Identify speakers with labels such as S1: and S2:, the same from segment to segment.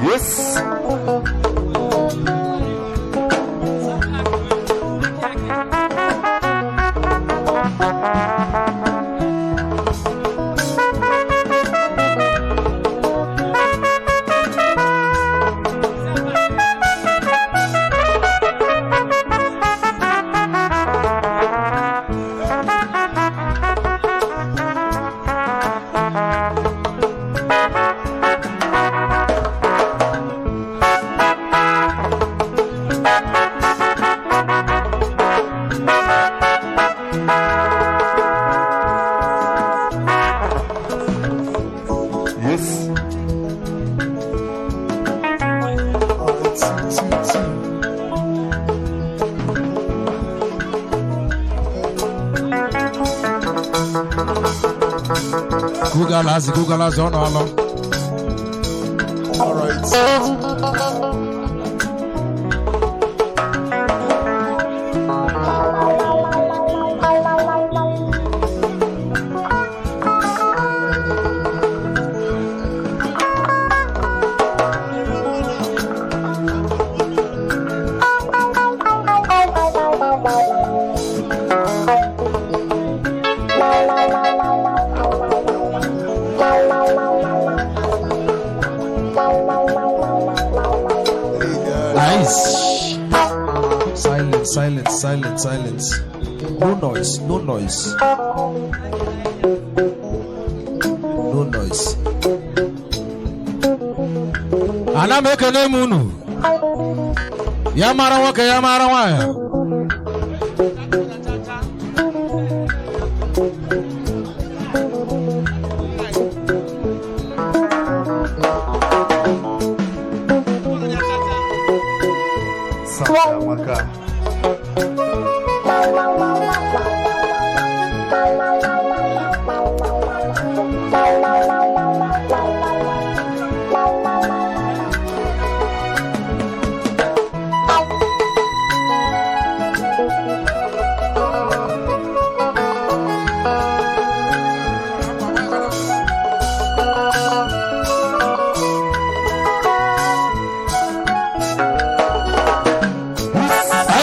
S1: Yes. Yes.
S2: All right, two, two, two.
S3: Google Google ọ nọ.
S2: All right. Hey guys.
S3: Nice. Silence, silence, silence, silence. No noise, no noise. No noise. Ana m ekene m unu. Ya mara nwoke, ya mara nwaanyị.
S1: Santa Amaka.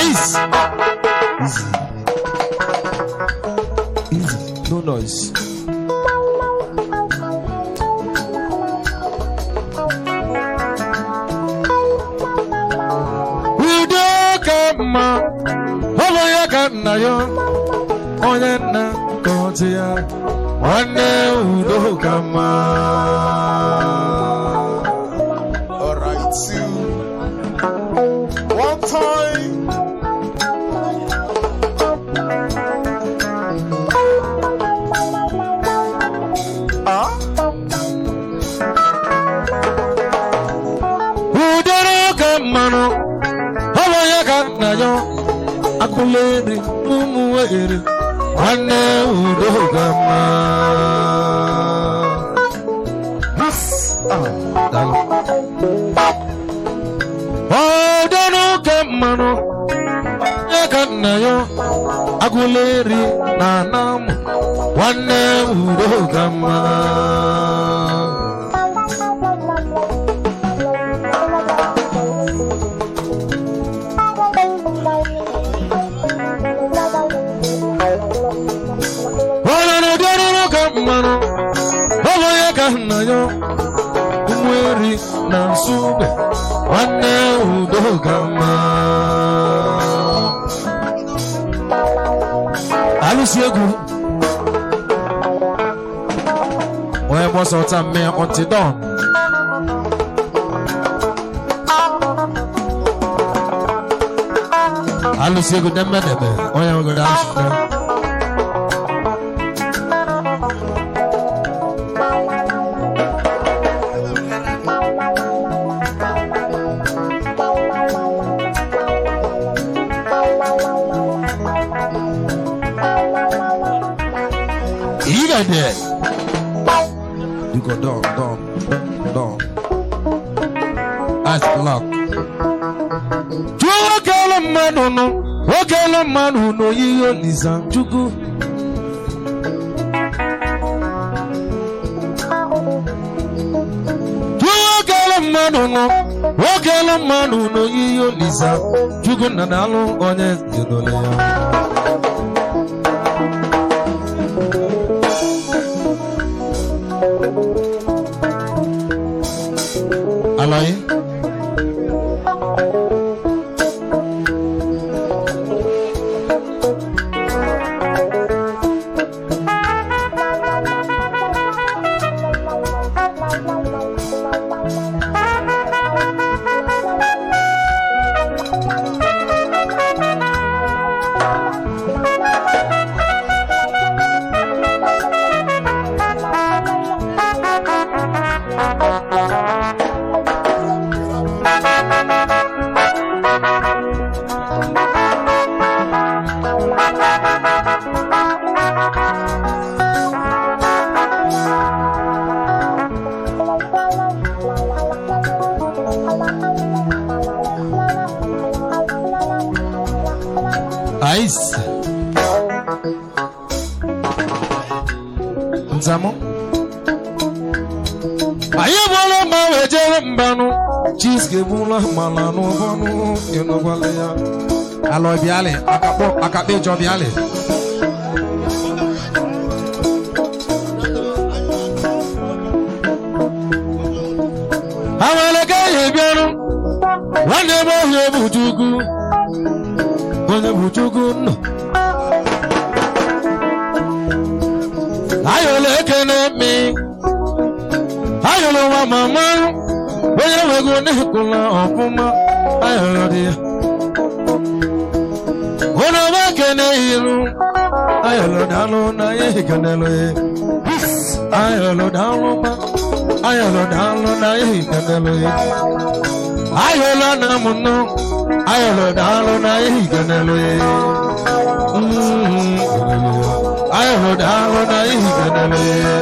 S3: Ice. Easy. Easy. No noise. Udo ka mma, ọ bụ ya ka nna ya, onye nna ka ọ dị ya, nwanne udo ka mma.
S2: All right, two. One time. Ah?
S3: Udoro ka mmanụ, ọ bụ ya ka nna ya, akụla eri ụmụ eri, nwanne udo ka mma.
S2: Ah.
S3: Daalụ. Udoro ka mmanụ, ya ka nna ya, agụla eri na anamụ, nwanne udo ka mma. Onye na-edoro ka mmanụ, ọ bụ ya ka nna ya, ụmụ eri na nsugbe, nwanne udo ka mma. Alụsị egwu onye gbọsọ ọta mmea until dawn. Alụsị egwu demedebe onye nwegoro alụsị. Egede.
S4: You go down, down, down. Ice block.
S3: Chukwu okelu mmadụ nụ, okelu mmadụ n'oyiyi Olisa Chukwu. Chukwu okelu mmadụ nụ, okelu mmadụ n'oyiyi Olisa Chukwu nna na-alụ onye jedole ya. Alaye. Ice. Nzamụ. Anyị bụrụ ma wee jere mbanụ. Chiske bụrụ mala n'ụbọnụ ịnụkwala ya.
S4: Alọ biali, akakpọ, akakpọ ịjọ biali.
S3: Awele ka ihe bịarụ. Nwanne m ohie bụ Chukwu. Onye bụ Chukwu nọ. Ayọ̀lẹ̀ ekele mi. Ayọ̀lẹ̀ nwa mama. Onye nwego n'ịkụla ọfụma. Ayọ̀lẹ̀ dị ya. Onye ọma ekele iru. Ayọ̀lẹ̀ daalụ na ya ekenelu ya. Ayọ̀lẹ̀ daalụ ma. Ayọ̀lẹ̀ daalụ na ya ekenelu ya. Ayọ̀lẹ̀ na m nọ. Ayọ̀lẹ̀ daalụ na ya ekenelu ya. Ayọ̀lẹ̀ daalụ na ya ekenelu ya.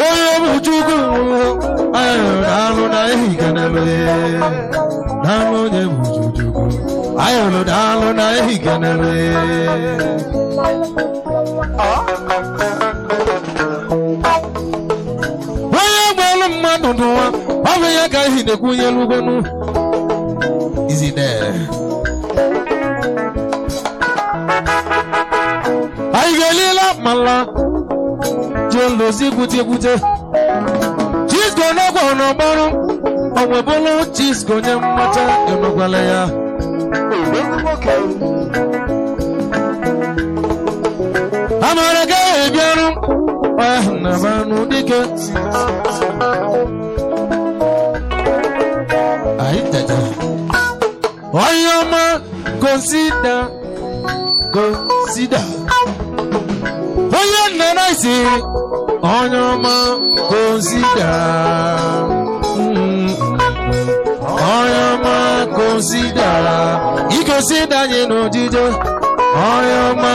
S3: Onye bụ Chukwu. Ayọ̀lẹ̀ daalụ na ya ekenelu ya. Daalụ onye bụ Chukwu. Ayọ̀lẹ̀ daalụ na ya ekenelu ya. Onye gbelu mmadụ n'ụwa, ọ bụ ya ka ihe na-ekwunye elugonu. Is it there? Anyị ga-elila mala jelozi gwute gwute. Chisco n'ọgwụ n'ọgbọrụ, onwebụlụ Chisco nye mmata ịnụkwala ya. Amara ga ebiarụ, ọya na banụ dike. Anyị tete. Onye ọma consider, consider. Onye nna na isi, onye ọma consider. Onye ọma consider. Iconsider anyị n'ojije. Onye ọma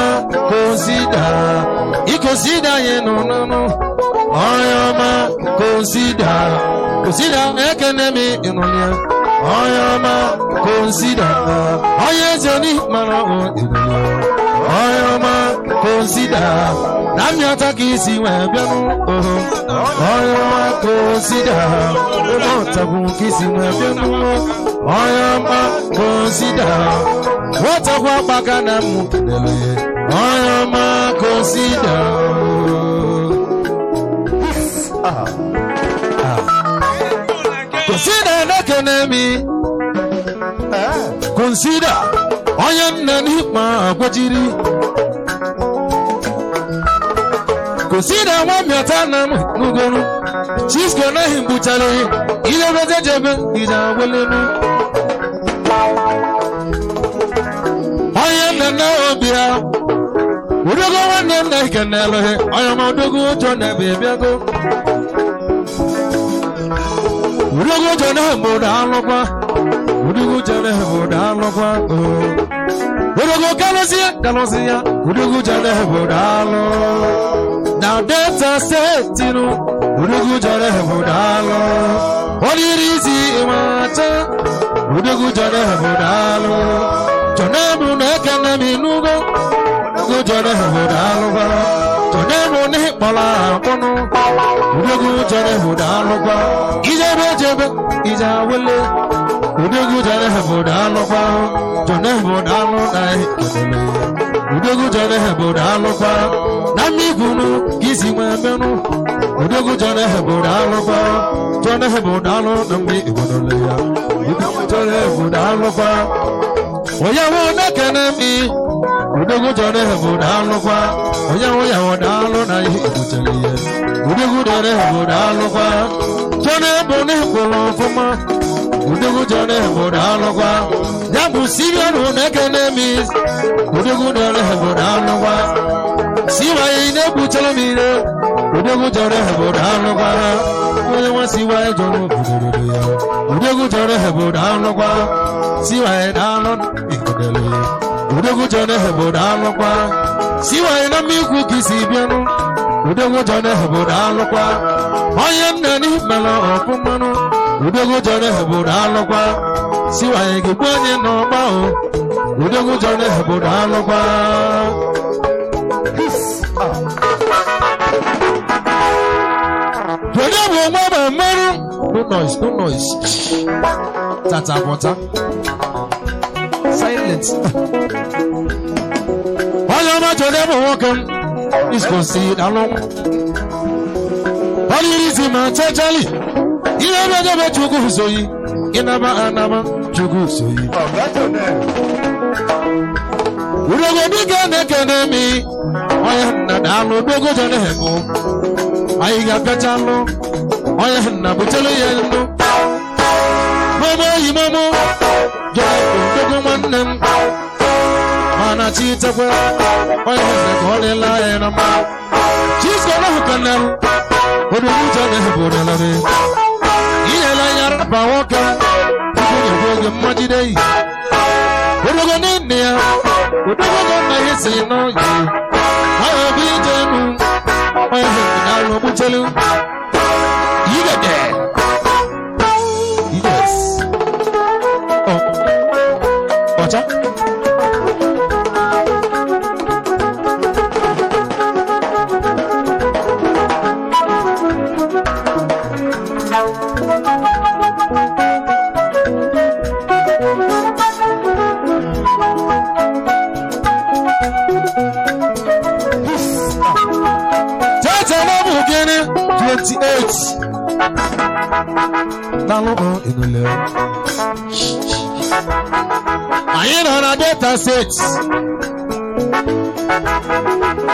S3: consider. Iconsider anyị n'ọnụnụ. Onye ọma consider. Consider ekene m ịnụlịa. Onye ọma consider. Onye eze oni mara ọ ịnụlịa. Onye ọma consider. Na mmịata ka isi wee bịanụ oho. Onye ọma consider. Ụlọ ọtagwu ka isi wee bịanụ. Onye ọma consider. Nwatakwa akpaka na mụ kelele. Onye ọma consider. Consider na-ekene mi. Consider onye nna n'ikpe agwajiri. Consider nwa mmịata na m n'ugolu. Chisco naghị mgbuchara ihe jebe ije awelenu. Onye nna na obi ya. Udogo nwanne m na ikenelụ onye ọma odogo ụjọ na ebe bịago. Udogo ụjọ na mbodo alụkwa. Udogo ụjọ na mbodo alụkwa. Udogo kalụsị ya kalụsị ya. Udogo ụjọ na mbodo alụ. Na Delta Steeti nụ, odogwu jọrọ bụ daalụ. Oliri isi ịmacha, odogwu jọrọ bụ daalụ. Jọnebụ na-ekene m ịnụgo, odogwu jọrọ bụ daalụ gwa. Jọnebụ na ịkpọrọ akpọnụ, odogwu jọrọ bụ daalụ gwa. Ijebe ejebe, ije awele, odogwu jọrọ bụ daalụ gwa. Jọnebụ daalụ na ekelele. Odogwu jọrọ bụ daalụ gwa. Na mmigwunu ka isi nwee mmenụ, odogwu jọrọ bụ daalụ gwa. Jọrọ bụ daalụ na mgbe igwonole ya. Odogwu jọrọ bụ daalụ gwa. Onye nwe na-ekene mi, odogwu jọrọ bụ daalụ gwa. Onye nwe ya daalụ na ihe ebutere ya. Odogwu jọrọ bụ daalụ gwa. Jọrọ bụ na ịkwụrụ ọfụma. Odogwu jọrọ bụ daalụ gwa. Ya bụ siriọnụ na-ekene mi, odogwu jọrọ bụ daalụ gwa. Siwaye na-egbuchere m ire, odogwu jọrọ bụ daalụ gwa. Onye nwa siwaye jọrọ obodo ya. Odogwu jọrọ bụ daalụ gwa. Siwaye daalụ ikodele ya. Odogwu jọrọ bụ daalụ gwa. Siwaye na mmikwu ka isi bịanụ. Odogwu jọrọ bụ daalụ gwa. Onye nna n'imela ọfụmanụ. Odogwu jọrọ bụ daalụ gwa. Siwaye gị gbuo onye n'ọgba o. Odogwu jọrọ bụ daalụ gwa. Onye bụ nwa ma mmerụ? No noise, no noise.
S4: Tata pọta. Silent.
S3: Onye ọma chọrọ ịbụ nwoke m, iskosi alụ. Ọlịrị isi ma chechali. Ihe ebe ebe Chukwu soyi. Ịnaba anaba Chukwu soyi.
S1: Ọ̀gá Jọ̀nẹ́.
S3: Udogo dike na-ekene mi. Onye nna daalụ dogo jere hemụ. Anyị ga-apịacha alụ. Onye nna butere ya nnu. Momo yi momo. Jere dogo nwanne m. Mana chi tekwe. Onye nna ka ọ dịla anyị na mma. Chisko na kanel. Odogwu jere hemụ delere. Inyela ya rapa nwoke. Chukwu nyekwa oge mmajide yi. Odogo nne ya. Odogo na ihe si n'oyi. Onye obi jenu. Onye nna alụ gbuchelu. Yigede. Yes. Oh. Ọcha. Tata na bụ gịnị? 28. Daalụ ọ ịnụle. Anyị nọ na Delta State.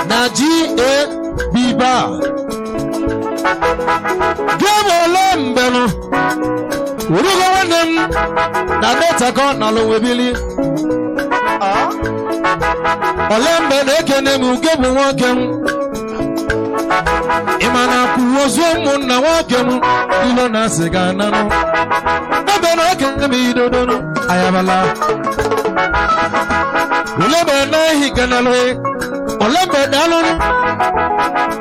S3: Na GAB bar. Gem ole mbenụ? Urugo nwanne m na Delta ka ọ nọrọ webili. Ole mgbe na-ekene m uge bụ nwoke m. Ị ma na kwuo ozu ụmụnna nwoke m ilo na asị ga ananụ. Ebe na okenye m idodonu ayabala. Ole mgbe na-ehi ganalụ ole mgbe daalụrụ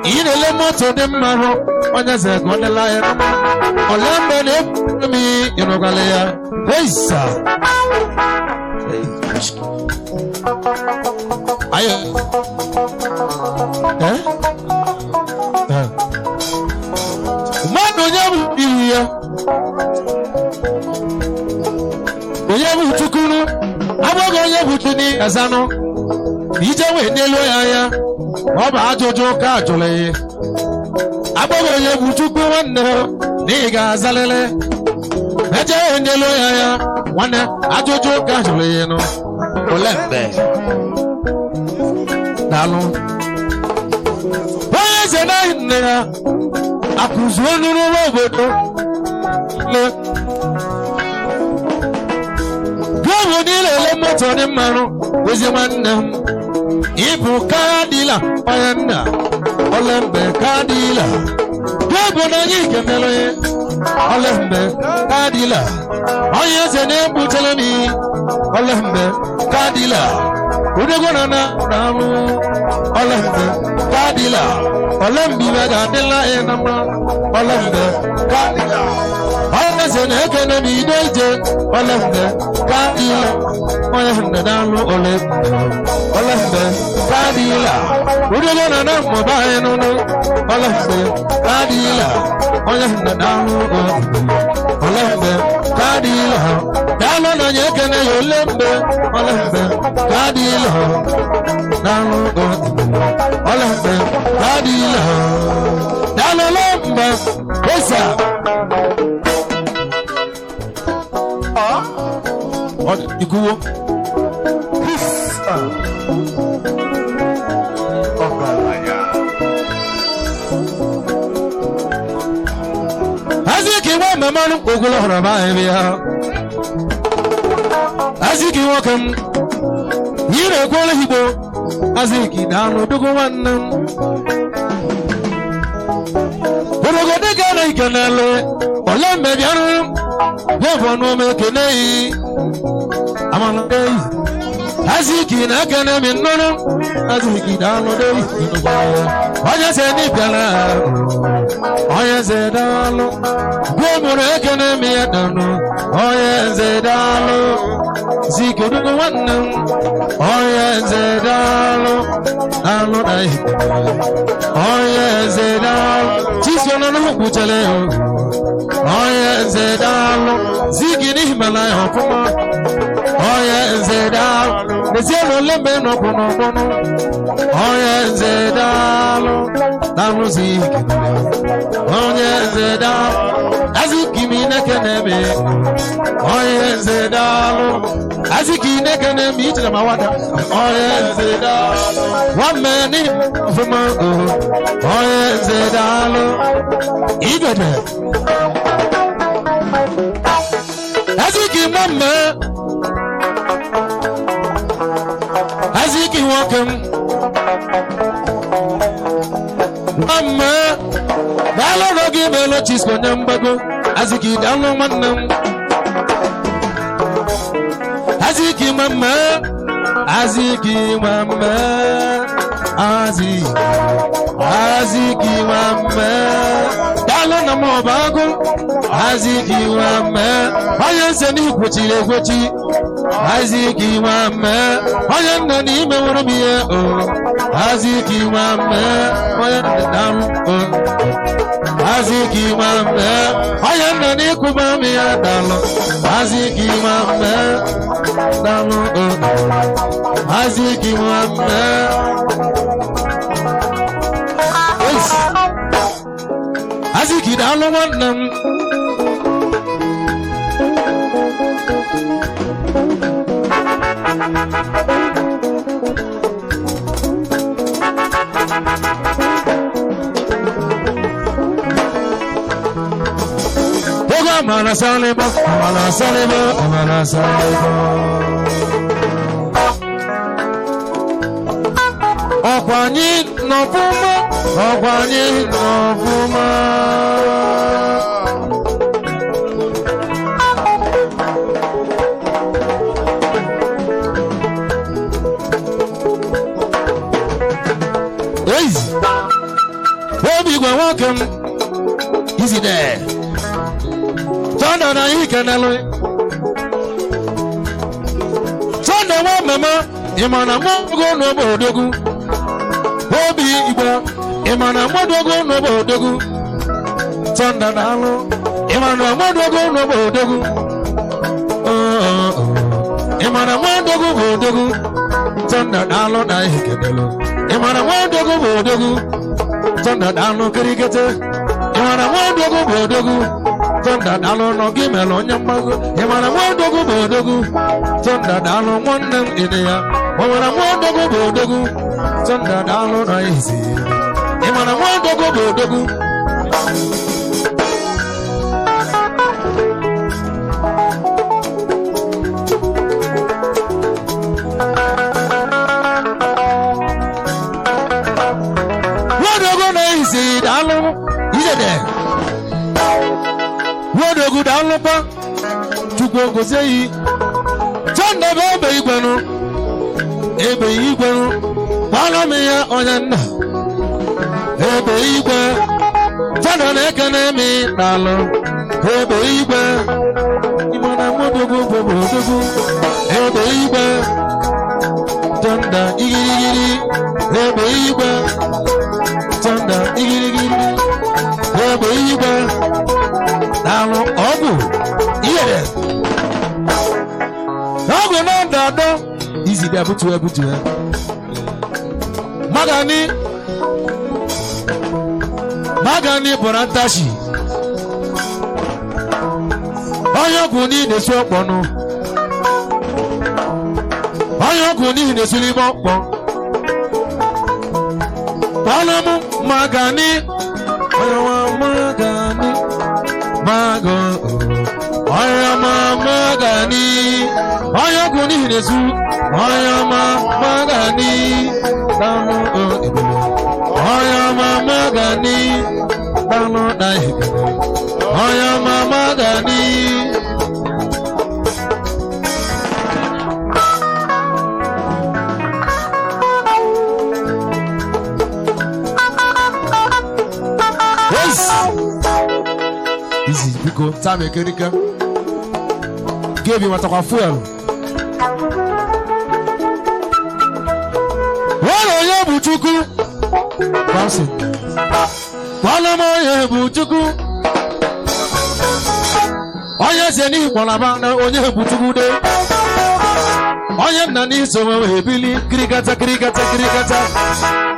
S3: ị na-ele moto dị mma hụ onye ze ka ọ dịla ya na mma. Ole mgbe na-ekwu m ịrụgwala ya weisa. Ayo. Eh? Eh. Mmadụ onye bụ iwu ya onye bụ chukwuru abụghị onye bụ chini azanụ ije wee n'elu ya anya ọ bụ ajụjụ ka ajụrụ ya abụghị onye bụ chukwu nwanne na ị ga-azalịlị eje wee n'elu ya anya nwanne ajụjụ ka ajụrụ ya nụ ole mgbe daalụ onye eze na nne ya akụzuo nụrụ obodo le gọbụ niile ele moto dị mmanụ ozi nwanne m ịbụ kadila onye nna olembe kadila gọbụ na anyị kenere olembe kadila onye eze na-egbutere m olembe kadila Odogwu na na daalụ. Olembe kadila. Olembe ibe ga-adịla anyị na mma. Olembe kadila. Onye eze na-ekene m ide ije. Olembe kadila. Onye nne daalụ olembe. Olembe kadila. Odogwu na na mmụba anyị nụnụ. Olembe kadila. Onye nne daalụ olembe. Olembe kadila. Daalụ na onye ekene ya olembe. Olembe kadila. Daalụ olembe. Olembe kadila. Daalụ olembe. Esa. Ọ dị ikuwo.
S1: Ọgaranya.
S3: Aziki nwa mmanụ ogolo hụrụ m anyị bịa. Aziki nwoke m, ị na-ekwere Igbo. Aziki daalụ dogo nwanne m. Orogo dịka na ikenele, ole mgbe bịarụ, ya bụ ọnụ ome ekene yi. Amala deyi. Aziki na-ekene mi nnụnụ, Aziki daalụ deyi. Onye sị na ị bịara, onye nze daalụ. Gwa mụrụ ekene m ya daalụ, onye nze daalụ. Ziki odugo nwanne m, onye nze daalụ. Daalụ na ihe. Onye nze daalụ. Chisom na nnukwu kwuchere ya. Onye nze daalụ. Ziki n'ihi mana ya ọfụma. Onye nze daalụ. N'ezie na ole mgbe nọkwụ n'ọgbọnụ. Onye nze daalụ. Daalụ Ziki. Onye nze daalụ. Aziki m ineke na-eme. Onye nze daalụ. Aziki ineke na-eme ichere ma wada. Onye nze daalụ. Nwanne n'ihi ọfụma. Onye nze daalụ. Igede. Aziki mama. Aziki nwoke m. Mama. Daalụ n'oge imeela Chisco onye mgbago. Aziki daalụ nwanne m. Aziki mama. Aziki mama. Aziki. Aziki mama. Daalụ na m ọba agụ. Aziki mama. Onye nse n'ikwochiri ekwochi. Aziki mama. Onye nna n'ime nwere m ihe o. Aziki mama. Onye nna daalụ o. Aziki mama. Onye nna n'ịkụba m ya daalụ. Aziki mama. Daalụ o. Aziki mama. Yes. Aziki daalụ nwanne m. Ogo amara salịbọ, amara salịbọ, amara salịbọ. Ọkwa anyị nọfụma, ọkwa anyị nọfụma. Ezi, obi igwe nwoke m, izi dee. Tọ́ndà na yìí kẹ́nẹ́lú. Tọ́ndà wọ́n mẹ́mọ́ ìmọ̀nà mọ́gbó n'obo odogwu. Obi igbo ìmọ̀nà mọ́dógó n'obo odogwu. Tọ́ndà na-alụ ìmọ̀nà mọ́dógó n'obo odogwu. Ìmọ̀nà mọ́dógó bụ odogwu. Tọ́ndà na-alụ na yìí kẹ́nẹ́lú. Ìmọ̀nà mọ́dógó bụ odogwu. Tọ́ndà na-alụ kirikete. Ìmọ̀nà mọ́dógó bụ odogwu. Tọ́ndà daalụ nọ gị mere onye mgbago. Ị mara nwa odogwu bụ odogwu. Tọ́ndà daalụ nwanne m ịdị ya. Ọ mara nwa odogwu bụ odogwu. Tọ́ndà daalụ na izi. Ị mara nwa odogwu bụ odogwu. Nwa odogwu na izi daalụ izede. Nwodogu daalụkwa Chukwu gozie yi. Tọ́ndà bụ ogbe igwenụ. Ebe igwe kpọrọ m ya onye nna. Ebe igwe fada na-ekene m n'alụ. Ebe igwe Igbo na nwodogwu bụ odogwu. Ebe igwe tọnda igirigiri. Ebe igwe tọnda igirigiri. Ebe igwe n'alụ ọgwụ ihere. Ọgwụ na ndọdọ izi bịa butuo butuo. Magani Magani bụra ntashi. Onye ọgwụ n'ihi na-esu ọkpọnụ. Onye ọgwụ n'ihi na-esu n'ime ọkpọ. Kpọrọ m Magani. Onye nwa Magani. Mago. Onye ọma Magani. Onye ọgwụ n'ihi na-esu. Onye ọma Magani. Daalụ o ebube. Onye ọma Magani. Daalụ na ehikere. Onye ọma Magani. Yes.
S4: Izi biko taa m ekerike. Gabe nwetakwa fuel.
S3: Wọ́n onye bụ Chukwu.
S4: Bouncing.
S3: Kpọlụ m onye bụ Chukwu. Onye si n'ihi kpọlaba na onye bụ Chukwu de. Onye nna n'iso nwe ebili kirikata kirikata kirikata.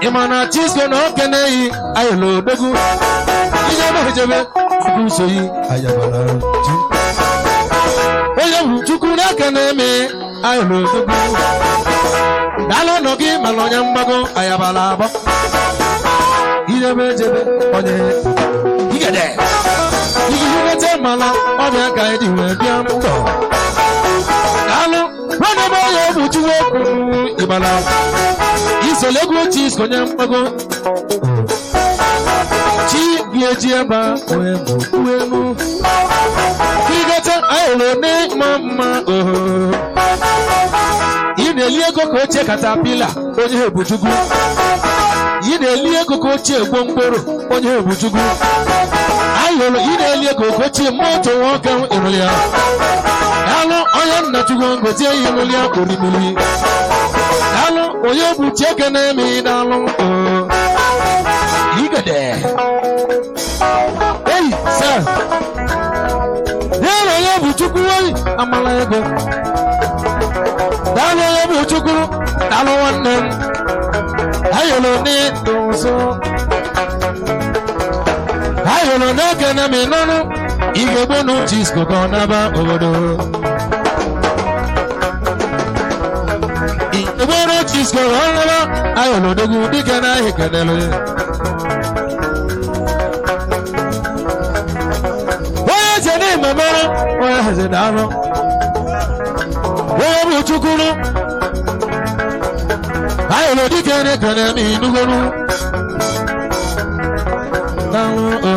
S3: Ị ma na Chisko na oke na-eyi ayọla odogwu. Ijebe ejebe Chukwu so yi ayabara ji. Onye bụ Chukwu n'aka na-eme ayọla odogwu. Daalụ nọ gị mana onye mgbago ayabala abọ. Ijebe ejebe onye igede. Igirigete mala ọbịa ka eji wee bịa ndọ. Daalụ nwanne m onye bụ Chukwu okwu ịgbala. Isolegwu Chisko onye mgbago. Chi ga-eji ebe a wee bụ okwu elu. Kirigete ayọrọ n'ịma mma oho. Ị na-eli ego ka ochie katapila onye bụ Chukwu. Ị na-eli ego ka ochie gwongworo onye bụ Chukwu. Ayọrọ ị na-eli ego ka ochie moto nwoke ịrụrụ ya. Daalụ onye nna Chukwu ngozie ya ịrụrụ ya orimiri. Daalụ onye bụ Chieke na-eme daalụ o. Igede. Ei, sir. Daalụ onye bụ Chukwu oyi amala ego. Daalụ onye bụ Chukwu daalụ nwanne m. Ayọrọ n'ịdụ nso. Ayọrọ n'ekene m ịnụnụ. Ị ga-egbonu Chisko ka ọ naba obodo. Ị ga-egbonu Chisko ka ọ naba ayọrọ odogwu dike na ahị kenelu. Onye eze n'ime mere onye eze daalụ. Onye bụ Chukwuru. Ayọrọ dike na-ekene m ịnụgonu. Daalụ o.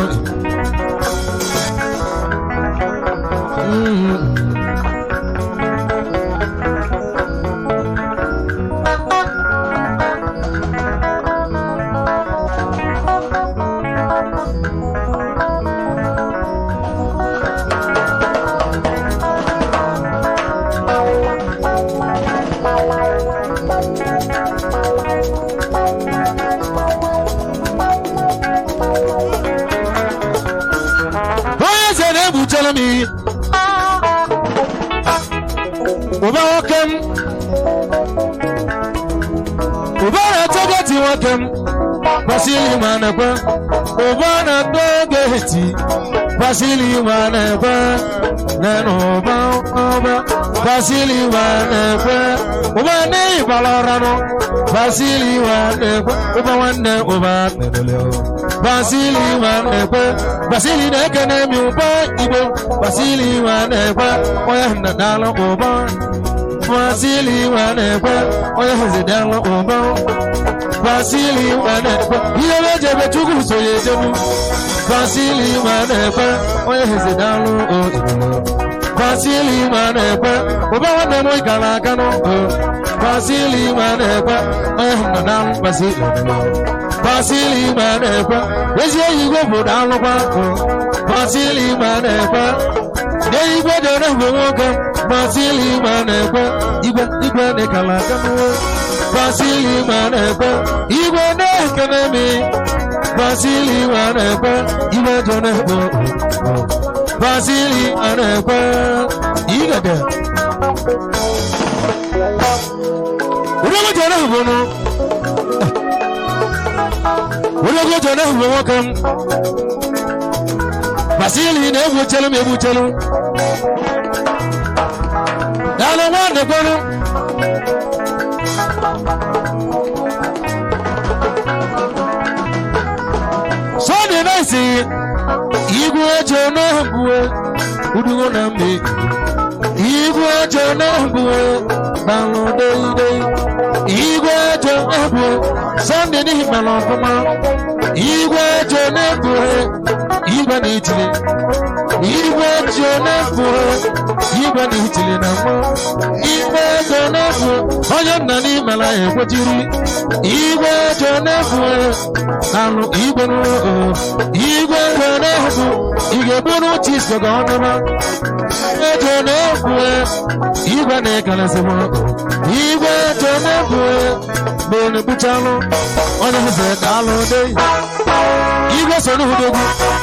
S3: Onye eze na-egbuchere m iyi. Ụba nwoke m. Ụba na-atọ geti nwoke m. Basili nwa na-ekwe. Ụba na-atọ geti. Basili nwa na-ekwe. Nenu ụba ụba. Basili nwa na-ekwe. Ụba n'ịbara ọranụ. Basili nwa na-ekwe. Ụba nwanne ụba na-edole o. Basili nwa na-ekwe. Basili na-ekene mi ụba Igbo. Basili nwa na-ekwe. Onye nna daalụ ụba. Basili nwa na-ekwe. Onye hụzi daalụ ụba. Basili nwa na-ekwe. Ihe mejebe Chukwu so ya ejebu. Basili nwa na-ekwe. Onye hụzi daalụ o Igbo. Basili ma na-ekwe ụba nwanne m gara aga n'ụkụ Basili ma na-ekwe onye nọ na Basili Basili ma na-ekwe ezi enyi igwe bụ daalụkwa Basili ma na-ekwe n'igwe dere bụ nwoke Basili ma na-ekwe igwe igwe dịkala aka n'ụwa Basili ma na-ekwe igwe na-ekene mi Basili ma na-ekwe igwe dere bụ Basili ma na-ekwe igede Udogo jere bụ nụ Udogo jere bụ nwoke m Basili na-egbuchelu m egbuchelu Daalụ nwanne kwenu Sọnde na-esi igwe eje na-egbuwe udugo na mbe igwe eje na-egbuwe daalụ deidei igwe eje na-egbuwe Sọnde n'ihi mara ọfụma igwe eje na-egbuwe igwe na itili igwe eje na-egbuwe igwe na itili na mma igwe eje na-egbuwe onye nna n'imela ya ekwechiri igwe eje na-egbuwe alụ igwe n'ụlọ igwe eje na-egbu ị ga-egbu n'uche iso gị ọnụma eje na-egbuwe igwe na-ekelesi m igwe eje na-egbuwe mgbe na-egbuchalụ onye hụzị daalụ dei igwe so n'udogwu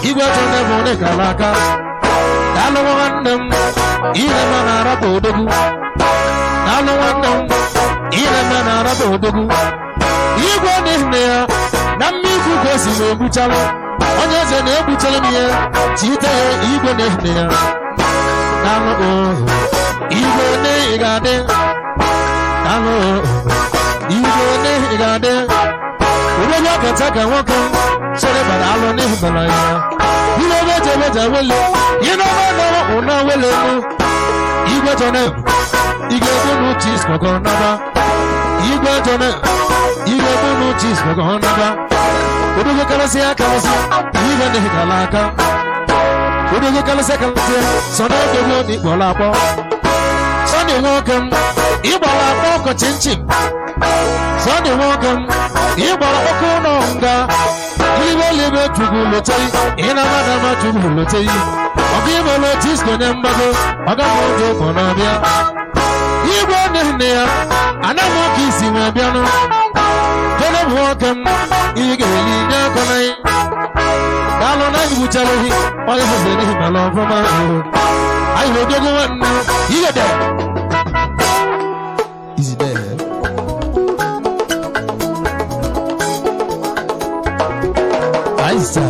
S3: igwe eje na-egbu n'ịkara aka daalụ nwanne m ihe ma na-arapụ odogwu daalụ nwanne m ihe ma na-arapụ odogwu igwe n'ihi ya na mmikwu ka o si ma egbuchalụ onye eze na-egbuchalụ m ihe tite ya igwe n'ihi ya daalụ ohu igwe n'ihi ga-adị daalụ ohu igwe n'ihi ga-adị ụlọ ọkata ka nwoke chere bara alụ n'ihi bara ya ihe weje weje wele ihe n'ọma nọrọ ụna wele mụ igwe jọne ị ga-egbu n'uche isikọkọ naba igwe jọne ị ga-egbu n'uche isikọkọ naba odogo karịsịa karịsịa igwe n'ihi gara aka odogo karịsịa karịsịa sọ na odogwo na ikpọrọ akpọ sọnị nwoke m ịgbara akpọ ọkụ chinchin sọnị nwoke m ịgbara ọkụ ụlọ nga ibe libe chukwu lotei ịnamadama chukwu lotei ọga imere otu isko nye mgbago ọga m oge ụkpọ na-abịa igwe nne ya ana m oke isi wee bịanụ jene bụ nwoke m ị ga-eli nye akọ na ya daalụ na anyị gbuchara ehi onye hụziri n'ihi mara ọfụma o anyị hụrụ odogwu nwanne igede
S4: Easy there.
S3: Aisa.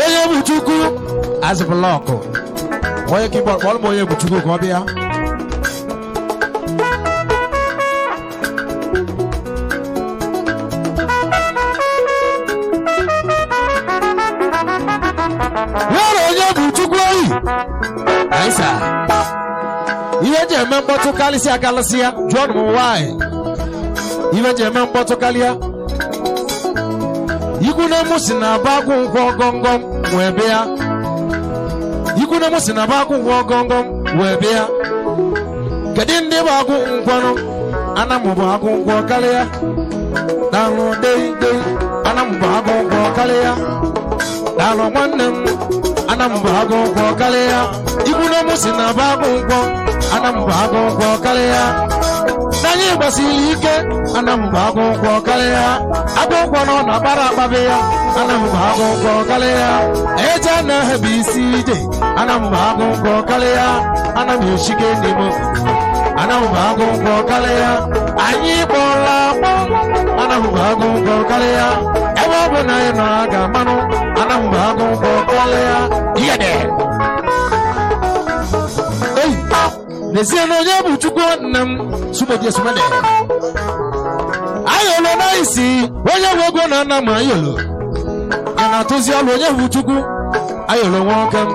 S3: Onye bụ Chukwu
S4: Azụ blọkụ. Onye keyboard kpọrọ m onye bụ Chukwu ka ọ bịa.
S3: nwere onye bụ Chukwu oyi. Aisa. Ihe eji eme mkpọtụ karịsịa karịsịa jụọ m nwaanyị. Ihe eji eme mkpọtụ karịa. Ikwu na mụ si na aba akwụ nkwọ gọngọm wee bịa. Ikwu na mụ si na aba akwụ nkwọ gọngọm wee bịa. Kedu ndị bụ agụ nkwọnụ? Ana m bụ agụ nkwọ karịa. Daalụ dei dei. Ana m bụ agụ nkwọ karịa. Daalụ nwanne m. Ana m bụ agụ nkwọ karịa. Ikwu na mụ si na aba agụ nkwọ. Ana m bụ agụ nkwọ karịa. N'anya gbasiri ike, ana m bụ agụ nkwọ karịa. Agụ nkwọ nọ na akpara akpabe ya, ana m bụ agụ nkwọ karịa. Eje anaghị bụ isi ije, ana m bụ agụ nkwọ karịa. Ana m eshike n'ime obodo, ana m bụ agụ nkwọ karịa. Anyị kpọrọ akpọ, ana m bụ agụ nkwọ karịa. Ebe ọ bụ na anyị nọ a ga-amanụ, ana m bụ agụ nkwọ karịa. Igede! Ei! N'ezie na onye bụ Chukwu nne m
S4: Sumedie sumede.
S3: ayolo na isi onye nwe ego na nna m ayolo ị na-atụzi ọlụ onye bụ Chukwu ayolo nwoke m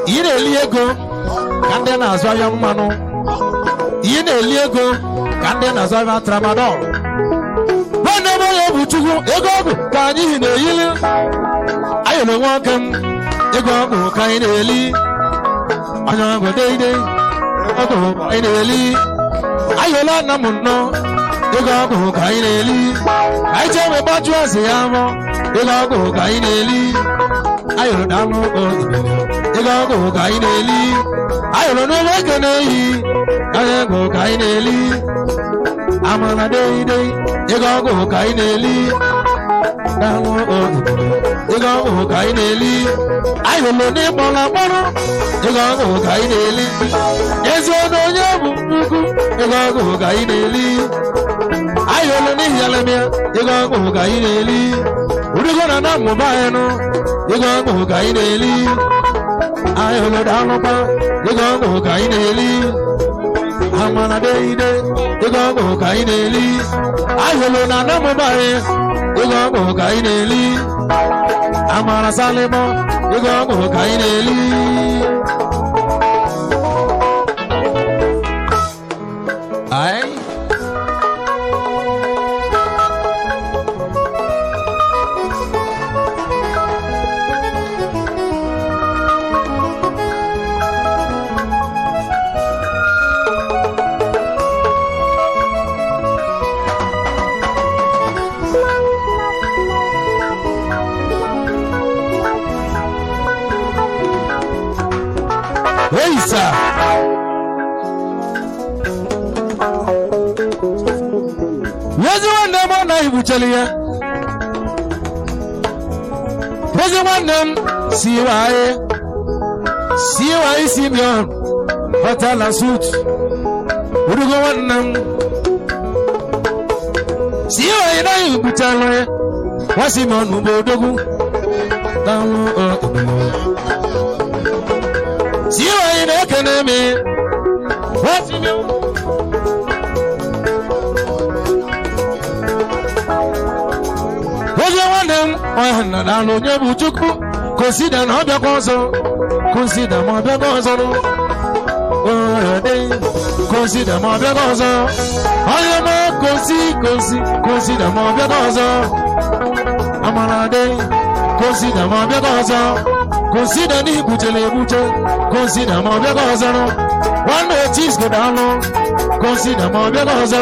S3: ị na-eli ego ka ndị na-azụ ahịa mmanụ ị na-eli ego ka ndị na-azụ ahịa tramadol nwanne m onye bụ Chukwu ego ọgwụ ka anyị na-eyili ayolo nwoke m ego ọgwụ ka anyị na-eli Onye ọgwụ deidei, ọgwụ anyị na-eli. Ayọla nna m nnọọ, ego ọgwụ ka anyị na-eli. Anyị jee wee gbajuo azụ ya mọ, ego ọgwụ ka anyị na-eli. Ayọrọ daalụ ozibere, ego ọgwụ ka anyị na-eli. Ayọrọ n'ụlọ eke na-eyi, ego ka anyị na-eli. Amara deidei, ego ọgwụ ka anyị na-eli. Daalụ ozibere, ego ọgwụ ka anyị na-eli. Ayọrọ n'ịkpọrọ akpọrọ, ego ọgwụ ka anyị na-eli. Ezi ọnụ onye bụ nnukwu, ego ọgwụ ka anyị na-eli. Ayọrọ n'ihi alamịa, ego ọgwụ ka anyị na-eli. Urugo na na mmụba anyị nụ, ego ọgwụ ka anyị na-eli. Ayọrọ daalụkwa, ego ọgwụ ka anyị na-eli. Amara deide, ego ọgwụ ka anyị na-eli. Ayọrọ na na mmụba anyị, ego ọgwụ ka anyị na-eli. Amara salịmọ, ego ọgwụ ka anyị na-eli. Aye. Hey, sir. Ezi nwanne m ọ naghị buchelu ya. Ezi nwanne m si waye. Si waye Simeon. Hotel and suit. Urugo nwanne m. Si waye naghị buchelu ya. Nwa Simeon bụ odogwu. Daalụ obodo. Si waye na-ekene m. Nwa Simeon. Ozi nwanne m ọha nna na onye bụ Chukwu konsida na ọ bịakwa ọzọ konsida ma ọ bịakwa ọzọ ode konsida ma ọ bịakwa ọzọ onye ma konsi konsi konsida ma ọ bịakwa ọzọ amara dị konsida ma ọ bịakwa ọzọ konsida na igbuchela egbuche konsida ma ọ bịakwa ọzọ nwanne ochisko daalụ konsida ma ọ bịakwa ọzọ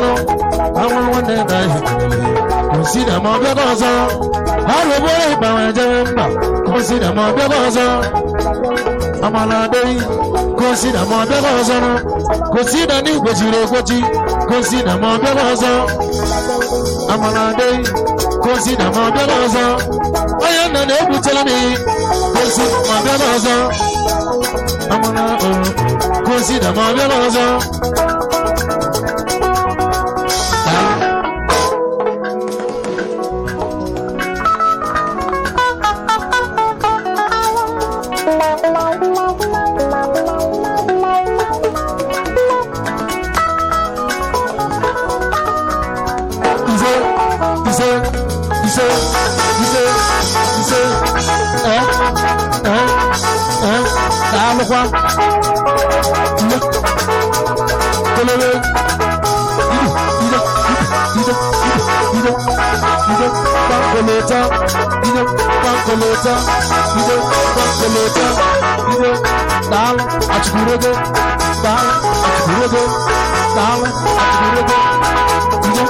S3: anwụ nwanne na ihe konsida ma ọ bịakwa ọzọ arụbụrụ ịgbanwe jere mba konsida ma ọ bịakwa ọzọ amala adịghị konsida ma ọ bịakwa ọzọ konsida na igwechiri egwechi konsida ma ọ bịakwa ọzọ amala adịghị konsida ma ọ bịakwa ọzọ onye nna na-egbuchara m konsida ma ọ bịakwa ọzọ amala konsida ma ọ bịakwa ọzọ. Ise, ise, ise, ise, ise, eh, eh, eh, daalụkwa. Ile, kelele, ide, ide, ide, ide, ide, kpankolota, ide, kpankolota, ide, kpankolota, ide, daalụ, achịkwurogo, daalụ, achịkwurogo, daalụ, achịkwurogo, ide,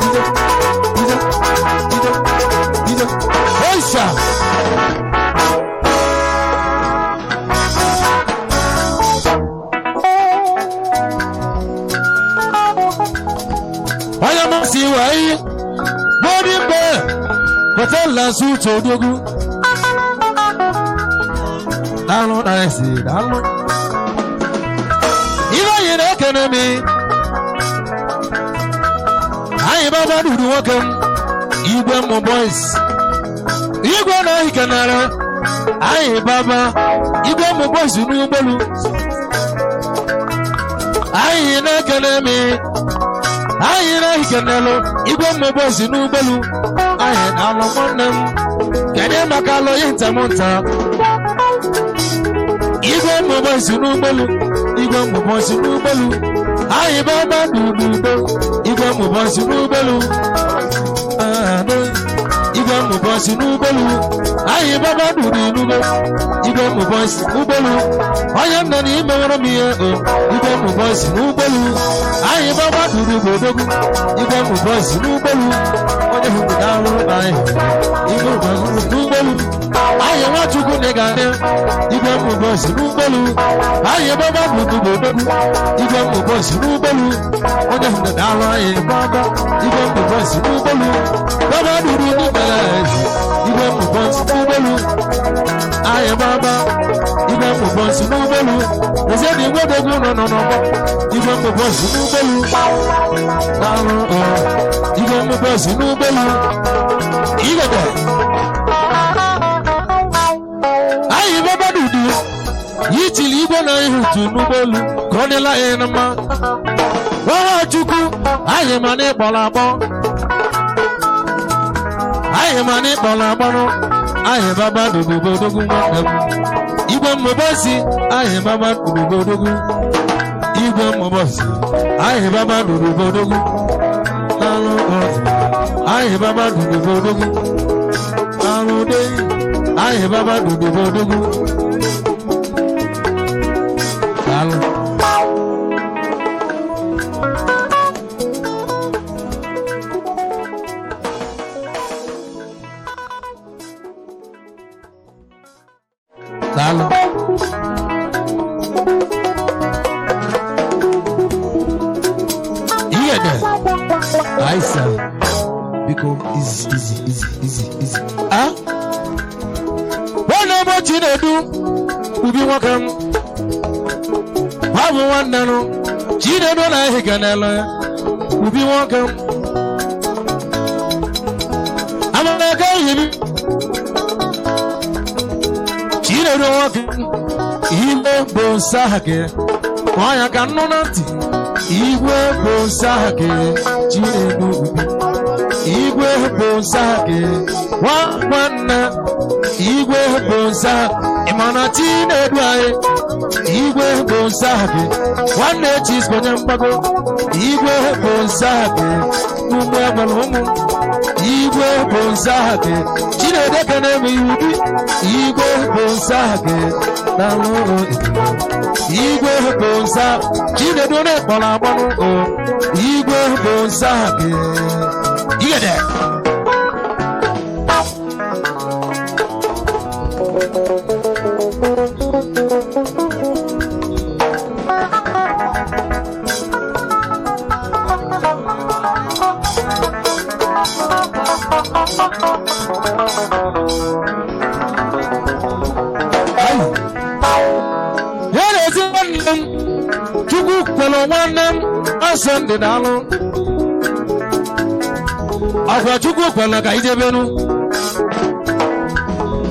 S3: ide, ide, ide, ide. Heisa! Onye masị wee Golden Bear Hotel and Suites Odogwu. Daalụ na esi daalụ. Ibe anyị na-ekene m. Anyị baba duru nwoke m igwe mmụ boys. Igwe na anyị kenere anyị baba igwe mmụ boys n'ụgbọelu. Anyị na-ekene m. Anyị na-ekenelụ igwe mmụ boys n'ụgbọelu. Anyị na-alụ nwanne m. Kedu maka alụghị nta m nta? Igwe mmụ boys n'ụgbọelu. Igwe mmụ boys n'ụgbọelu. Anyị baba n'udo. Igwe mmụ boys n'ụgbọelu. Ado. Igwe mmụbọsị n'ụgbọelu. Anyị baba duru inugo. Igwe mmụbọsị n'ụgbọelu. Onye nna na imewere m ihe o. Igwe mmụbọsị n'ụgbọelu. Anyị baba duru gbodogwu. Igwe mmụbọsị n'ụgbọelu. Onye hụrụ n'alụ anyị. Igwe mmụbọsị n'ụgbọelu. Anyị Nwachukwu na ị ga-adị. Igwe mmụbọsị n'ụgbọelu. Anyị baba duru gbodogwu. Igwe mmụbọsị n'ụgbọelu. Onye hụrụ n'alụ anyị gbagba. Igwe mmụbọsị n'ụgbọelu. Baba duru n'ụgbọelu. Igwe mmụbọsị n'ụgbọelu. Anyị gbagba. Igwe mmụbọsị n'ụgbọelu. Eze na igwe dogwu nọ nọ n'ọgbọ. Igwe mmụbọsị n'ụgbọelu. N'alụ ọ. Igwe mmụbọsị n'ụgbọelu. Igede. Anyị baba dudu. Yitili igwe na ihe utu n'ụgbọelu ka ọ dịla anyị na mma. Nwa Chukwu, anyị ma na ịkpọrọ akpọ. Anyị ma na ịkpọrọ akpọrọ. Anyị baba dudu bụ odogwu nwanne m. Igwe mmụbọsị, anyị baba dudu bụ odogwu. Igwe mmụbọsị, anyị baba dudu bụ odogwu. N'alụ ọzọ, anyị baba dudu bụ odogwu. N'alụ de, anyị baba dudu bụ odogwu. Daalụ. Daalụ. Ihe dị. Aisa. Biko, easy, easy, easy, easy, easy. Ah? Nwanne m Chinedu, ubi nwoke m. Ọ bụ nwanne m. Chinedu na ehika n'elu ya. Ubi nwoke m. Amalaka ehibi. Chinedu nwoke m. Igwe bụ nsahake. Kpọọ ya ka nnụ na ntị. Igwe bụ nsahake. Chinedu ubi. Igwe bụ nsahake. Nwa nwanne. Igwe bụ nsahake. Ị ma na Chinedu anyị. Igwe bụ nsahake. Nwanne Chisco onye mgbago. Igwe bụ nsahake. Ụmụ egwere ụmụ. Igwe bụ nsahake. Chinedu ekene m ihe ubi. Igwe bụ nsahake. Na ụlọ Igwe bụ nsa. Chinedu na-ekpọrọ agbanụ o. Igwe bụ nsahake. Igede. Ya na-ezi nwanne m. Chukwu kwere nwanne m asọ ndị daalụ. Ọkwa Chukwu kwere ka ijebenu.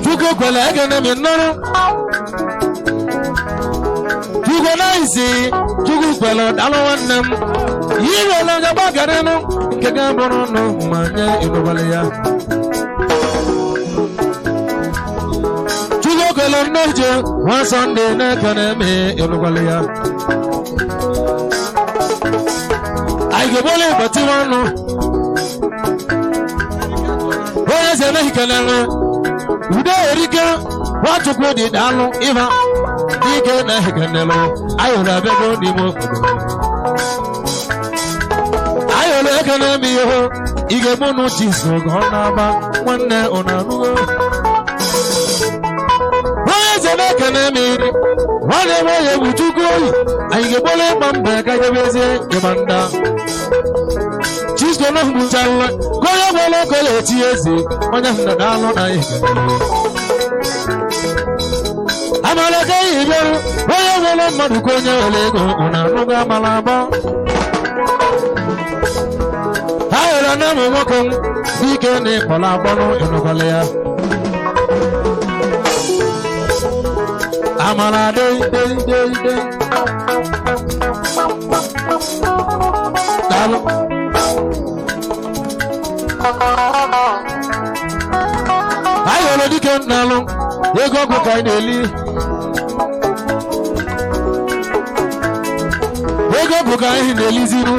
S3: Chukwu kwere ekene m nnọrọ. Chukwu na isi Chukwu kwere daalụ nwanne m. Iwere onye gbagarinụ nke ga-abụrụ nụ ma nye ịnụbalị ya. Chukwu kwere nneje nwa Sọnde na-ekene m ịnụbalị ya. Anyị ga-egbole ịgbatị nwanụ. Onye eze emeghị kelere. Udo erike Nwachukwu dị daalụ ịba. Dike na-ekenelụ anyị hụrụ abịago n'ime obodo. Anyị hụrụ ekene m ihe ị ga-egbu nụ Jizọ ka ọ na-agba nwanne ụnụ anụgo. Onye eze na-ekene m iri nwanne m onye bụ Chukwu oyi anyị ga-egbole ịgba mba ka jebezie ịgba nda. Chisko na mgbuchala ka onye gwara ọkọ ya eti eze onye nna na-alụ na ihe. Amala ka ihe bịarụ onye nwere mmadụ ka onye nwere ego ụna anụgo amala abọ. Ha hụrụ na ụmụ nwoke m dike na ịkpọrọ agbọnụ ịnụkwala ya. Amala dei dei dei dei. Daalụ. Anyị hụrụ dike nnalụ ego ọgwụ ka anyị na-eli. Ego ọgwụ ka anyị na-eliziru.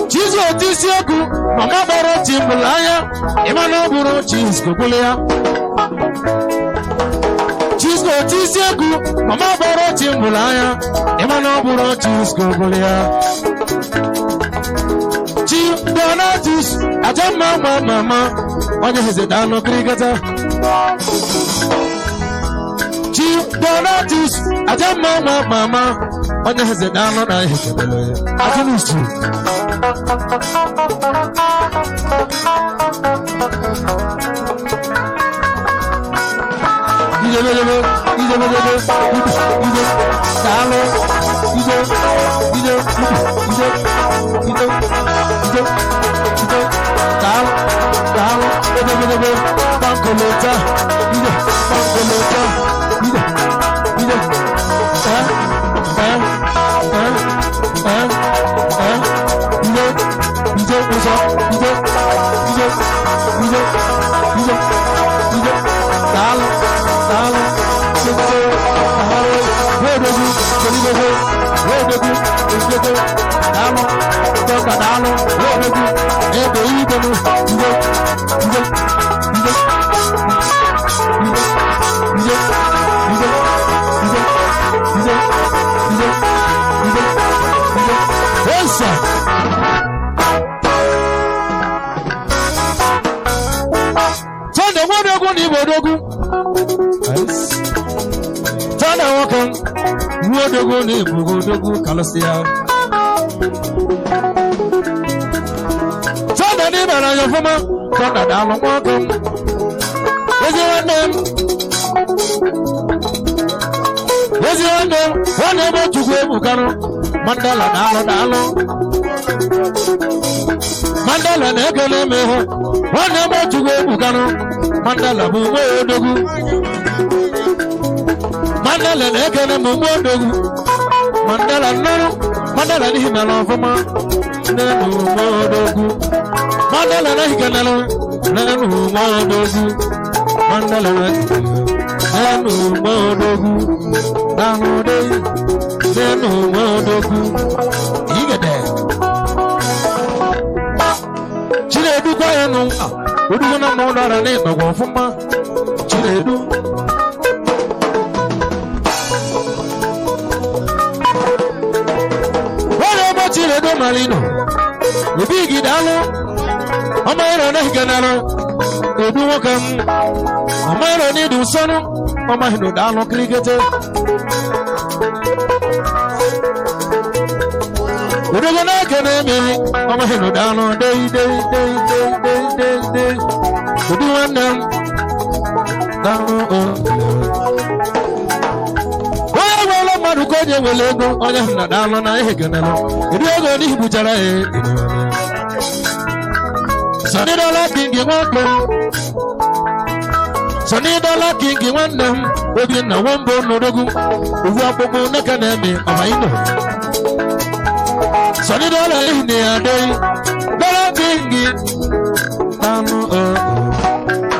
S3: Chizu otisi egwu mama gbara chi mbụlụ anya ịma na ọ bụrụ Chisco gwụlụ ya. Chisco otisi egwu mama gbara chi mbụlụ anya ịma na ọ bụrụ Chisco gwụlụ ya. Chi Donatus aja mma ma mama onye eze daalụ kirikata. Chi Donatus aja mma ma mama onye eze daalụ na ihe kedere ya. Ajụnusu. Ijebedebe, ijebedebe, ije, daalụ, ije, ije, ije, ije, ije, ije, daalụ, daalụ, ebebedebe, bankolota, ije, bankolota, ije, ije, eh, eh, eh, eh, eh, ije, ije, ụzọ, ije, ije, ije, ije, ije, daalụ, daalụ, ije, daalụ, wedogwu, kedidogwu, wedogwu, ejidogwu, daalụ, dọka daalụ, wedogwu, ebe idenu, ije, ije, ije, ije, ije, ije, ije, ije, ije, ije, ese. Sunday nwadogwu na Igbo odogwu. Sunday nwoke nwadogwu na Igbo odogwu kalụsịa. Sunday na ịbara ya ọfụma Sunday daalụ nwoke m. Ezi nwanne m. Ezi nwanne m nwanne m Chukwu ebukanụ Mandela daalụ daalụ. Mandela na-ekele m ịhụ nwanne m Chukwu ebukanụ Mandela bụ nwa odogwu. Mandela na-ekele m nwa odogwu. Mandela nnọrọ Mandela n'ihi mere ọfụma nne m nwa odogwu. Mandela na-ekelere nne m nwa odogwu. Mandela na-ekelere nne m nwa odogwu. Daalụ de nne m nwa odogwu. Igede. Chinedu kwa ya nụ odugwu na mmanwụ dara n'ịnọgwa ọfụma Chinedu. Onye ọgbọ Chinedu Malino obi gị daalụ ọma ịrọ na-ekenalụ odu nwoke m ọma ịrọ n'ịdị nsọnụ ọma ịnụ daalụ kirikete. Odogwu na-ekene mmiri ọma ịnụ daalụ dei dei dei dei dei dei dei odu nwanne m daalụ o. Onye nwere mmadụ ka onye nwere ego onye nna daalụ na ihe kenelụ kedu ego n'ihi buchara ya. Sunny Dollar King nwoke m Sunny Dollar King nwanne m Obinna Nwombo n'odogwu owu akpụkpọ neke na-eme ọma ino Sunny Dollar ihi na ya adịghị Dollar King daalụ o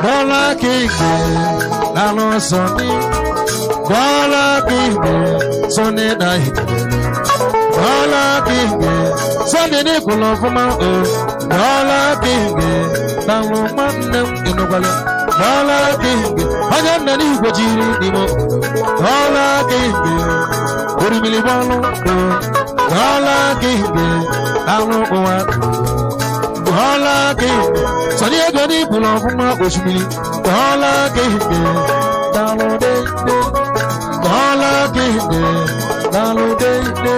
S3: Dollar King daalụ Sunny Dollar King Sunny na ihidere Dollar King Sunny n'ịkwụlụ ọfụma o Dollar King daalụ nwanne m ịnụkwala Dollar King onye nna n'igwe jiri n'ime obodo Dollar King orimiri bọọlụ o Dollar King daalụ ụwa Dollar King Sunny ego n'ịkwụlụ ọfụma osimiri Dollar King daalụ dede Dollar King daalụ dede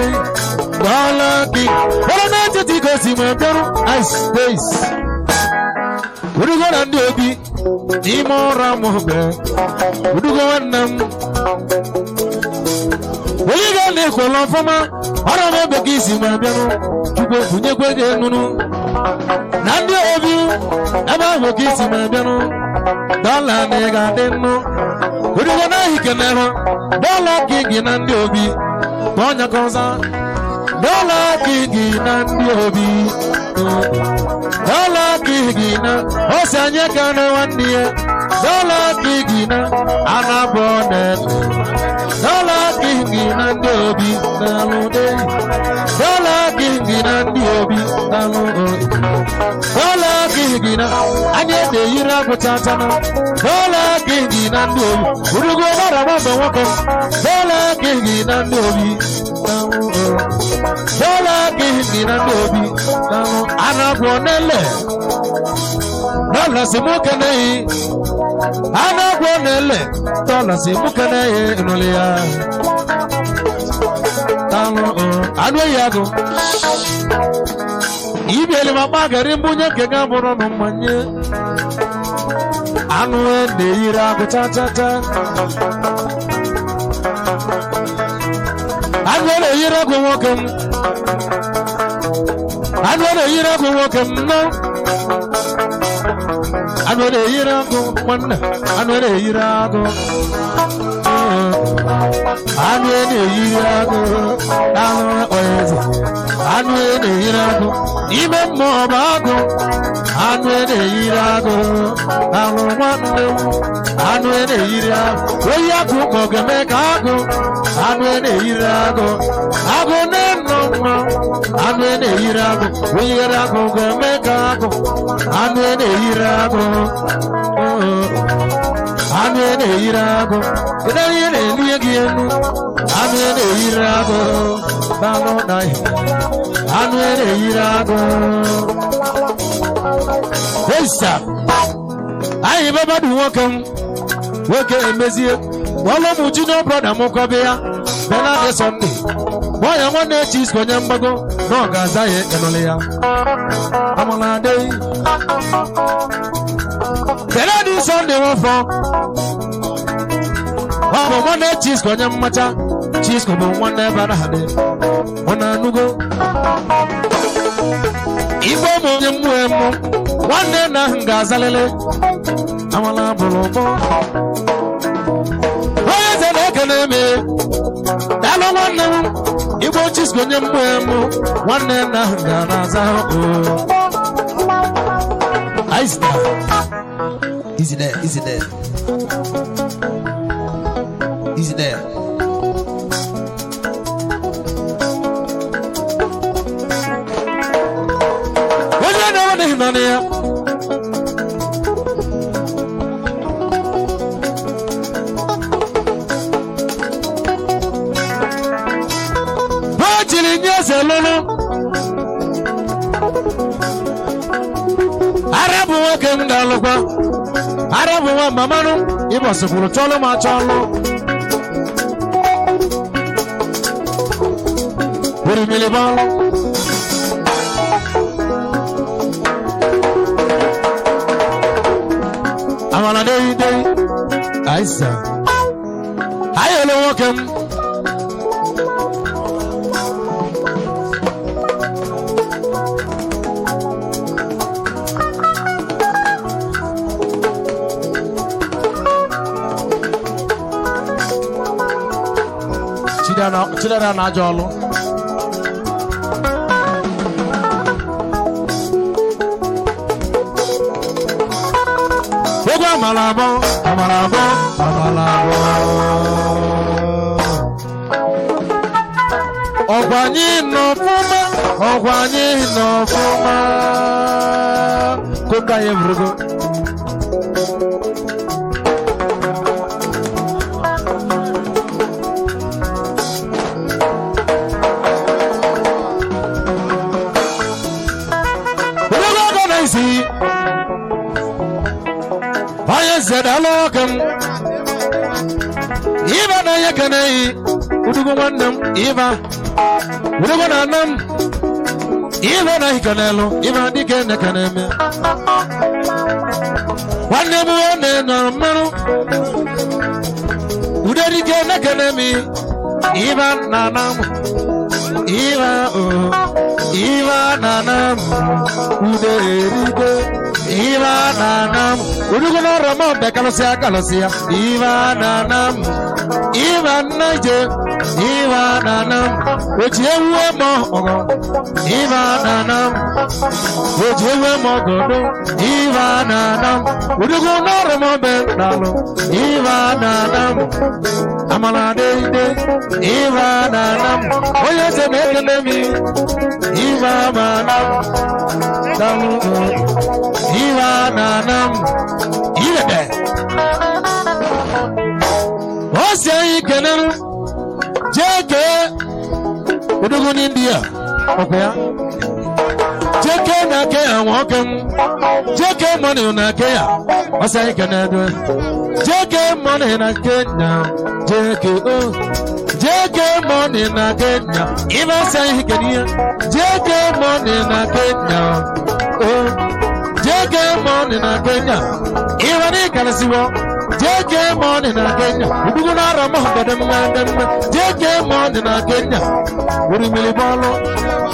S3: Dollar King ọrụ n'etiti gosi ma bịarụ ice days Udugo na ndị obi n'ime ụra mụbe udugo nwanne m onye ga na ekwela ọfụma ọrụ m ebe ka isi ma bịarụ Chukwu bunyekwe gị enunu na ndị obi ebe ahụ ka isi ma bịarụ dọla na ị ga-adị nnụ udugo na ahị kenere dọla king na ndị obi ka ọnya ka ọza dọla king na ndị obi dọla king na ose anyị ka na nwanne ya dọla king na anabọ na-ete dọla king na ndị obi na alụde dọla king na ndị obi na Daalụ ụlọ gị na anya na-eyiri agụ chatana ụlọ gị na ndị obi urugo gbara nwamba nwoke ụlọ gị na ndị obi ụlọ gị na ndị obi anagwọ nele dọla si mụ keneghị anagwọ nele dọla si mụ keneghị nụlị ya daalụ anụ eyi agụ ibieli ma kpa gari mbunye nke ga bụrụ nụ mmanye anụ na-eyiri agụ cha cha cha anụ na-eyiri agụ nwoke m anụ na-eyiri agụ nwoke m nọ anụ na-eyiri agụ nwanne anụ na-eyiri agụ anụ na-eyiri agụ anụ eze anụ na-eyiri agụ ime mmụọ bụ agụ anụ na-eyiri agụ anụ nwanne m anụ na-eyiri agụ oyi agụ ka ọ ga-eme ka agụ anụ na-eyiri agụ agụ na-enọ mma anụ na-eyiri agụ oyiri agụ ga-eme ka agụ anụ na-eyiri agụ anụ na-eyiri agụ kedu ihe na-elie gị elu anụ na-eyiri agụ n'anụ na anụ na-eyiri agụ esa anyị bebadu nwoke m nwoke emezie ọlụ m junior brother m kọbe ya benadị sọnde gwa ya nwanne Chisko onye mgbago na ọ ga-aza ya enụlị ya amala adịghị benadị sọnde nwafọ ọ bụ nwanne Chisko onye mmacha Chisko bụ nwanne ebe adị ọ na-anụgo igbe ụmụ onye mmụọ emu nwanne nna ahụ ga-azalịlị amala bụrụ ụbọ onye eze na-ekene eme daalụ nwanne m igbo Chisko onye mmụọ emu nwanne nna ahụ ga na-aza o
S4: Easy there, easy there. Easy there.
S3: Onye na-enwe n'ihi na ya o jiri nye eze lụrụ ara bụ nwoke m ga-alụkwa ara bụ nwa mamanụ ịbọsịkwuru chọlụ ma chọlụ orimili bọlụ amala dei dei aisa anyị ele nwoke m
S4: Chidera na ajọ ọlụ.
S3: Egwu amala abụọ amala abụọ amala abụọ ọkwa anyị nọ ọfụma ọkwa anyị nọ ọfụma kụka ya eburugo Odogo ọgọ na isi onye zedala ọkụ m ịba na onye keneghị udugo nwanne m ịba udugo na nne m ịba na ikenelu ịba dike nekene eme nwanne m nwanne nọrọ mmanụ ude dike nekene m ịba na na m ịba o ịba na na m ude erike ịba na na m udugo na ọrọ m ọbẹ kalụsịa kalụsịa ịba na na m ịba nna ije Ịba nana m. Oji ewu eme ọgọ. Ịba nana m. Oji ewu eme ọgọ do. Ịba nana m. Odogwu n'ọrụ m ọbẹ n'alụ. Ịba nana m. Amara deide. Ịba nana m. Onye eze na-ekele m. Ịba nana m. Dalụ. Ịba nana m. Irede. Ó sì ẹyin kẹlẹ́rú. Jẹ́kẹ́ odogwu ní India. Ọkọ ya. Jẹ́kẹ́ na Kenya àwọn ọkẹ́ mu. Jẹ́kẹ́ mọ́nì na Kenya. Ó sì ẹyin kẹlẹ́rú. Jẹ́kẹ́ mọ́nì na Kenya. Jẹ́kẹ́ o. Jẹ́kẹ́ mọ́nì na Kenya. Ìbá sì ẹyin kẹlẹ́rú. Jẹ́kẹ́ mọ́nì na Kenya. O. Jẹ́kẹ́ mọ́nì na Kenya. Ìwọ ní kàlẹ́sìwọ́. JK money na Kenya. Udugu na ara mọ gbẹdẹmẹ dẹmẹ. JK money na Kenya. Orimiri bọ́ọ̀lù.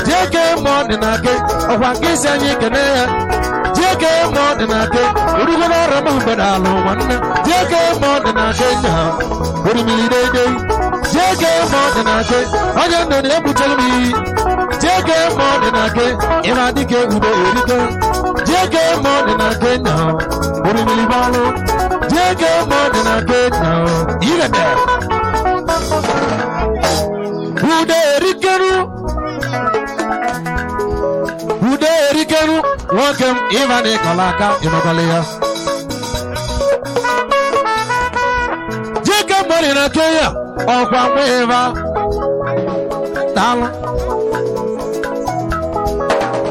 S3: JK money na Kenya. Ọ̀kwà nke isi anyị kene ya. JK money na Kenya. Udugu na ara mọ gbẹdẹ alụ nwanne. JK money na Kenya. Orimiri deidei. JK money na Kenya. Onye ndụ na-egbuchara m iyi. JK money na Kenya. Ịma dike udo erike. JK money na Kenya. Orimiri bọ́ọ̀lù. JK money na Kenya. Irede. Ude erikeru. Ude erikeru. Nwoke m ịba na ịkọla aka ịnọkọla ya. JK money na Kenya. Ọkwa nwa ịba. Daalụ.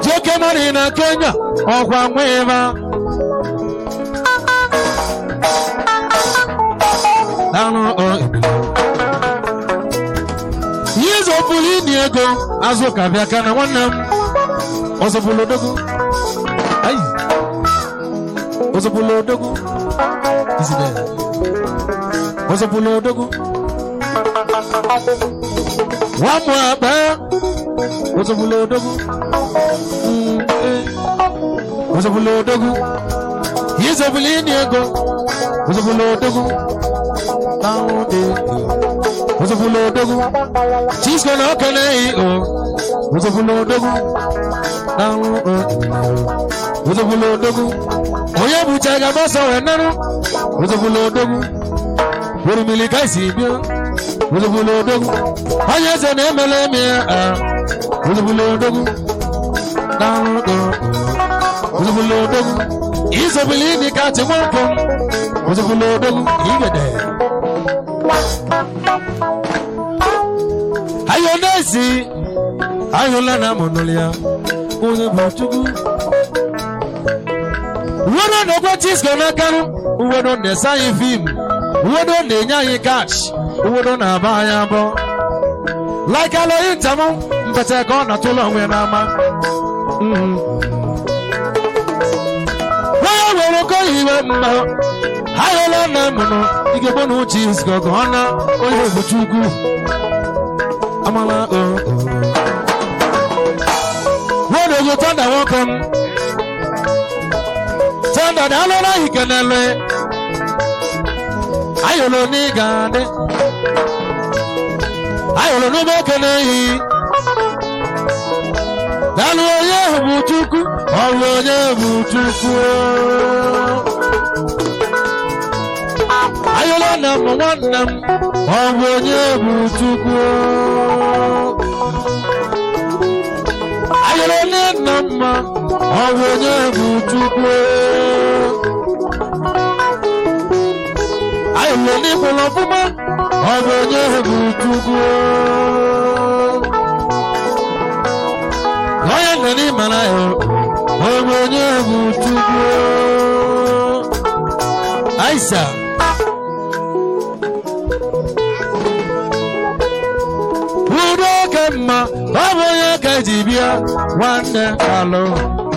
S3: JK money na Kenya. Ọkwa nwa ịba. Daalụ o ebile. Ihe zọpụrụ ịnị ego azụ ka bịa ka na nwanne m ọzọpụrụ odogwu. Ayi. Ọzọpụrụ odogwu. Izide. Ọzọpụrụ odogwu. Nwamụ akpa. Ọzọpụrụ odogwu. Eh. Ọzọpụrụ odogwu. Ihe zọpụrụ ịnị ego. Ọzọpụrụ odogwu. Daalụ dị. Ọzọpụrụ odogwu. Chisco na okene yi o. Ọzọpụrụ odogwu. Daalụ o. Ọzọpụrụ odogwu. Onye bụcha ga ọsọ wee narụ. Ọzọpụrụ odogwu. Orimili ka esi bịa. Ọzọpụrụ odogwu. Onye eze na-emele eme ya. Ọzọpụrụ odogwu. Daalụ o. Ọzọpụrụ odogwu. Izọbụlụ ịdị ka chi nwoke m. Ọzọpụrụ odogwu. Igede. Ayọ̀dẹ́sì ayọ̀lá na mọ̀nọ́lẹ́yà onye bụ Chukwu. Uwedo na-ekwe Chisco n'akanụ, uwedo na-ese anyị fim, uwedo na-enye anyị kash, uwedo na-aba anyị abọ. Like aloyi ntamụ, mpete ka ọ na-atụlụ onwe ya n'ama. Onye nwere oke iwe mma, ayọ̀lá na mọ̀nọ́, igebo na Chisco ka ọ na onye bụ Chukwu. Amala o o. Wọ́n lè wo tọ́ndà wọn kan. Tọ́ndà ní alọ́lá ìkẹnẹlẹ. Ayọ̀lọ́ ní gàdé. Ayọ̀lọ́ ní mọ́kẹ́nẹ́ yìí. Dálú onye bụ Chukwu, ọrụ onye bụ Chukwu. Ayọ̀lọ́ na mụ nwanne m, ọ bụ onye bụ Chukwu. Ayọ̀lọ́ ní nna mma, ọ bụ onye bụ Chukwu. Ayọ̀lọ́ ní mụlọ ọfụma, ọ bụ onye bụ Chukwu. Onye nọ n'ịmara ya, ọ bụ onye bụ Chukwu. Aisha. Udo ka mma, ọ bụ onye ka eji bịa, nwanne alụ,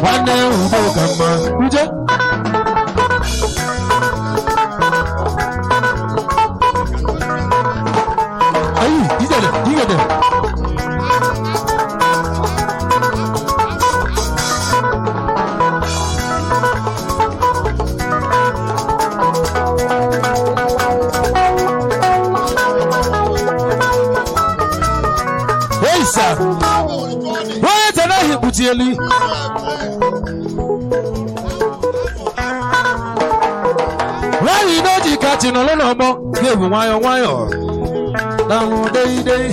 S3: nwanne udo ka mma, uje. Ayi, igede, igede. Eisa. Onye eze naghị ekpuchi elu. Nwaanyị n'oji kachi nọrọ n'ọgbọ ga-ebu nwayọọ nwayọọ. Daalụ deidei.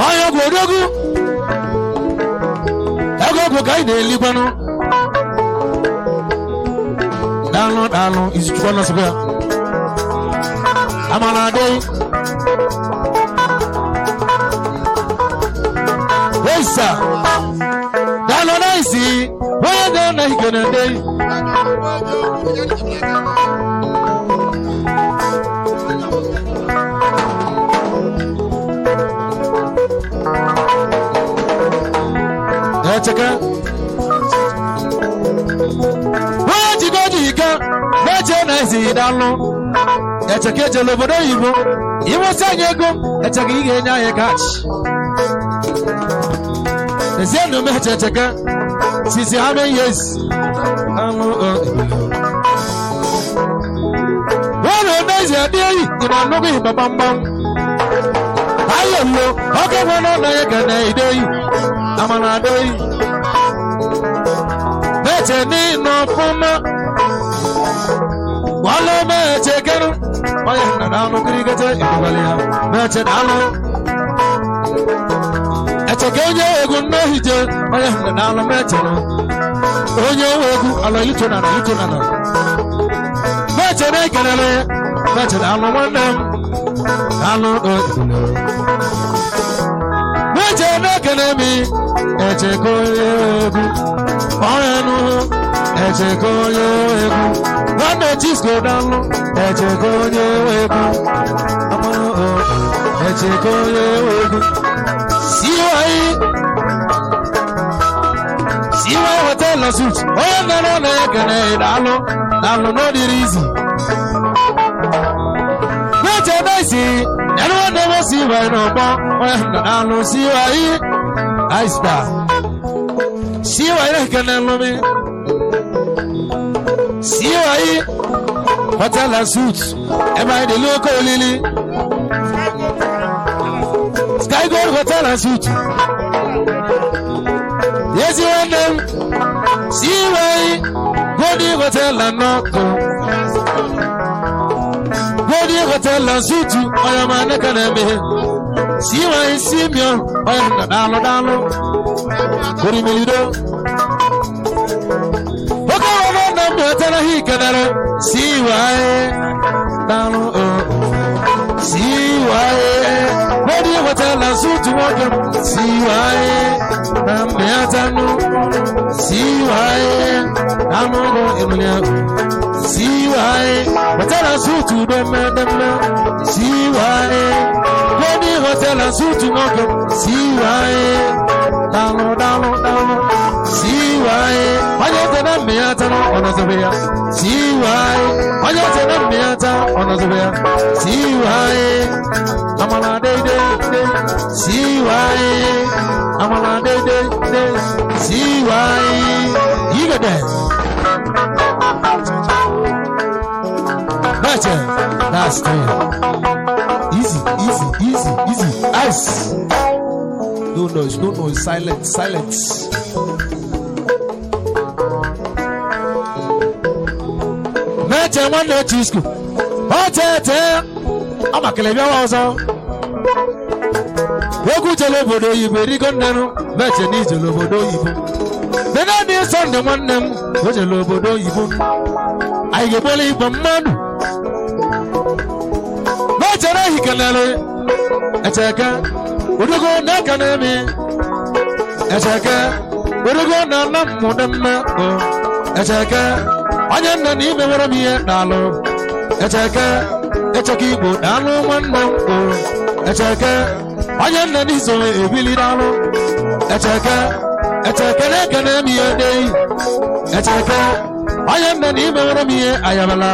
S3: Onye ọgwụ odogwu. Ego ọgwụ ka anyị na-elikwanụ. Daalụ daalụ izuchukwu nọsịkwa ya. Amara adịghị. Eisa. Daalụ na-esi. Onye ga-ana ikene adịghị. Echeke. Onye jide oji ike na-eche na esi daalụ. Echeke ejela obodo oyibo. Inwesị anyị ego, echeke ị ga-enye anyị kaachị. Ezienụ m eche echeke. Sisi how many years? Anụ o. Wọ́n rẹ̀ mẹ́sì ẹ̀dí èyí ìnà nnukwu ìgbà gbamgbam. Ayọ̀ lo ọkẹ́ wọn náà náà yẹ kẹ̀nẹ̀ ìdé yìí. Amara adé yìí. Mẹ́tẹ̀ ní iná fún mọ́. Wọ́n lọ mẹ́tẹ̀ kẹ́nu. Wọ́n yẹ nàdá ọ̀nù kirikẹ́tẹ́ ìdúgbàlẹ̀ ya. Mẹ́tẹ̀ dànù. Ẹ̀tẹ̀ kẹ́ onye egwu nnohije. Wọ́n yẹ nàdá ọ̀nù mẹ́tẹ̀ nù. Onye egwu alọ yìí tó nànà yìí tó nànà. Mẹ́tẹ̀ ní kẹ̀nẹ̀lẹ̀. Mẹ́tẹ̀ dànù nwanne m. Dànù o. Mẹ́tẹ̀ ní kẹ̀nẹ̀ mi. Ẹ̀tẹ̀ kọ́ onye egwu. Ọ̀rẹ́nu. Ẹ̀tẹ̀ kọ́ onye egwu. Nwanne Chisco dànù. Ẹ̀tẹ̀ kọ́ onye egwu. Amụ o. Ẹ̀tẹ̀ kọ́ onye egwu. Siwayi. Siwayi hotel na suit. Onye nara na ekene daalụ. Daalụ n'ọdịrị izi. N'eche n'ezi, ẹnu nwanne m siwayi n'ụgbọ. Onye nna daalụ siwayi. Aista. Siwayi na-ekene nlụmi. Siwayi hotel na suit. Ebe anyị dị n'oke olili. Sky Gold Hotel and Suite. Ezi nwanne m, Siwayi Golden Hotel and Nọkụ. Golden Hotel and Suite, onye ọma neka na-emeghe. Siwayi Simeon, onye nna daalụ daalụ. Orimilido. Oke ọrụ nna m wetara ha ikenere. Siwayi daalụ o. Siwayi. Golden Hotel and Suite nwoke m. Siwayi na mmịatanụ. Siwayi anụgo ịmụlịa. Siwayi Hotel and Suite demme. Siwayi Golden Hotel and Suite nwoke m. Siwayi daalụ daalụ daalụ. Siwayi onye eze na mmịatanụ ọnọzọbe ya. Siwayi onye eze na mmịata ọnọzọbe ya. Siwayi amala deidei dei. Siwayi amala deidei dei. Siwayi yigede. Meche, that's it. Easy, easy, easy, easy. Ice.
S4: No noise, no noise, silence, silence.
S3: Meche nwanne Chisco. Ọ tete. Ọ makele bịawa ọzọ. Egwu jere obodo oyibo erigo nnenụ. Meche na ijele obodo oyibo. Benadi Sọnde nwanne m, o jere obodo oyibo. Anyị ga-egbole igwe mmadụ. Meche na ehikelere. Echeke. Odogo na-eke na-eme. Echeke. Odogo na nna m dị mma. O. Echeke. Onye nna na ime nwere m ihe n'alụ. Echeke. Echeke Igbo daalụ nwanne m. O. Echeke. Onye nna na iso ebili daalụ. Echeke. Echeke na-ekene m ihe deyi. Echeke. Onye nna na ime nwere m ihe ayabala.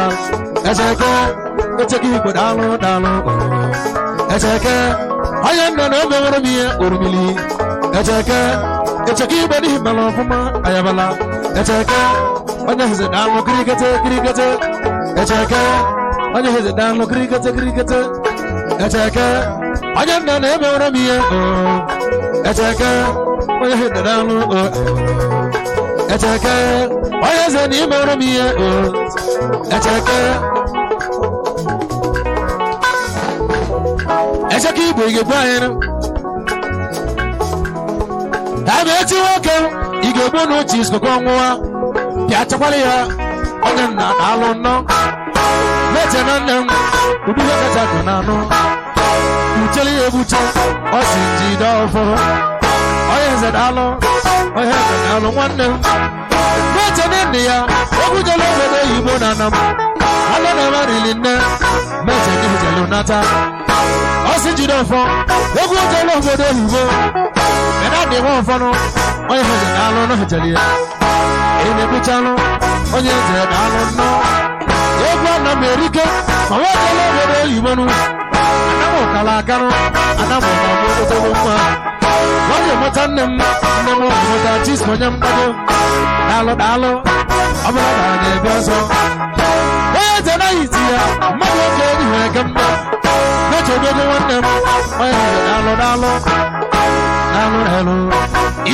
S3: Echeke. Echeke Igbo daalụ daalụ. O. Echeke. Onye nna na ome nwere m ihe orumili. Echeke. Echeke Igbo n'ihi mere ọfụma ayabala. Echeke. Onye eze daalụ kirikete kirikete. Echeke. Onye eze daalụ kirikete kirikete. Echeke. Onye nna na-emewere m ihe echeke onye nna na-alụ echeke onye eze na imewere m ihe echeke echeke igbo ị ga-egbu anyị nụ ebe echi nwoke ị ga-egbu n'uche isikokọ ọnwụwa bịa chekwara ya onye nna na-alụ nnọọ na-eche na nne m ụdị ihe kacha akụ na anụ uchele ya egbuche ọ si njide ọfọ onye nze daalụ onye nze daalụ nwanne m na-eche na nne ya egwujela obodo oyibo na ana m ala na marili nne meche ndị hụjelu nata ọ si njide ọfọ egwujela obodo oyibo mena dị nwa ọfọnụ onye nze daalụ na hụjeli ya ị na-egbuchalụ onye nze daalụ nnọọ egwu ana m erike ma nwaojela obodo oyibo nụ anamụ kala akarụ anamụ na ọmụ otogbo nwa wọ́n yóò mọ́tá nne m nne m mụta chisco onye mgbago daalụ daalụ ọ bụrụ na a na-ebe ọzọ onye eze naghị iti ya mmadụ oge enyi nwere ke mma na-eche odogo nwanne m onye eze daalụ daalụ daalụ daalụ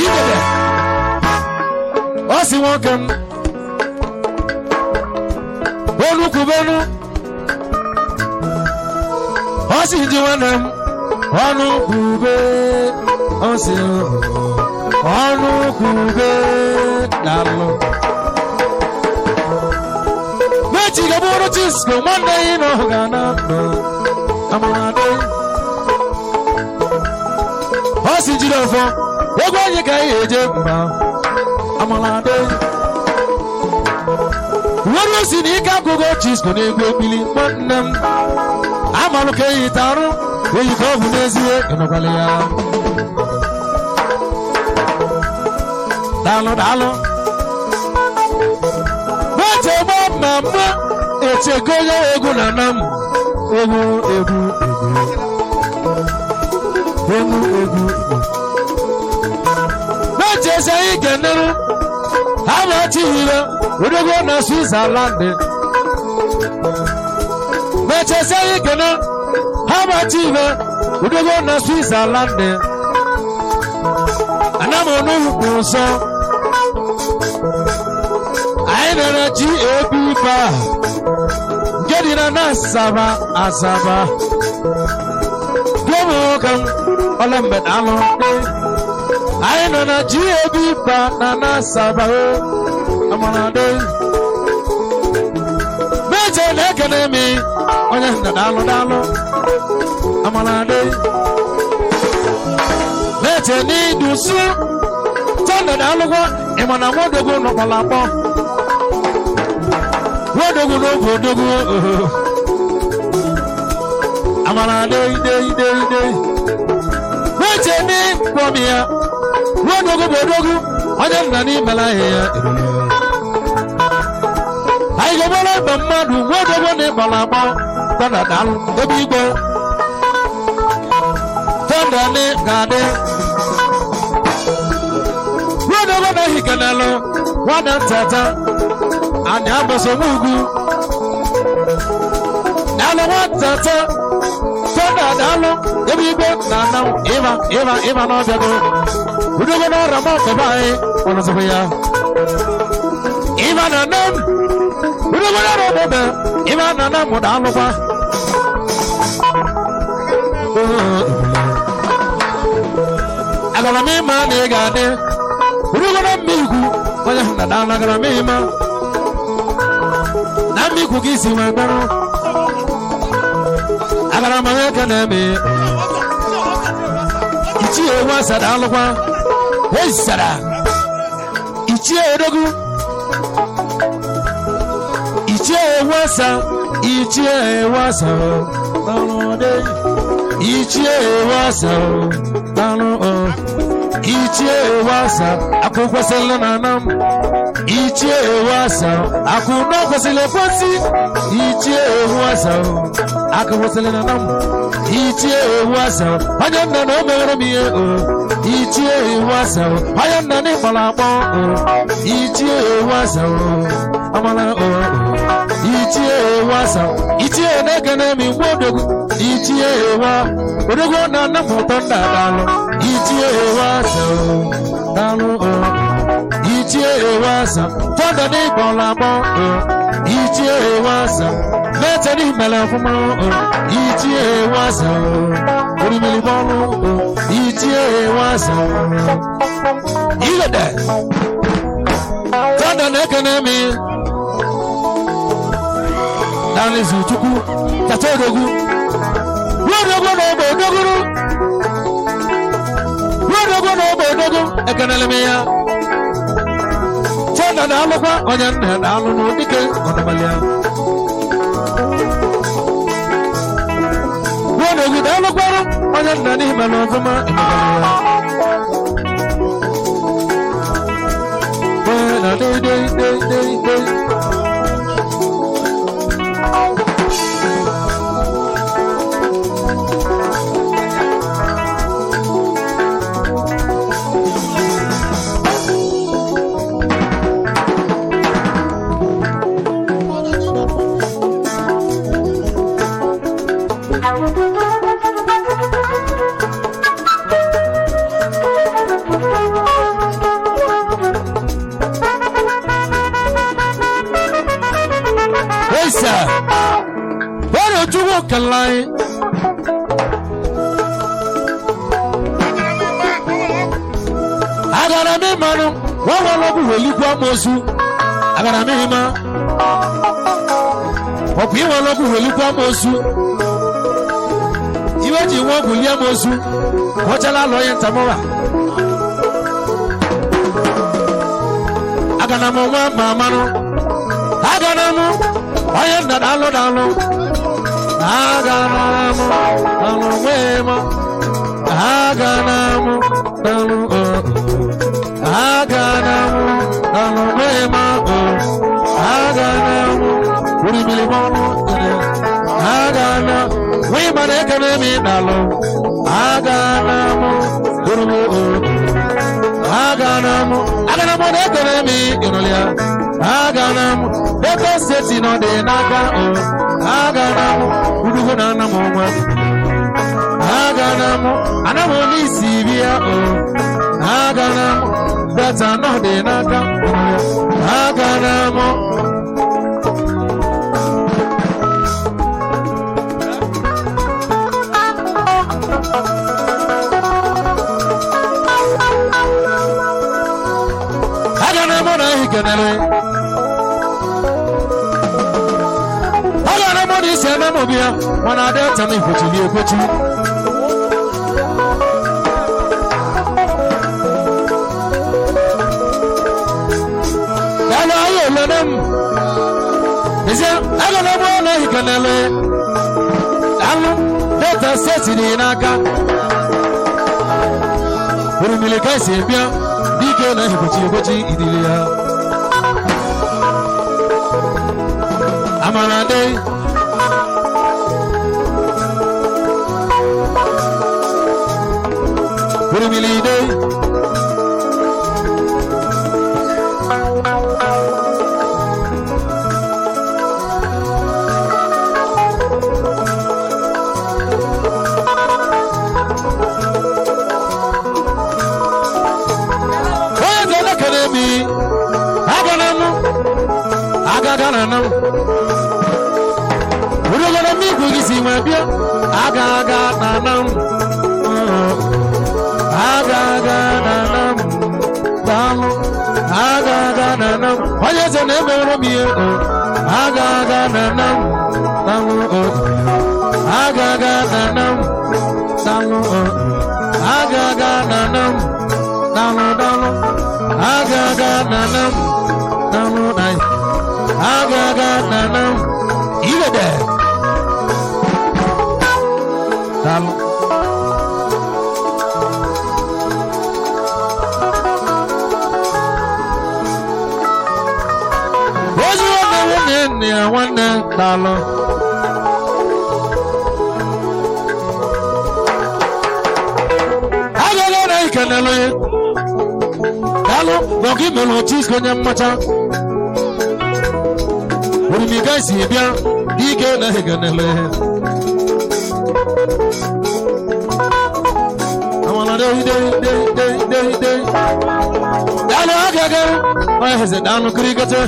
S3: idebe ọ si nwoke m onu kwubenu ọ si ji nwanne m ọnụ kwube ọ si ọnụ kwube daalụ mechi ga-abụrụ chisco nwanne ya nọ ga na ndụ amụmadị ọ si jiri ọfọ egwu anyị ka anyị eje mba amaladị were osi na ike agụgụ chisco na-egwu ekpili nwanne m amalụ ka eyi tarụ eyi ka ọ bụ n'ezie ịnụkwala ya daalụ daalụ meche gba ma mma echego ya egwu na na m egwu egwu egwu egwu egwu meche eze anyị keneru ha ma chihire odogwu na Switzerland meche eze anyị kene ha ma chihire odogwu na Switzerland anamonu nsọ anyị nara GAB bar nke dị na Asaba Asaba gụmụka ọla mgbe alụ anyị nọ na GAB bar na Asaba amarade meje na-ekene mi onye nna daalụ daalụ amarade meje n'idusu tọndọ daalụkwa ịma na nwadogwu nọkwala akpọ nwadogwu n'oge odogwu amara dei dei dei dei weche ní kwọmi ya nwadogwu bụ odogwu onye nna n'imela ahịa ya anyị ga-egbere mgbe mmadụ nwadogwu na ịgbara akpọ tọndọ daalụ ebe igwe tọndọ ní ga-adị nwadogwu na ehikenelụ nwanne ntata anyị agbasa ugwu daalụ nwatata tọnda daalụ ebe igwe na ana ịba ịba ịba n'ọbịago udogo n'ọrịa ma ọkọba anyị kpọrọzikwa ya ịba na nne m udogo n'ọrịa ọmụme ịba na nne m daalụkwa agara m ịma na ị ga-adị udogo na mma ikwu onye hụ na daalụ agara m ịma na mmikwu gị si wee gbarụ agara m onye ka na-eme ichie ewu asada alụkwa ezisara ichie odogwu ichie ewu asa ichie ewu asa n'ọrụ ichie ewu asa n'ọrụ ichie ewu asa akwụ kwesịrị na anam ichie ewu asa akụ na kwesịrị ekwesị ichie ewu asa akụ kwesịrị na anam ichie ewu asa onye nna na o meghere m ihe o ichie ewu asa onye nna na ịkpọrọ akpọ o ichie ewu asa o amara o Ichie wasa. Ichie na-ekene m igwe odogwu. Ichie wa. Odogwu na nna m ụtọ nda daalụ. Ichie wasa. Daalụ o. Ichie wasa. Tọnda n'ịgbọla agbọ o. Ichie wasa. Mete n'imele ọfụma o. Ichie wasa o. Orimiri bọọlụ o. Ichie wasa o. Igede. Tọnda na-ekene m. Danizu Chukwu. Tata odogwu. Odogwu na ogbe odogwu. Odogwu na ogbe odogwu. Ekenele m ya. Tọnda na-alụkwa onye nna na-alụ n'dike ọnụmalịa. Odogwu na-alụkwarụ onye nna n'ime na ọfụma emekwara ya. Ee, na dei dei dei dei dei. Esa. Bọ́ọ̀lù ojúwò kẹlá yín. Agara mi mmanụ, wọ́n wọ́n lọ́gùn wèlíkwu amoosu. Agara mi ma. Ọ̀pọ̀ ìwọ̀n lọ́gùn wèlíkwu amoosu. Iwe ji nwa ọgwụ lie amoosu. Kọchala alọ ya ntamụra. Agana m nwa ma amanụ. Agana m onye nna daalụ daalụ. Agana m daalụ nwee m. Agana m daalụ o. Agana m daalụ nwee m o. Agana m orimiri m ọnụ ere. Agana nwee m na-ekene m daalụ. Agana m orimi o. Agana m agana m na-ekene m ịnụlịa. Agana m Delta steeti nọ dị n'aka o. Agana m udugo na ana m nwa. Agana m ana m n'isi bịa o. Agana m Delta nọ dị n'aka o. Agana m agana m na ehikenere. Agana m na isi ana m bịa mana Delta m ekwochili ekwochi. Daalụ ahịa olone m. Ezi agana m na ehikenere. Daalụ Delta steeti dị n'aka. Orimiri ka esi bịa dike na ekwochi ekwochi idili ya. Amara dị. Orimiri dị. Onye dị elekere mi, agana m, agagana m. Urugoro m igwe gị si nwe bịa, aga aga na na m. Aga aga na na m. Daalụ, aga aga na na m. Onye eze na-emere m ihe o. Aga aga na na m. Daalụ o. Aga aga na na m. Daalụ o. Aga aga na na m. Daalụ daalụ. Aga aga na na m. Daalụ na aga aga na na m. Igede. Daalụ. Ozi nwanne nwunye nne ya nwanne daalụ. Agaghị na ikenelu ya. Daalụ na ọka imelu otu isi onye mmacha. Orimiga si bịa ike na egenele. Amala dei dei dei dei dei dei. Daalụ agaga onye eze daalụ kirikete.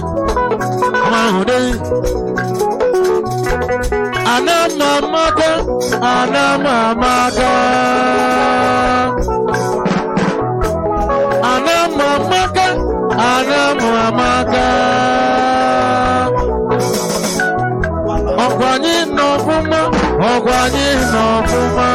S3: Amahụ dei. Anamamaka, anamamaka. Anamamaka, anamamaka. Ọkwa anyị nọ ọfụma, ọkwa anyị nọ ọfụma.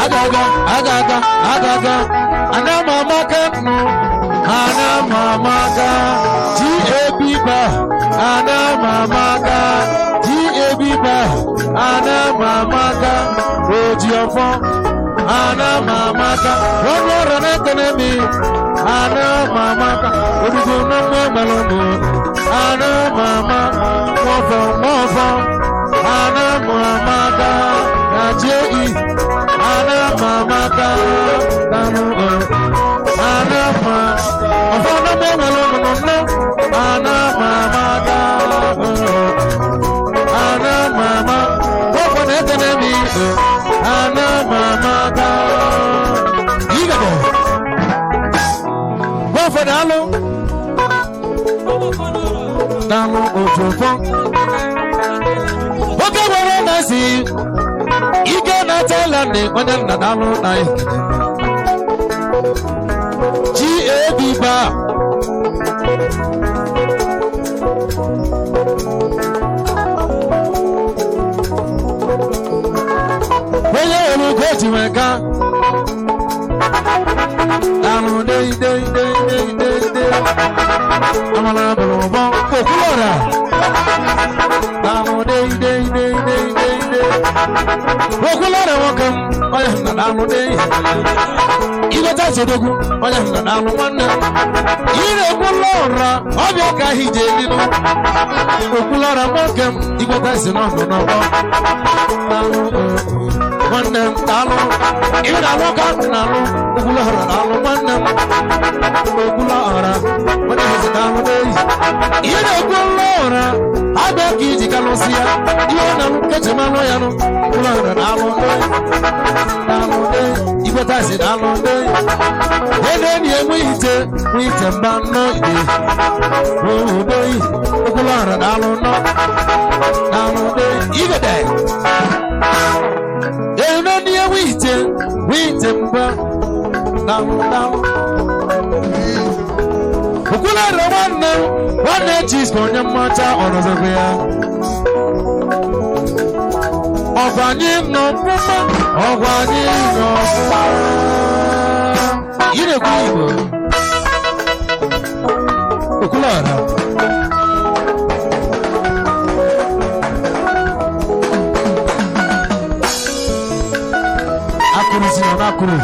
S3: Agaga, agaga, agaga, anamamaka nụ, anamamaka, GAB ba, anamamaka, GAB ba, anamamaka, Ojiọfọ, anamamaka, onye ọrụ na-ekene mi, anamamaka, odugo na mma gbalụmụ, anamama, nwọfọ, nwọfọ, anamamaka, na JE. Anamamaka, kanu o. Anama, ọfọ na mọ nwere ọnụnụ nọ. Anamamaka, o. Anamama, ọfọ na ekene mi o. Anamamaka. Igabo. Ọfọ na alụ. Daalụ otu ọfọ. Oke nwere na-esi. Ike na Thailand onye nna daalụ na GAB ba onye nwere ugo ji nwee ka daalụ dei dei dei dei dei dei amala bụrụ ụbọ okwulọra daalụ dei dei dei dei dei dei okwulọra nwoke m onye nna daalụ dei igweta chedogwu onye nna daalụ nwanne m ị na-ekwulọra ọbịa ka ahụ ije elinu okwulọra nwoke m igweta si n'ọnụ n'ọgbọ daalụ nwanne m daalụ ị na-alụ ka m na-alụ okwulọra daalụ nwanne m okwulọra onye eze daalụ dei ị na-ekwulọra abịa ka iji kalụsị ya ihe ọ na-alụ kechemalụ ya nụ okwulọra daalụ dei daalụ dei igweta si daalụ dei ene ni enwe ite nwe ite mba nnọ ide ooo dei okwulọra daalụ nnọ daalụ dei igede ene ni enwe ite nwe ite mba daalụ daalụ okwulọra nwanne m nwanne Chisco onye mmacha ọnọzọgụ ya ọgwa anyị nọ ọfụma ọgwa anyị nọ ọfụma ị na-ekwu Igbo okwulọra akụrụ si nọ n'akụrụ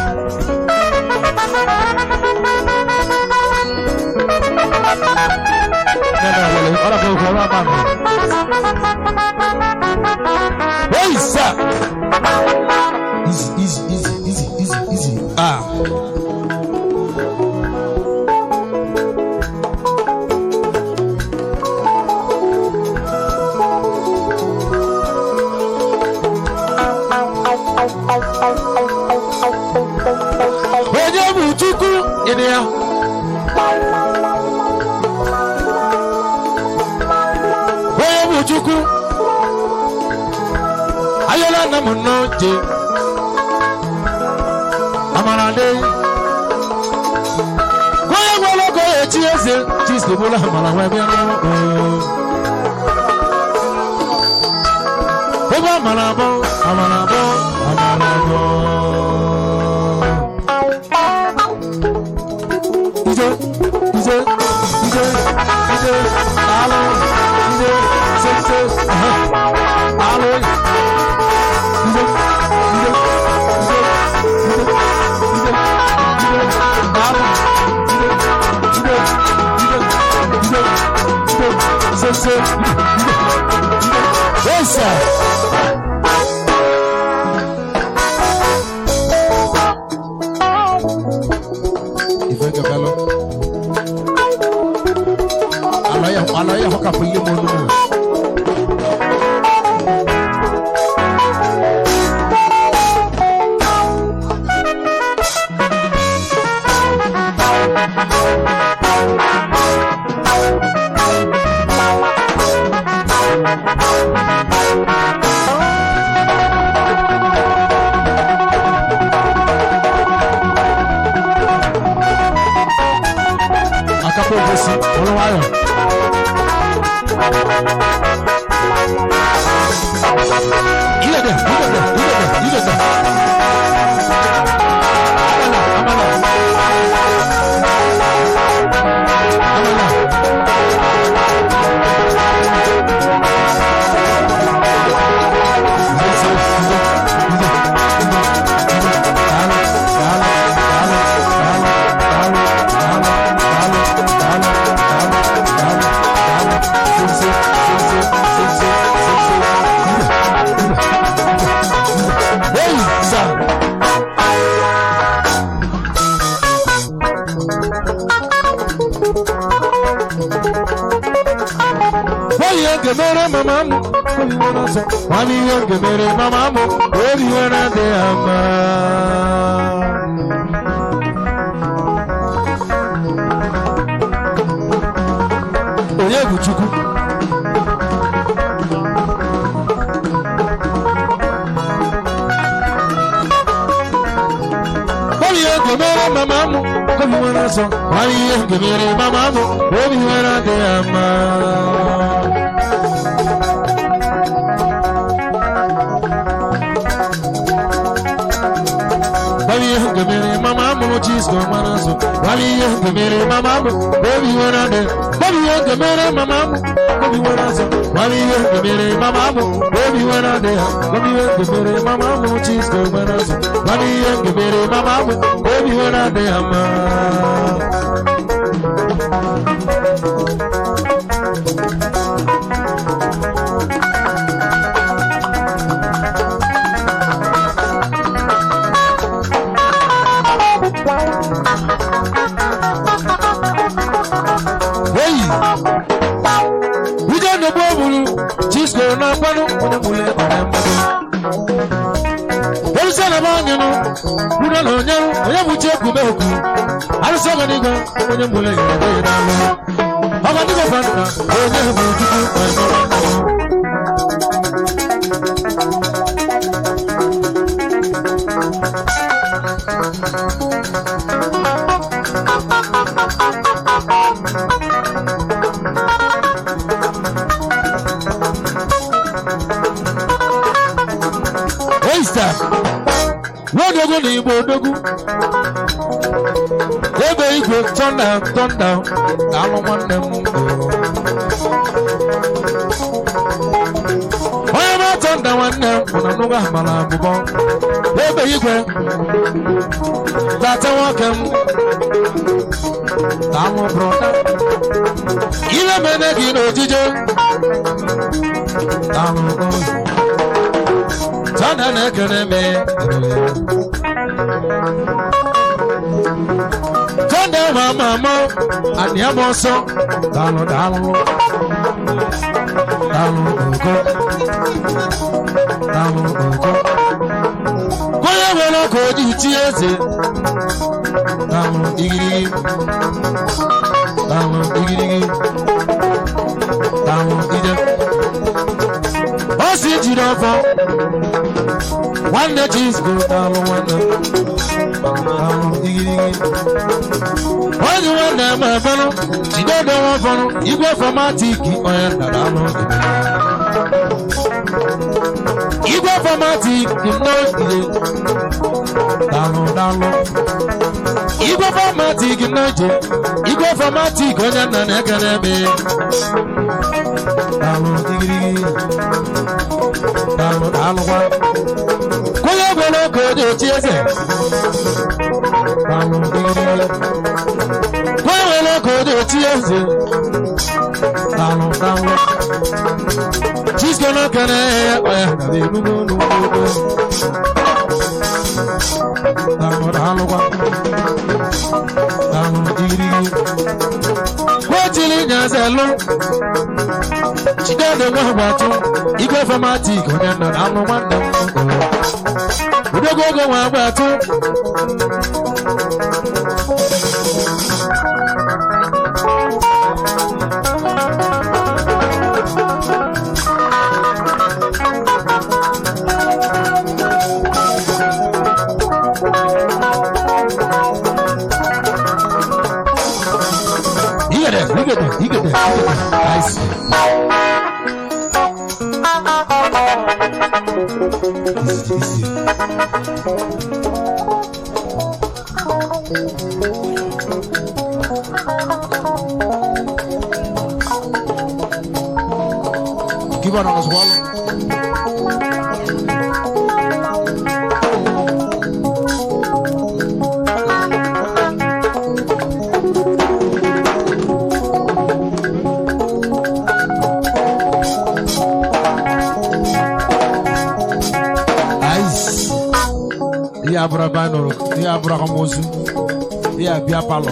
S3: Hey, sir. Easy, easy, easy, easy, easy, easy. Ah. Onye bụ Chukwu ịdị ya. Onye bụ Chukwu ayọla na m nnọọ je amara dị onye nwere oge echi eze chisogbula amara wee bịa n'ụlọ ebe amara abụọ amara abụọ amara abụọ ije ije ije ije daalụ ije ise ise aha daalụ ije ije ije ije ije ije daalụ ije ije ije ije ije ise ise ije.
S4: Chinemelụ. Alọ ya hụkapụ ihe m onu m. Akapụ obosi, ọrụ nwayọ. Ilede, ilede, ilede, ilede. Amala, amala. Amala. Hey, sir. Nwanyị nke mere mama m, obi nwere ọsọ. Nwanyị nke mere mama m, obi nwere adịghị ama. Onye bụ Chukwu? Nwanyị nke mere mama m, obi nwere ọsọ. Nwanyị nke mere mama m, obi nwere adịghị ama. Wali ihe nke mere mama mụrụ Chisko mara nso. Wali ihe nke mere mama mụ obi nwere adị. Wali ihe nke mere mama mụ obi nwere azụ. Wali ihe nke mere mama mụ obi nwere adị ha. Wali ihe nke mere mama mụrụ Chisko mara nso. Wali ihe nke mere mama mụ obi nwere adị ha mma. Hey! Wíjọ́ ní bó bulu, Chisco náà pẹ́nu, onye múlẹ̀ ọ̀rẹ́ mmadụ. Olùsọ na bá nyẹnu, wúdọ̀ nà onyeru, onye mú chi ekwu mekwu. Arụsị ọganigo, onye múlẹ̀ yẹrẹ yẹrẹ n'alụ. Ọganigo fanda, onye bụ Chukwu onye mmadụ. Oyster, nwodogu na Igbo odogwu. Ebe igwe tọnda tọnda alụ nwanne m. Onye ma tọnda nwanne m bụ na nnukwu amara abụbọ. Ebe igwe tata nwoke m alụ brọda. Ile mene gị n'ojije alụ oyi. Tọnda na-ekene me. Tọnda ma ama ama anị ama ọsọ daalụ daalụ daalụ ogo daalụ ogo. Onye nwere ọkụ oji chi eze daalụ igirigi daalụ igirigi daalụ ije. Ọ si jiri ọfọ nwanne Chisco daalụ nwanne daalụ igirigi. Onye nwanne m efenụ jide odowe ọfọnụ igwe fọmatiki onye nna daalụ igwe fọmatiki n'ogige daalụ daalụ igwe fọmatiki n'oje igwe fọmatiki onye nna na-ekene ebe daalụ igirigi daalụ daalụkwa onye gwere oge onye ochi eze daalụ igirigi onye nwere oge onye ochi eze daalụ daalụ Chisco n'okene onye nara enugo n'ugbo daalụ daalụkwa daalụ
S3: nyazelu chidede nwa gbatụ igwe fọmatik onye nọ na alụ nwanne m udogo ogo nwa gbatụ Igede, igede, igede, igede. Nice. Easy, easy. Give her on as well. Ice. Ihe abụrụ ebe anyị nụrụ, ihe abụrụ akwamozu, ihe abịa palọ.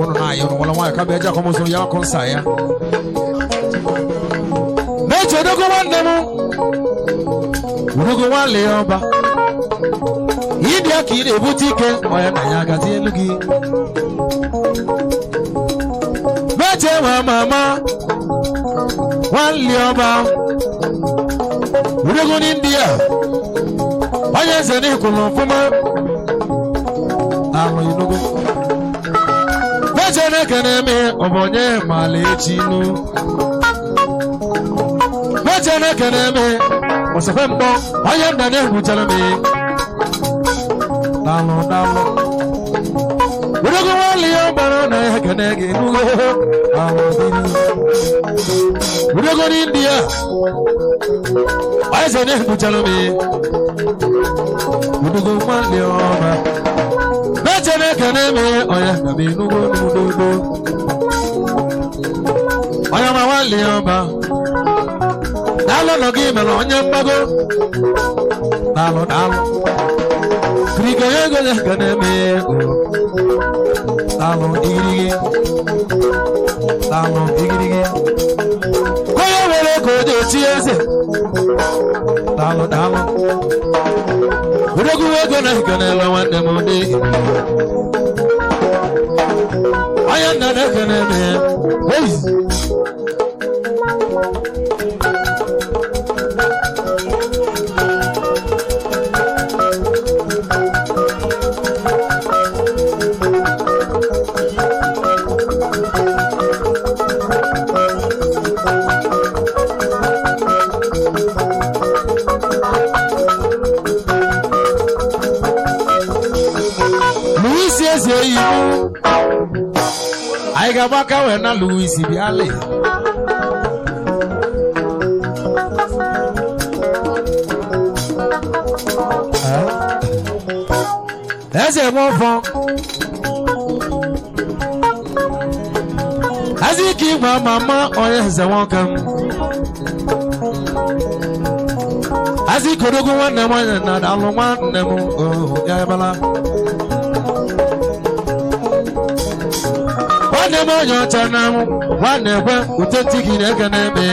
S3: Ụnụ na-ayọ ụnụ nwere nwaanyị ka bịa eje akwamozu ya ọkụ nsa ya. Meche odogo nwanne m, odogo nwanne ya ọba. Ịdị aka ị na-ebute ike, onye na ya agazi elu gị. Meche nwa mama, nwanne ọba. Udogo n'India, onye eze n'ikwulu ọfụma alụ inugo. Meche na-ekene eme ọ bụ onye mala echi nu. Meche na-ekene eme ọsọfe mkpọ onye nna na-egwuchara m. Dalụ dalụ. Udogo nwanne ya gbara na ekene gị nugo. Alụ dịrị. Udogo n'India. Eze na-egbuchala m udugo nwanne ọma meche na-ekene m onye na m enugo n'udodo onye ọma nwanne ọma daalụ nọ gị mere onye mgbago daalụ daalụ kirike ego na-ekene m daalụ igirigi daalụ igirigi onye nwere ka o ji echi eze daalụ daalụ odogwu ego na ekenela nwanne m dị onye nna na-ekene m ei Luis eze eyi anyị ga-agba aka wee na Luis bịalị eze nwafọ eze ike igwe ama ama onye eze nwoke m eze ike odogwu nwanne m onye na alụ nwanne m oh ya ebela nwanne m onye ọcha na m nwanne ekwe ute ntị gị na-eke na-eme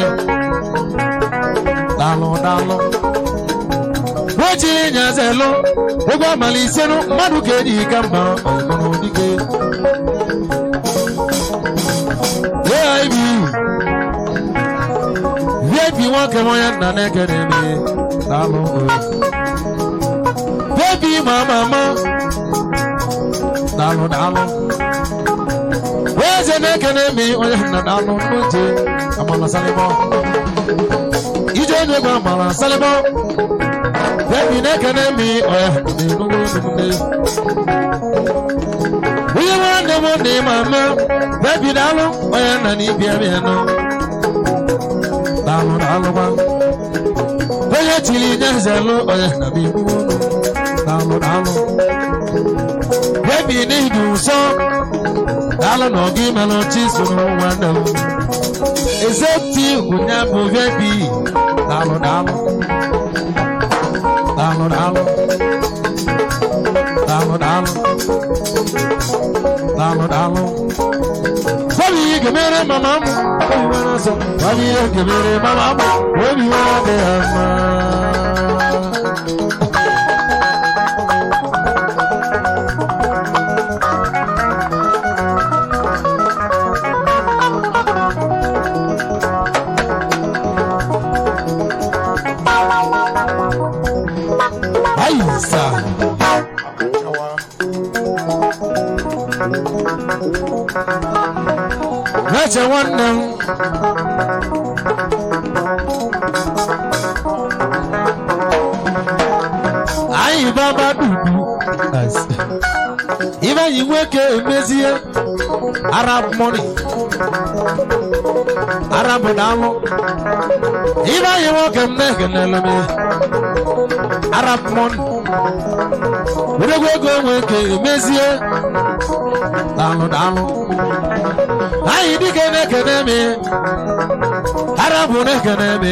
S3: dalụ dalụ nwochiri nyazelu ụgwọ amalị isenu mmadụ ka eji ka mba ọmụrụ dike AIB VIP nwoke m onye nna na-eke na-eme dalụ baby ma mama dalụ dalụ eze na-ekene mi onye nna na-anụ n'oche amala salịbọ ije onye gwa amala salịbọ bebi na-ekene mi onye na-enugwu nne onye nwanne m na ịma mma bebi daalụ onye nna na ibi ebe nọ daalụ daalụkwa onye chiri nye eze lụ onye nna m enugwu daalụ daalụ bebi n'ihi ụsọ daalụ na ọgụ imelụ chi soro nwanne m ezeti ụnya bụ bebi daalụ daalụ daalụ daalụ daalụ daalụ daalụ daalụ. Bobby
S4: gemere mama m, obi nwere ọsọ. Gwa m ihe gemere mama m, obi nwere adịghị mma. Aisa. Leche nwanne m. Anyị baba dudu. Ibe anyị nwoke emezie Arab money. Arab daalụ. Ibe anyị nwoke m na-ekenele m. Arab money. Weregwu ego nwoke emezie. Daalụ daalụ. Anyị dike na-ekene m. Arab na-ekene m.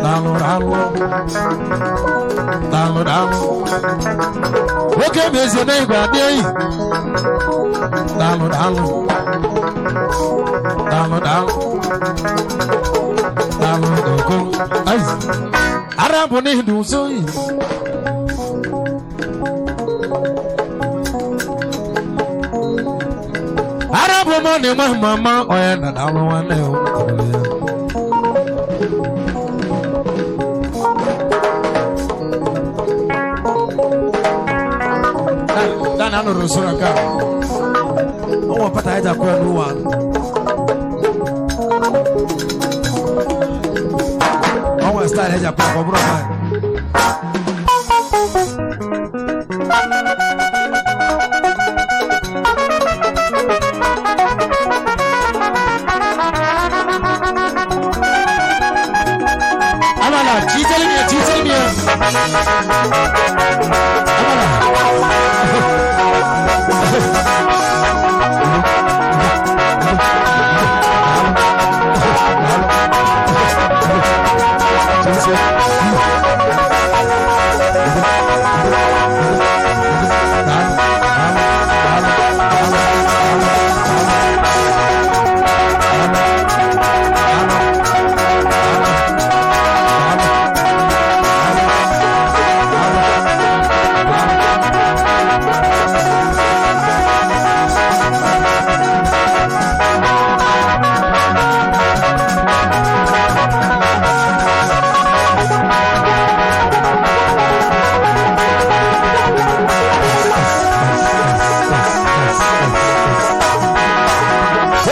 S4: Daalụ daalụ. Daalụ daalụ. Nwoke mezie na igwe adị enyi. Daalụ daalụ. Daalụ daalụ. Daalụ oko. Ayi. Arab n'ihi na ụzọ yi. Arab mọ na enwe mama onye na daalụ nwanne ya.
S3: Dan anụrụ usoro nke a. O nwere pata anyị ji akwụ ya n'ụwa. O nwere staịlụ eji akwụ ya ka ọ bụrụ ọma.
S4: Amala, chiteli mia, chiteli mia. Amala.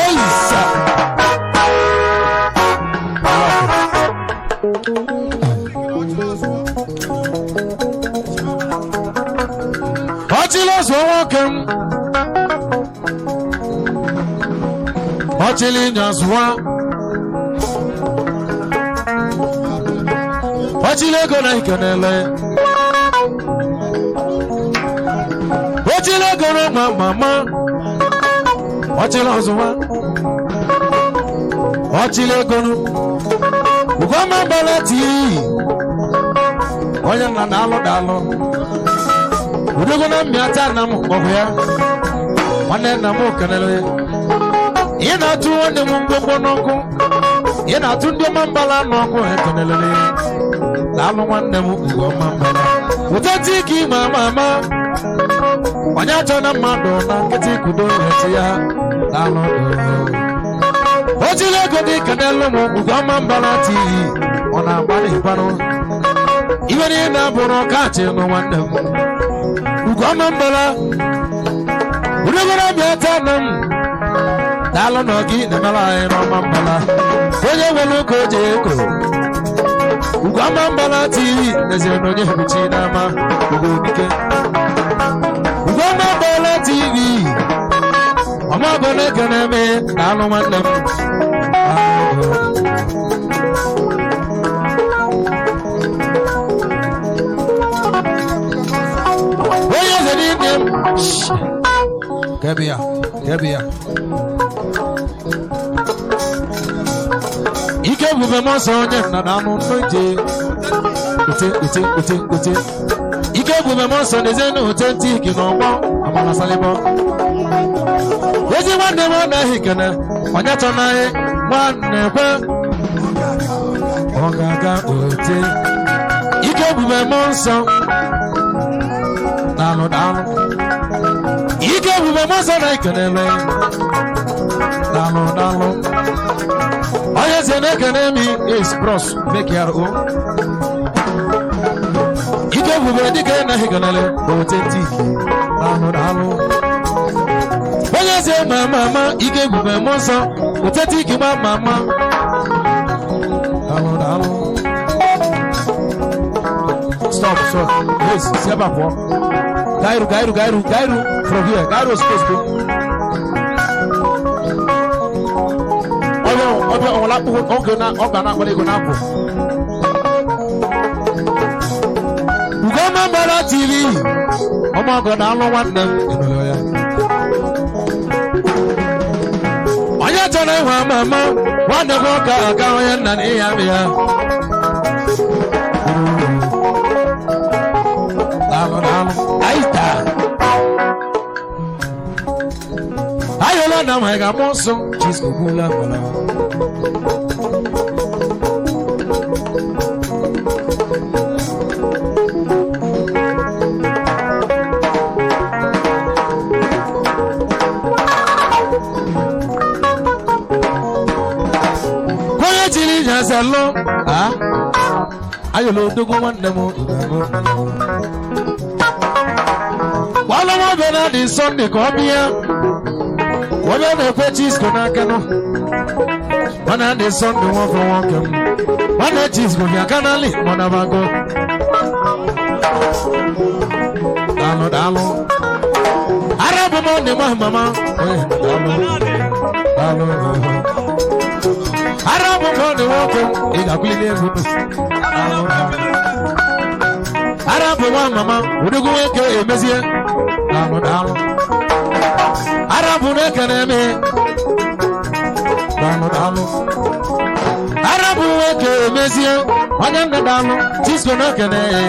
S4: Eisa. Ọchịlị ọzọ nwoke m. Ọchịlị nyazụwa. Ọchịlị ego na ikenele. Ọchịlị ego na ma mama. Ọchịlị ọzụwa. Ọchịlị ego nụ. Ugoma gbara tii. Onye nna na-alụ dalụ. Udogo na mmịata nna m ọgụ ya. Nwanne nna m kenere ya. Ị na-atụ nwanne m ngwongwo n'ọkụ. Ị na-atụ ndị ọma mbala n'ọkụ ekenelele ya. Daalụ nwanne m ugoma mbala. Ụtọ tii ka ime ama ama. Onye achọ na mmadụ na nkịtị kudo eti ya. Daalụ Ojile ego dị kenelu m ugoma mbala tii. Ọ na-agba n'ịgbanụ. Iwe niile abụrụ kaachị nụ nwanne m. Ugoma mbala. Udogoro bịa taa nụ m. Daalụ na gị na-emere anyị n'ọma mbala. Onye nwere ụka o ji ego. Ugoma mbala TV leziri na onye ebuchi n'ama ugo dike. Ugoma mbala TV. Ọma bụ na ekene me daalụ nwanne m. Onye eze n'ime m.
S3: Kebia, kebia.
S4: Ike ebube m ọsọ onye nna na anụ nnu ije. Ute ute ute ute. Ike ebube m ọsọ na eze na ute ntị gị n'ọgbọ amala salịbọ.
S3: Ezi nwanne m anaghị kene onye chọ n'anyị nwanne kwe ọ ga-aga ote ike ebube mmụọ nsọ daalụ daalụ ike ebube mmụọ nsọ na ikenele daalụ daalụ onye eze na-ekene mi is bros make ya o ike ebube dike na ikenele otentik daalụ daalụ onye eze ma ama ama ike ebube mmụọ nsọ otentik ma ama ama daalụ daalụ stop stop yes si ebe a pụọ gairu gairu gairu gairu from here gairu ozugbo ozugbo ọbịa ọbịa ọwụla akpụkpọ oge na ọ ga na-akpara ego na-apụ Ugomma Mbara TV ọmọ ọgọ na-alụ nwanne m ịnụrụ ya onye chọrọ ịhụ ama ama nwanne m ọka aga onye nna na ihe amị ya daalụ daalụ aịta ayọla na ma ị ga-amụ nsọ Jizọs gwula mara onye jiri nyaze lụ a ayọla odogwu nwanne m gbalụ nwoke na dị sọnde ka ọ bịa onye na-ekwe chisko n'aka nụ mana dị sọnde nwoke nwoke m nwanne chisko bịa kanali mọnabago daalụ daalụ ara bụ m ndị ma mama onye daalụ daalụ ara bụ m ndị nwoke m ị ga-akwụli egwu daalụ daalụ ara bụ nwa mama odogwu nwoke emezie daalụ daalụ ara bụ na-ekene eme daalụ daalụ ara bụ nwoke emezie onye nna daalụ chisko na-ekene ya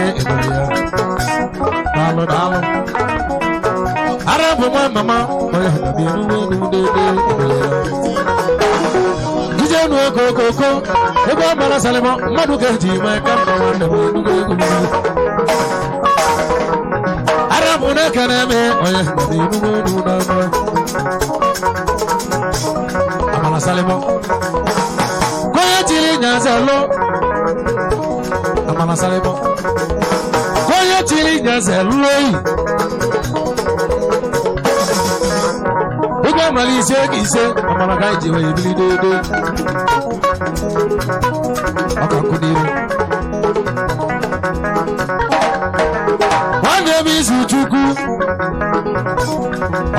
S3: daalụ daalụ ara bụ nwa mama onye na-abịa eruwe elu dede ije nu okokoko ebe ọ mara salịmọ mmadụ ga-eji mee ka mma nwanne m enugo egwu ara bụ na-ekene eme onye na-enugo elu n'ọnụ amala salịmọ konye tiri nyaze lụ amala salịmọ konye tiri nyaze lụ oyi ụgwọ amala ise ka ise amala ka iji wee ebili deede ọka nkụ n'iru nwanne m izu chukwu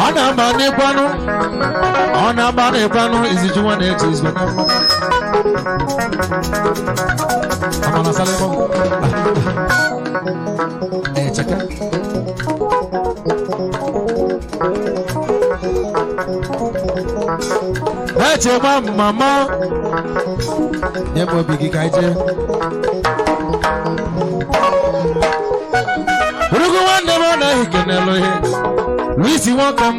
S3: ọ na-ama n'ịkwanụ ọ na-ama n'ịkwanụ izuchu nwa na-eche izu na mma amala salịmọ echeka eche nwa mama nye m obi gị ka anyị jee Urugu nwanne m anaghị kenelu ihe Luisi nwoke m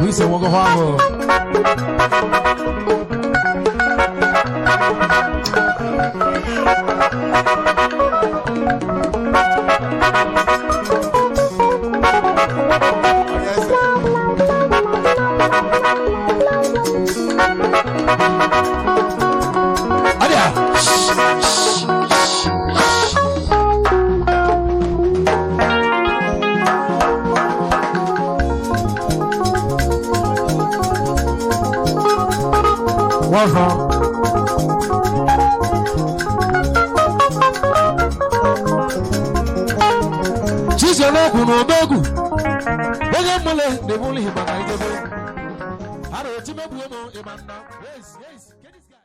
S3: Luisi nwoke hụ ahụ Ọdịa Wọ́fọ̀. Chisom kwuru odogwu onye mụle na-ebuli ịgba na idebe ara otimegbuo m ịgba nna yes yes get this guy.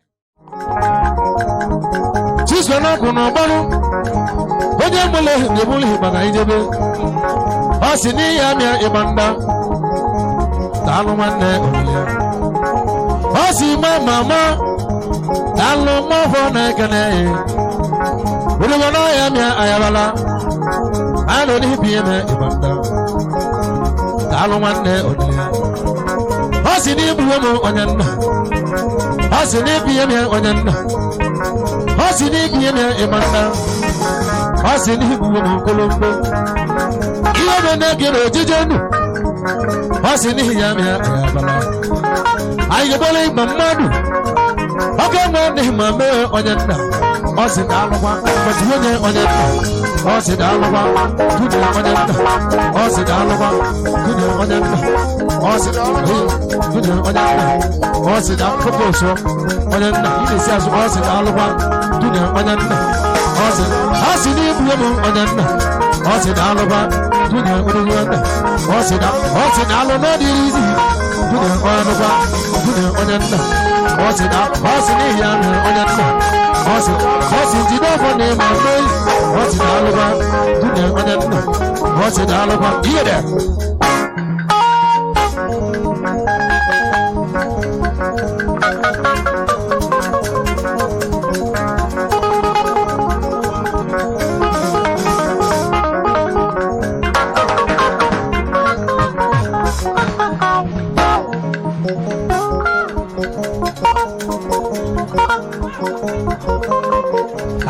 S3: Chisom kwuru ọgbarụ onye mụle na-ebuli ịgba na idebe ọ sị n'ihi amịa ịgba nna daalụ nwanne omume ọ sị ma mama daalụ mmafọ na-ekene ya Olùwọ́n náà yà mí ayabala. Àlọ́ ní bí ẹ̀mẹ́ ìbàdàn. Daalụ nwanne onye. Ọ sị na igbuwe m onye nna. Ọ sị na ibinye m onye nna. Ọ sị na ibinye m ịma nna. Ọ sị na igbuwe m kolombo. Ihe bụ na gị na ojije ndụ. Ọ sị n'ihi ya mịa ya abala. Anyị ga-egbere ịgba mmadụ. Oke nwe ndị ma mee onye nna. Ọ sị na alụkwa mgbe onye onye nna. Ọ sị na alụkwa nwunye onye nna. Ọ sị na alụkwa nwunye onye nna. Ọ sị na nwunye onye nna. Ọ sị na focus onye nna. Ị na-esi azụ ọ sị na alụkwa nwunye onye nna. Ọ sị na igbu m onye nna. Ọ sị na alụkwa nwunye onye nna. Ọ sị na alụ n'ọdịrị izi nwunye onye nwunye onye nna. Ọ sị na ọ sị n'ihi ya mere onye nna. Ọ sị njide ọfọ na ịma mmeri. Ọ sị na alụkwa nwunye onye nna. Ọ sị na alụkwa ihe dị.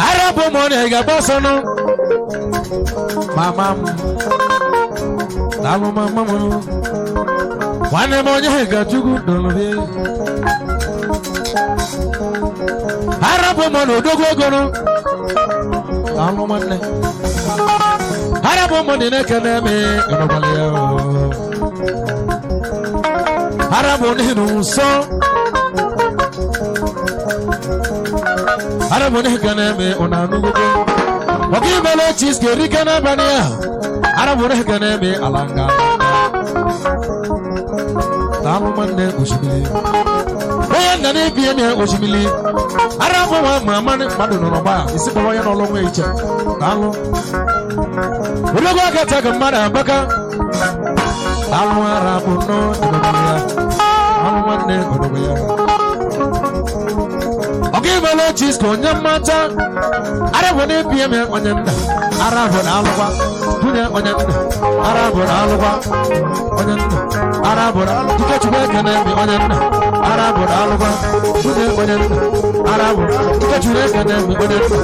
S3: Arabụ m na ị ga-agba ọsọ nụ. Mama m. Daalụ mama m. Nwanne m onye ga Chukwu dọrọ bịa. Arabụ m na odogwu ego nụ. Daalụ nwanne. Arabụ m na na-ekene m ịnọkwala ya oo. Arabụ n'ihi nsọ. Arabụ n'ihi na-eme ụna anụgụgụ. Ọka ibele chiske erike n'abalị a. Arabụ n'ihi na-eme ala nga. Daalụ nwanne osimiri. Onye nna na-ebi eme osimiri. Arabụ nwa ma amanị mmadụ nọrọ gba isi kpọrọ onye n'ọlụ nwa iche. Daalụ. Odogwu aka ka mmadụ abaka. Daalụ arabụ nọ odogwu ya. Daalụ nwanne odogwu ya. Ọka ibele chiske onye mmata. Arabụ na-ebi eme onye nna. Arabụ na-alụkwa nwunye onye nna. Arabụ na-alụkwa onye nna. Arabụ na Ikechukwu ekene eme onye nna. Arabụ na-alụkwa nwunye onye nna. Arabụ Ikechukwu ekene eme onye nna.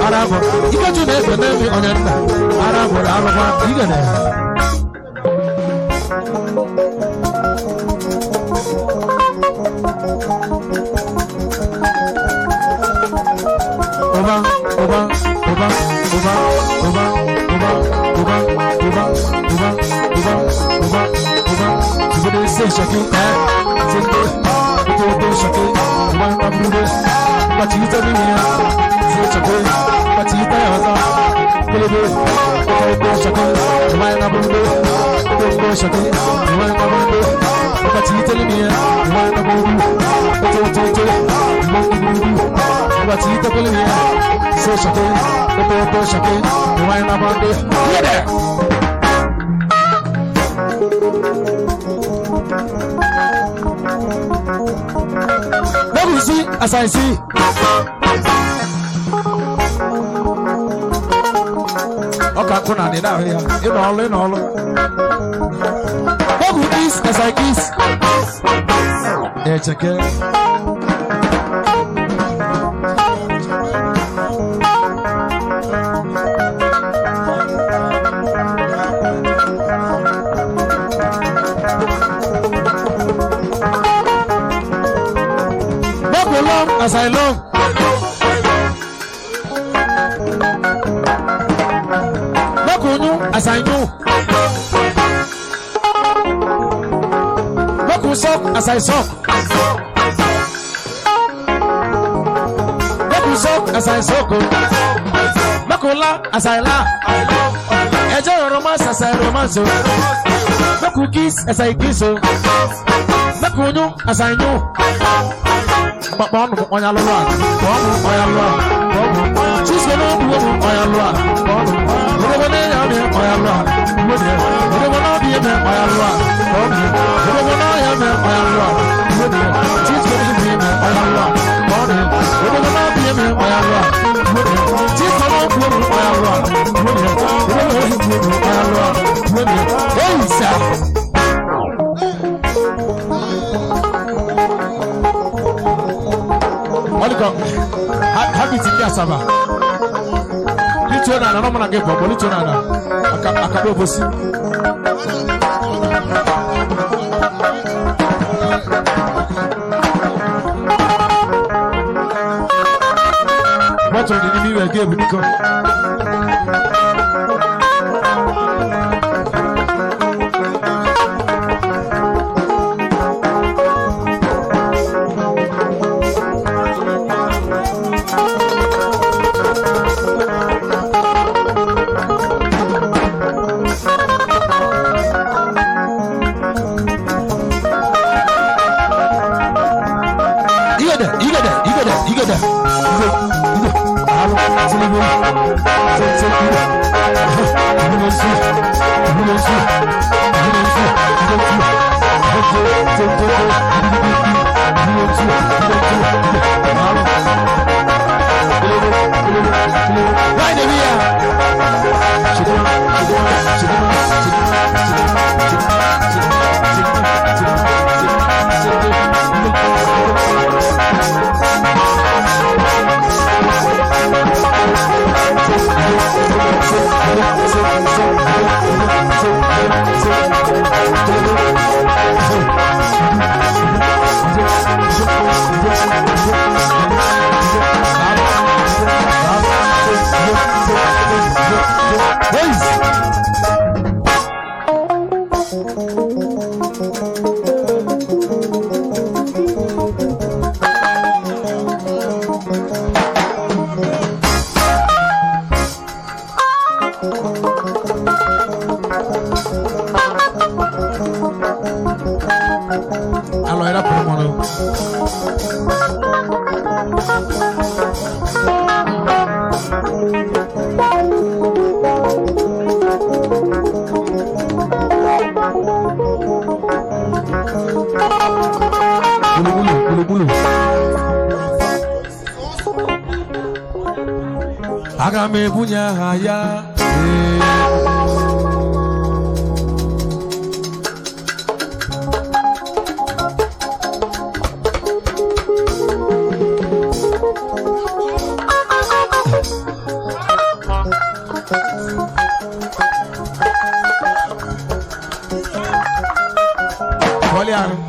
S3: Arabụ Ikechukwu ekene eme onye nna. Arabụ na-alụkwa igene. Ụba ụba ụba ụba ụba ụba ụba ụba ụba ụba ụba ụba Zibide se shaki eh zibide oto shaki ụba abụrụbe kpachite n'ime ya se shaki kpachite ya ọzọ kelebe oto shaki ụba ya abụrụbe oto shaki ụba ya abụrụbe kpachite n'ime ya ụba ya abụrụbe oto oto oto ụba abụrụbe kpachite n'ime ya se shaki oto shaki ụba ya abụrụbe. Hear that? Let me see as I see. Ọka kụ na ndịda ahụ ya. Ịnọ ọlụ ịnọ ọlụ. Let me kiss as I kiss. Echeke. Make we long as I long. Make we new as I knew. Make we suck as I suck. Make we suck as I suck. oh. Make we laugh as I laugh. Enjoy your romance as I romance. oh. Make we kiss as I kiss. oh. Make we new as I knew. Kpọọ ọnụ onye alụrụ a. Kpọọ ọnụ onye alụrụ a. Kpọọ ọnụ. Chisom ọbụ ọnụ onye alụrụ a. Kpọọ ọnụ. Odogbo na-enye ọmị onye alụrụ a. Mgbe odogbo na-ọbịa eme onye alụrụ a. Kpọọ ọnụ. Odogbo na-ọhịa eme onye alụrụ a. Mgbe Chisom ọbụ eme onye alụrụ a. Kpọọ ọnụ. Odogbo na-ọbịa eme onye alụrụ a. Mgbe Chisom ọbụ ọnụ onye alụrụ a. Mgbe odogbo na-ọbịa eme onye alụrụ a. Mgbe Hey, sir.
S4: Asaba. Lituo na na na gị bụ ọgbọ lituo na na akaba obosi. Bọtụlụ dị n'ime iwe gị ebu biko. Igede, igede, igede, igede. Igwe, igwe, alụ, tinubu, tete, igwe. Igwe nsu, igwe nsu, igwe nsu, igwe nsu, tete, tete, igwe nsu, igwe nsu, igwe, alụ. Tinubu, tinubu, tinubu. Why dey we here? Chidinma, Chidinma, Chidinma, Chidinma, Chidinma, Chidinma, Chidinma, Chidinma, Chidinma, Chidinma, Chidinma. Hey! Alọ ya rapụrụ m ọnụ. Gburugburu, gburugburu. Aga m ebunye aha ya. Ee. Wọlé àrùn.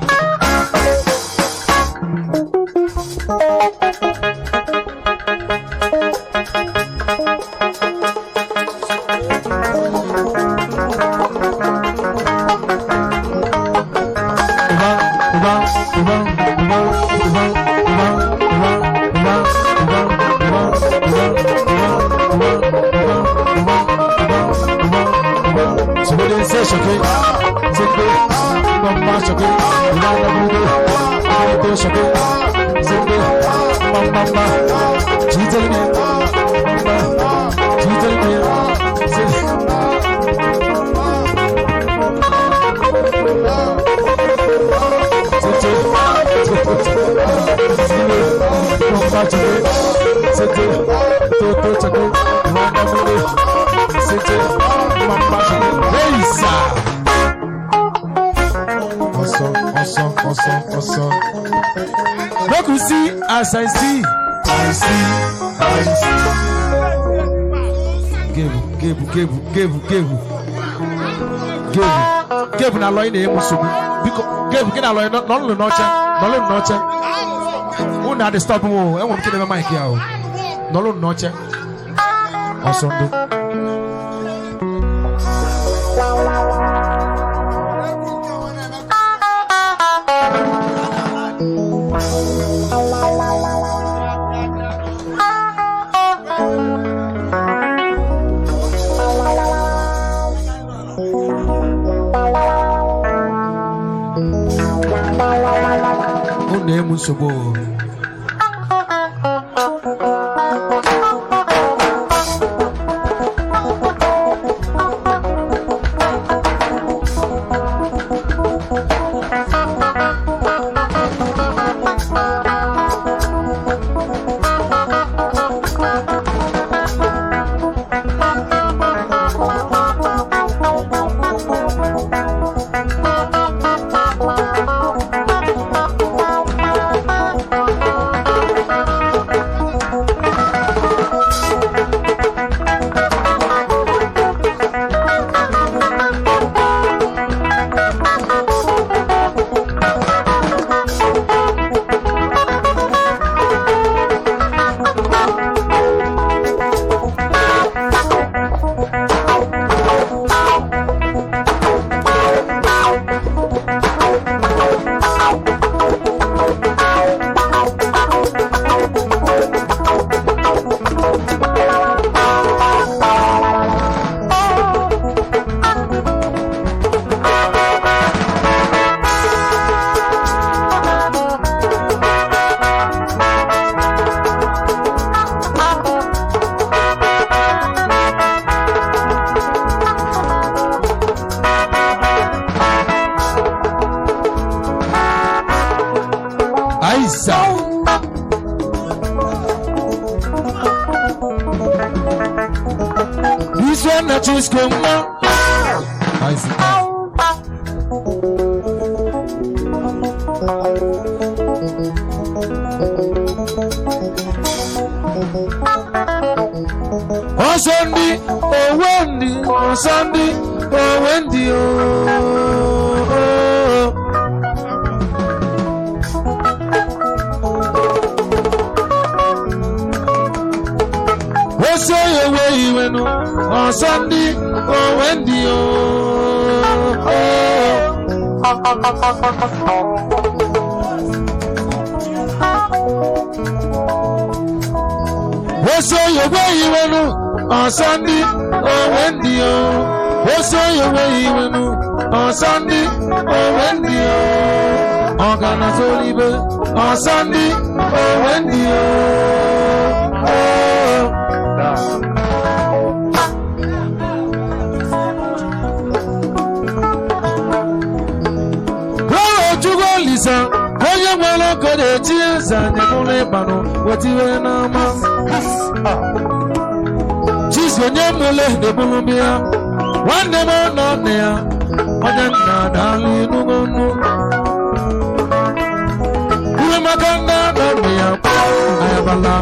S4: Ụba, ụba, ụba, ụba, ụba, ụba, ụba, ụba, ụba, ụba, ụba, ụba, ụba, ụba, ụba, ụba, ụba, ụba. Sogode se soke, sekpe, mbamba soke, ụba ndagbudo, ato soke, sekpe, mbambamba, jitelime, mbamba, jitelime, se. Make we see as I see, I see, I see. Gebu, gebu, gebu, gebu, gebu, gebu, gebu na lọọ ị na-enwe nsogbu. Biko, gebu gị na lọọ nọlụ n'ọcha, nọlụ n'ọcha. Unu adị stop m o, enwere m ike idebe mic ya o. Nọlụ n'ọcha. Ọsọ ndụ. Unu na-enwe nsogbu o.
S3: Olisa. This one na Chisco mma. Isaac. Ọsọ ndị owe ndị ọsọ ndị owe ndị ooo. Ose ewe iwenu ọsọ ndị owe ndị ooo. Ose ewe iwenu ọsọ ndị owe ndị ooo. Ose ewe iwenu ọsọ ndị owe ndị ooo. Ọganazolibe ọsọ ndị owe ndị ooo. Chukwu Olisa, onye nwere ọkụ na-eti eze anyị bụrụ ịgbanụ wetiwe n'ama. Chizi onye mụle na-ebulu m ya, nwanne m nọ nna ya, onye nna daalụ inugo nnu. Ihe maka nna nọ nna ya, ayabala.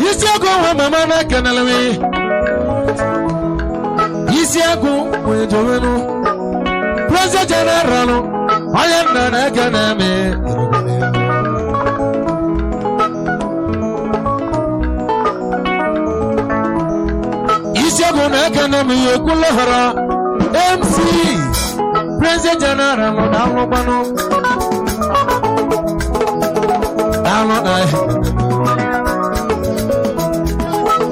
S3: Isi agụ nwa mama na-ekenele m. Isi agụ wee jowenu. President General, onye nna na-ekene m. Isi agụ na-ekene m ihe kwulu họrọ. MC President General na-alụkwanụ. Daalụ na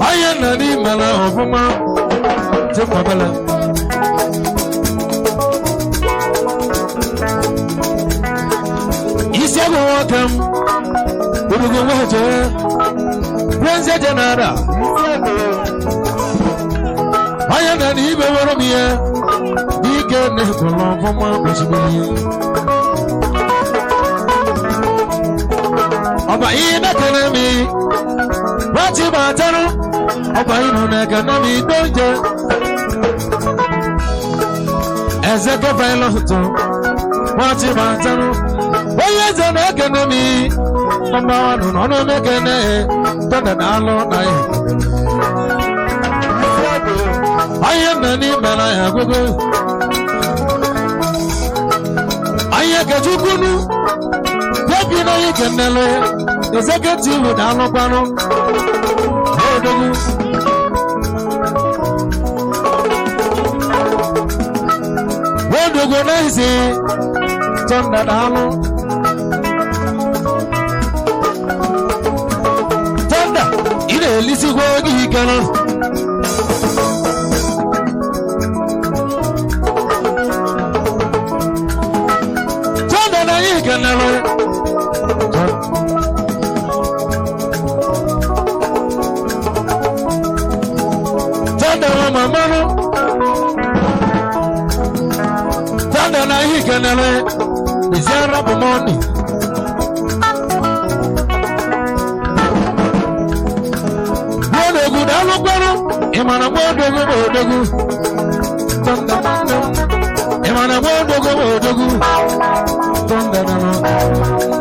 S3: onye nna n'ime na ọfụma chekwabala. Isi agụ nwoke m orugo nwaje President General onye nna n'ime were m ihe n'ike na-ekwere ọfụma ozugbo ọba ihe na-ekele m wọ́n máa tẹ́rù ọba inú nẹ̀kẹ́ náà mi tó ń jẹ. Ẹ̀sẹ̀ kẹfà ẹ lọ́tọ̀ wọ́n ti máa tẹ́rù. Onye eze na-ekene mi ọba wa nù n'ọnụ mekene tọ́ndà náà lọ náà yẹ. Onye nna n'ime na ya gwego. Onye kechukwunu bịabi na onye kenelu executive na-alụkwanụ. Odogwu. Odogwu na-esi tọnda daalụ. Tọnda, ị na-elisikwa oge ike nọ. Tọnda na anyị kenere. Tanda wa mamanu. Tanda na hii kenele. Nisiara pomoni. Mwodogu dalu kwenu. Imana mwodogu mwodogu. Tanda mwodogu. Imana mwodogu mwodogu. Tanda nano.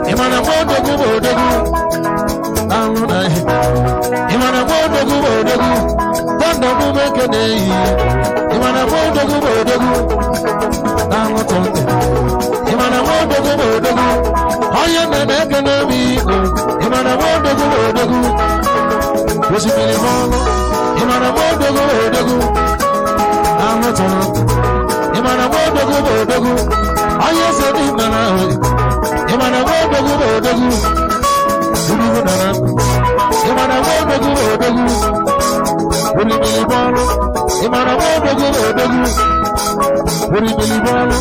S3: Imana mwodogu mwodogu. Alu na hii. Imana mwodogu mwodogu. Tanda mumekene yi. Imana mwodogu mwodogu. Alu tanda. Imana mwodogu mwodogu. Onye na-ekene m iko. Imana mwodogu mwodogu. Osimiri mọlụ. Imana mwodogu mwodogu. Alu tanda. Imana mwodogu mwodogu. Onye eze n'ime na ahụ. Imana mwodogu mwodogu. Ulugu nana. Imana mwodogu mwodogu. Olimiri bọ́ọ̀lù, ìmọ̀ràn wọ́ọ̀dọ́gún wọ́ọ̀dọ́gún. Olimiri bọ́ọ̀lù,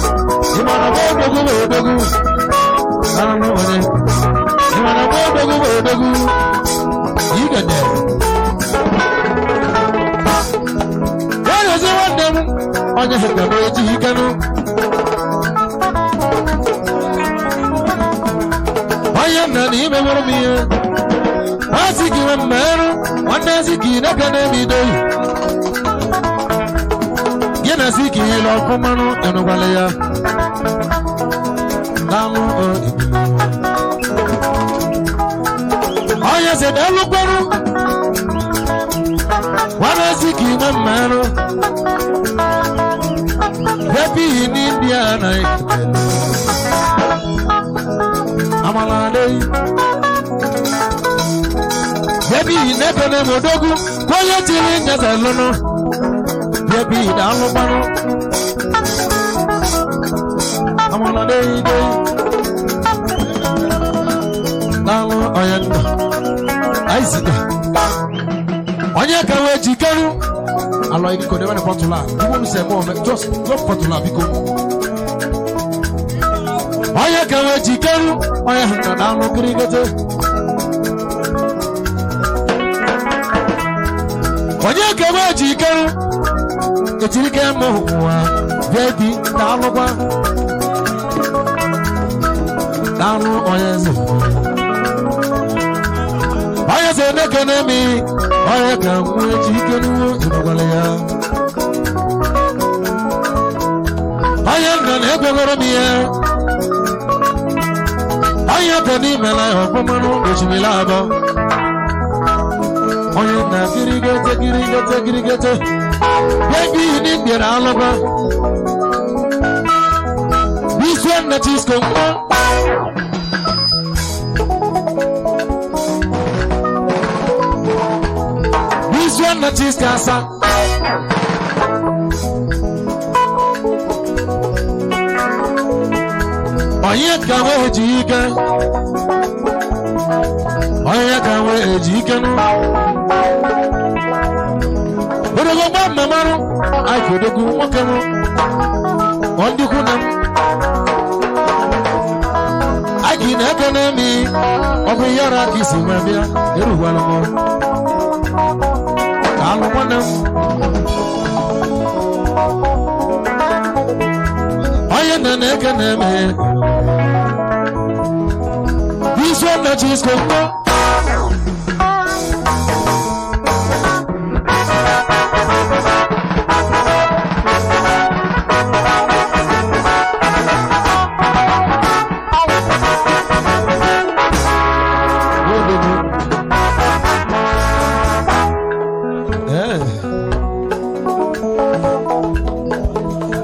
S3: ìmọ̀ràn wọ́ọ̀dọ́gún wọ́ọ̀dọ́gún. Alọ́ wọlé, ìmọ̀ràn wọ́ọ̀dọ́gún wọ́ọ̀dọ́gún. Yìí gẹ̀dẹ̀. Onye ka m eji ikenụ. Onye nna na ime nwere m ihe. Asị gị nwe mmerụ, nwanne ezi ka ị na-eke na-emido yi. Gị na si ka ile ọkụ mmanụ ịnụkwala ya. Daalụ o Onye si daalụ kweru, nwanne ezi ka ị nwe mmerụ. Happy in India night. Amala day. Baby, never never dogu. Koye tiri nyaza lono. Baby, dalo bano. Amala day day. Dalo oyenda. Aisida. Onye ka we jikeru. Alo ibiko de wani potula. Iwo mi se mo just drop potula biko. Onye ka we jikeru. Onye nna dalo kirigete. Onye ka we jikeru. Etirike mo wa. Baby dalo kwa. Dalo onye ze. Onye ze nekene mi. Onye ka nwe jikeru ịnụkwala ya. Onye nna na-ekwegoro m ihe. Onye ka n'ime na ọkpụmanụ osimiri abụọ. Onye nna kirigete kirigete kirigete. Baby ni bịara alụba. Bisi nna chisko nwa. Bisi nna chisko asa. Onye ka wee ji ike. Onye ka wee ji ike nụ. Odogo gba mmamarụ, anyị odogwu nwoke mụ. Ọ ndị ikwu na m. Anyị na-ekene mi, ọ bụ ihe ọra ka isi nwee bịa, erugwala m. Ka alụ nwanne m. Onye nna na-ekene mi. Isi nna Chisko mma.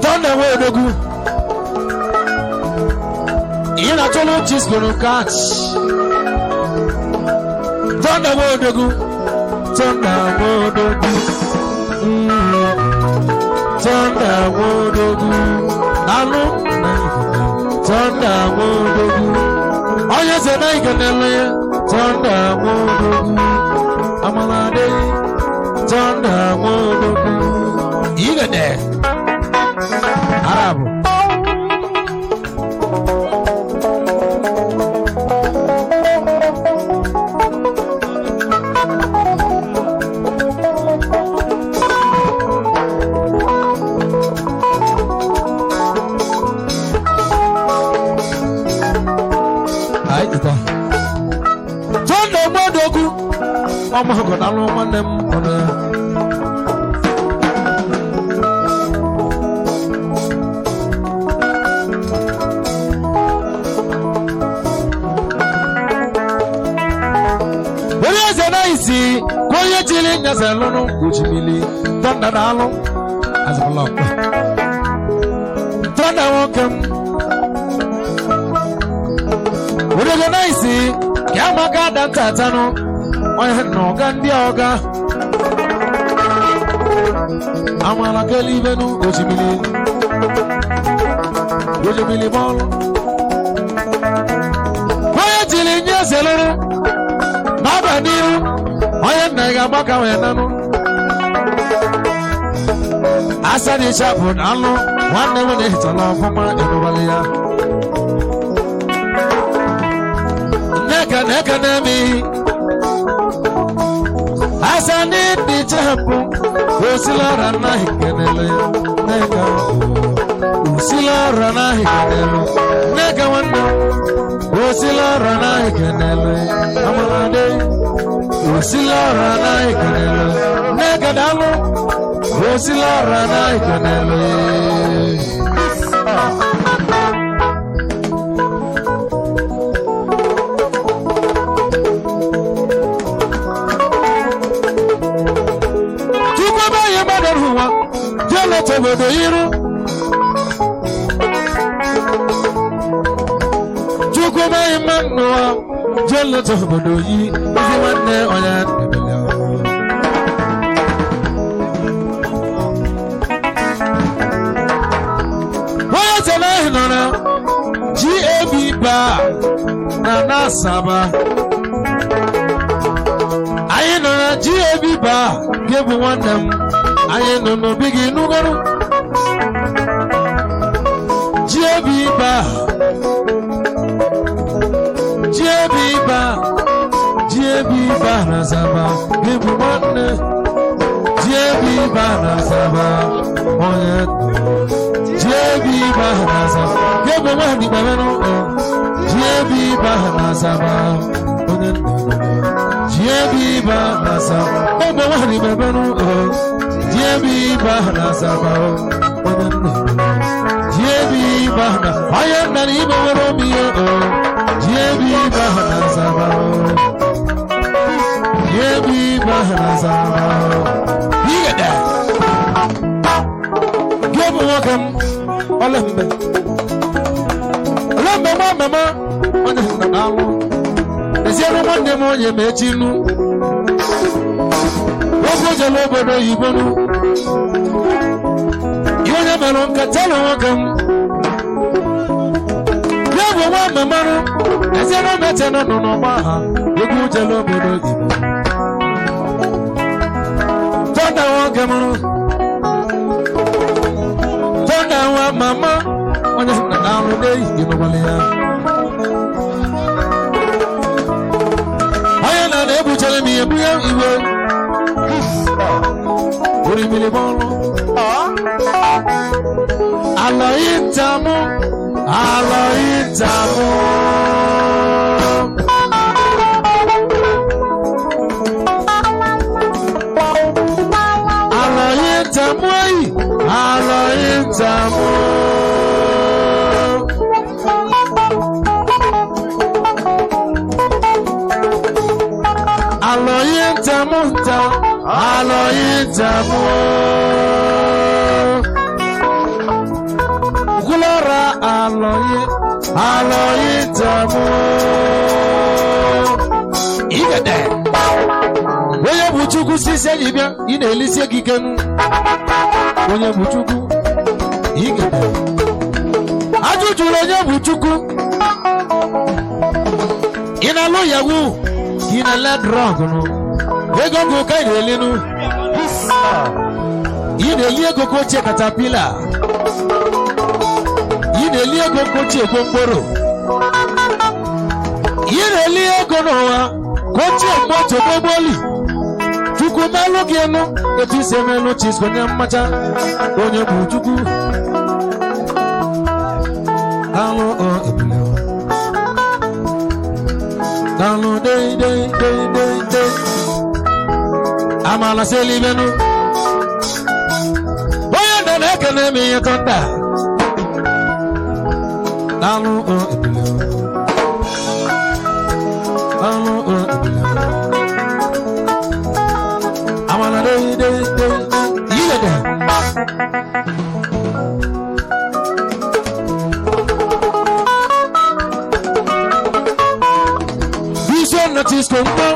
S3: Tọ́nà wo odogwu? Ihe na-achọlụ Chisko catch. Tọ́nà wo odogwu? Tọ́nà wo odogwu? Tọ́nà wo odogwu? Daalụ. Tọ́nà wo odogwu? Onye sị na ị ga-enele ya. Tọ́nà wo odogwu? Amala adịghị. Tọ́nà wo odogwu? Igede. Arabu. Ayi tita. Tọ́ndà mọ́dọ̀gù. Ọmọ ọgọ̀dà ló nwanne m ọ̀nà. Onye eze na isi ka onye jiri nyaze lụrụ osimiri tọnda na alụ azụbụla ọkpa. Tọnda nwoke m. Onye na isi ka amaka ada nta atanụ onye na ọga ndị ọga. Amala kele ibenu osimiri. Osimiri bọọlụ. Onye jiri nyaze lụrụ n'ọba n'ihu onye nna ya ga-agbaka wee nanụ asa dị chapụ na alụ nwanne m na-ehitala ọfụma ịnụwala ya nneka na-eke na-eme asa ndị dị chapụ osilara nna kenele ya. Nneka osila ọra n'ahị kenelu Nneka nwanne osila ọra n'ahị kenelu amalade osila ọra n'ahị kenelu Nneka daalụ osila ọra n'ahị kenelu. Chukwu ebe anyị mmadụ ụwa jee leta obodo iru Chukwu ebe anyị mmadụ n'ụwa jee leta obodo yi ezi nwanne onye ebele. Onye chere ahụ nọ na GAB bar na Nasaba. Anyị nọ na GAB bar gị bụ nwanne m anyị nọ n'obi gị nugoro GAB bar GAB bar GAB bar na Asaba gị bụ nwanne GAB bar na Asaba onye GAB bar na Asaba gị bụ nwanne ikpere n'ụlọ GAB bar na Asaba onye nna GAB bar na Asaba ọ bụ nwanne ikpere n'ụlọ GAB bar na Asaba onye nna GAB bar na onye nna na igbo nwere obi ya o GAB bar na Asaba GAB bar na Asaba igede gị bụ nwoke m olembe olembe nwa mama onye nna na-alụ eziere nwanne m onye ma echi nụ oge jere obodo oyibo nụ ihe onye mere nkata na nwoke m ya bụ nwa mama nụ eziere m eche nọ n'ọgba ha egwu jere obodo oyibo tọda nwoke m nụ tọda nwa mama onye nna na-alụ n'ehihie n'ụgbọala ya onye na na-ebuchere m ihe bunye iwe orimiri bọ́ọ̀lù alọ ìtàmú alọ ìtàmú. Alọ ìtàmú eyi alọ ìtàmú. Alọ ìtàmú ta alọ ìtàmú. Gúlọ́ra alọ yìí alọ ìtàmú. Ìgẹ̀dẹ̀. Onye bụ Chukwu sisi enyi bịa, ị na-elisi gị ikenu. Onye bụ Chukwu, igede. Ajụjụrụ onye bụ Chukwu. Ị na-alụ yahoo, ị na-ele drọg nụ. Ego gụ ka ị na-elinu. Ị na-eli ego ka ochie katapila. Ị na-eli ego ka ochie gwongworo. Ị na-eli ego n'ụwa ka ochie moto gbogboli. Chukwu melụ gị enu etu isi emelụ chisko nye mmacha onye bụ Chukwu. Alụ ọ ebule ọ. Alụ dei dei dei dei dei. Amala selibenu. Onye nọ na-ekene m ihe tọnda. Alụ ọ ebule ọ. Alụ ọ ebule ọ. Amala dei dei dei dei. Igede. Vision notice konko.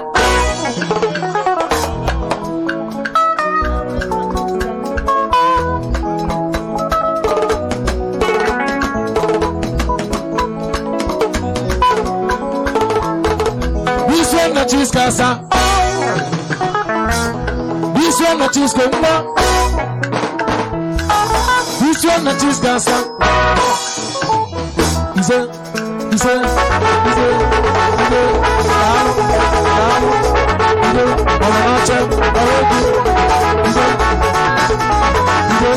S3: Vision notice kasa. Vision notice konko. Vision notice kasa. Ise, ise, ise, ise, daalụ, daalụ, ise, ọ nọ n'oche, ọrụ egwu, ise, ise.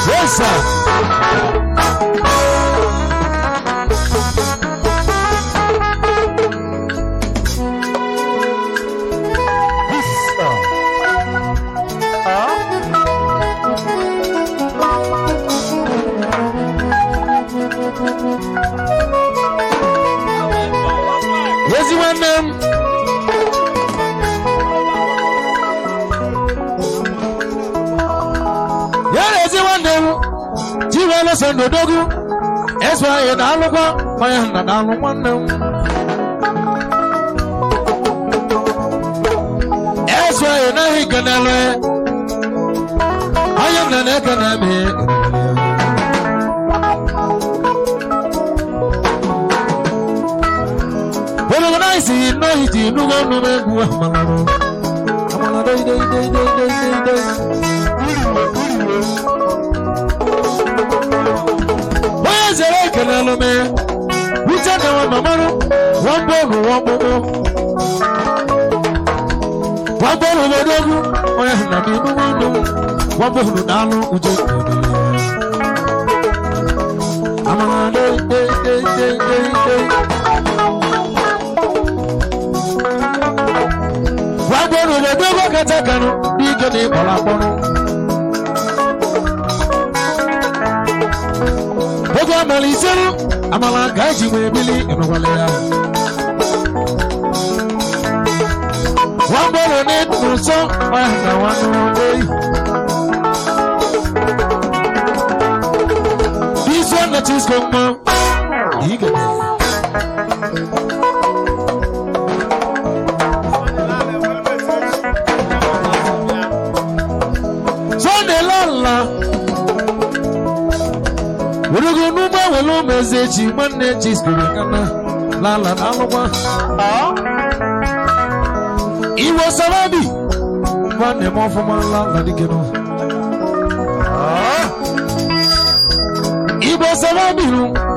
S3: Yes, sir. Ezi nwanne m. Ya na ezi nwanne m chiwelu so n'odogwu eso anyị na-alụkwa onye nna na-alụ nwanne m eso anyị naghị kenele onye nna na-ekene m. Olùkọ́ náà sì náà ti inú ọ̀nà mẹ́gun àmàlà àmàlà dé dé dé dé dé dé dé. Onye zere ekelelu m uche na nwa mamarụ nwambọrụ nwamkpụkpụ nwambọrụ odogwu onye na m inú ọnụ nwambọrụ na alụ uche amara dé dé dé dé dé dé. Nwambọrụ odogwu kacha kanụ n'ike na ịkpọrọ akpọrọ. Oge amala iseru amala ka eji wee bili ịnụkwala ya. Nwambọrụ n'ịdụ nsọ ọya na nwanne eyi. This one that is going on. Sunday lala. Urugu n'ugbo welu ụmụ eze echi nwanne echi siri kana lala na alụkwa. Iwo sababi nwanne m ọfụma lala dike nọ. Igbo sababi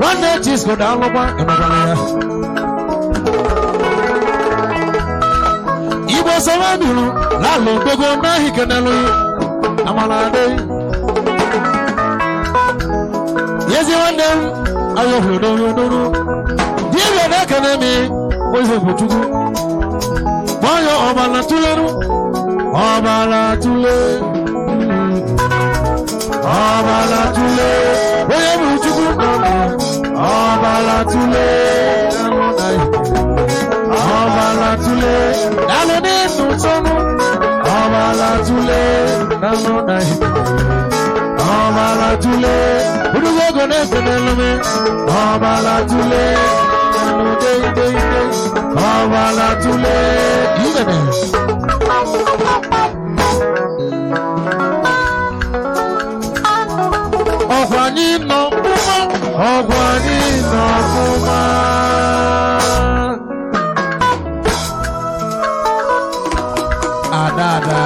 S3: nwanne echi siri na alụkwa ịnọkwala ya. Igbo sababi lala odogo n'ahị kenelu amala adịghị. Yezi nwanne m ayo hodoro dibịa na-ekene m onye bụ Chukwu nwayọ ọbara tụleru ọbara tụle ọbara tụle onye bụ Chukwu ọbara tụle ọbara tụle daalụ n'ịnụ tọnụ ọbara tụle daalụ na ọbara tụle ogo na-ekene m ọbara tụle daalụ deidei ọbara tụle igede. Ọkwa anyị nọ mma, ọkwa anyị nọ mma. Ada ada.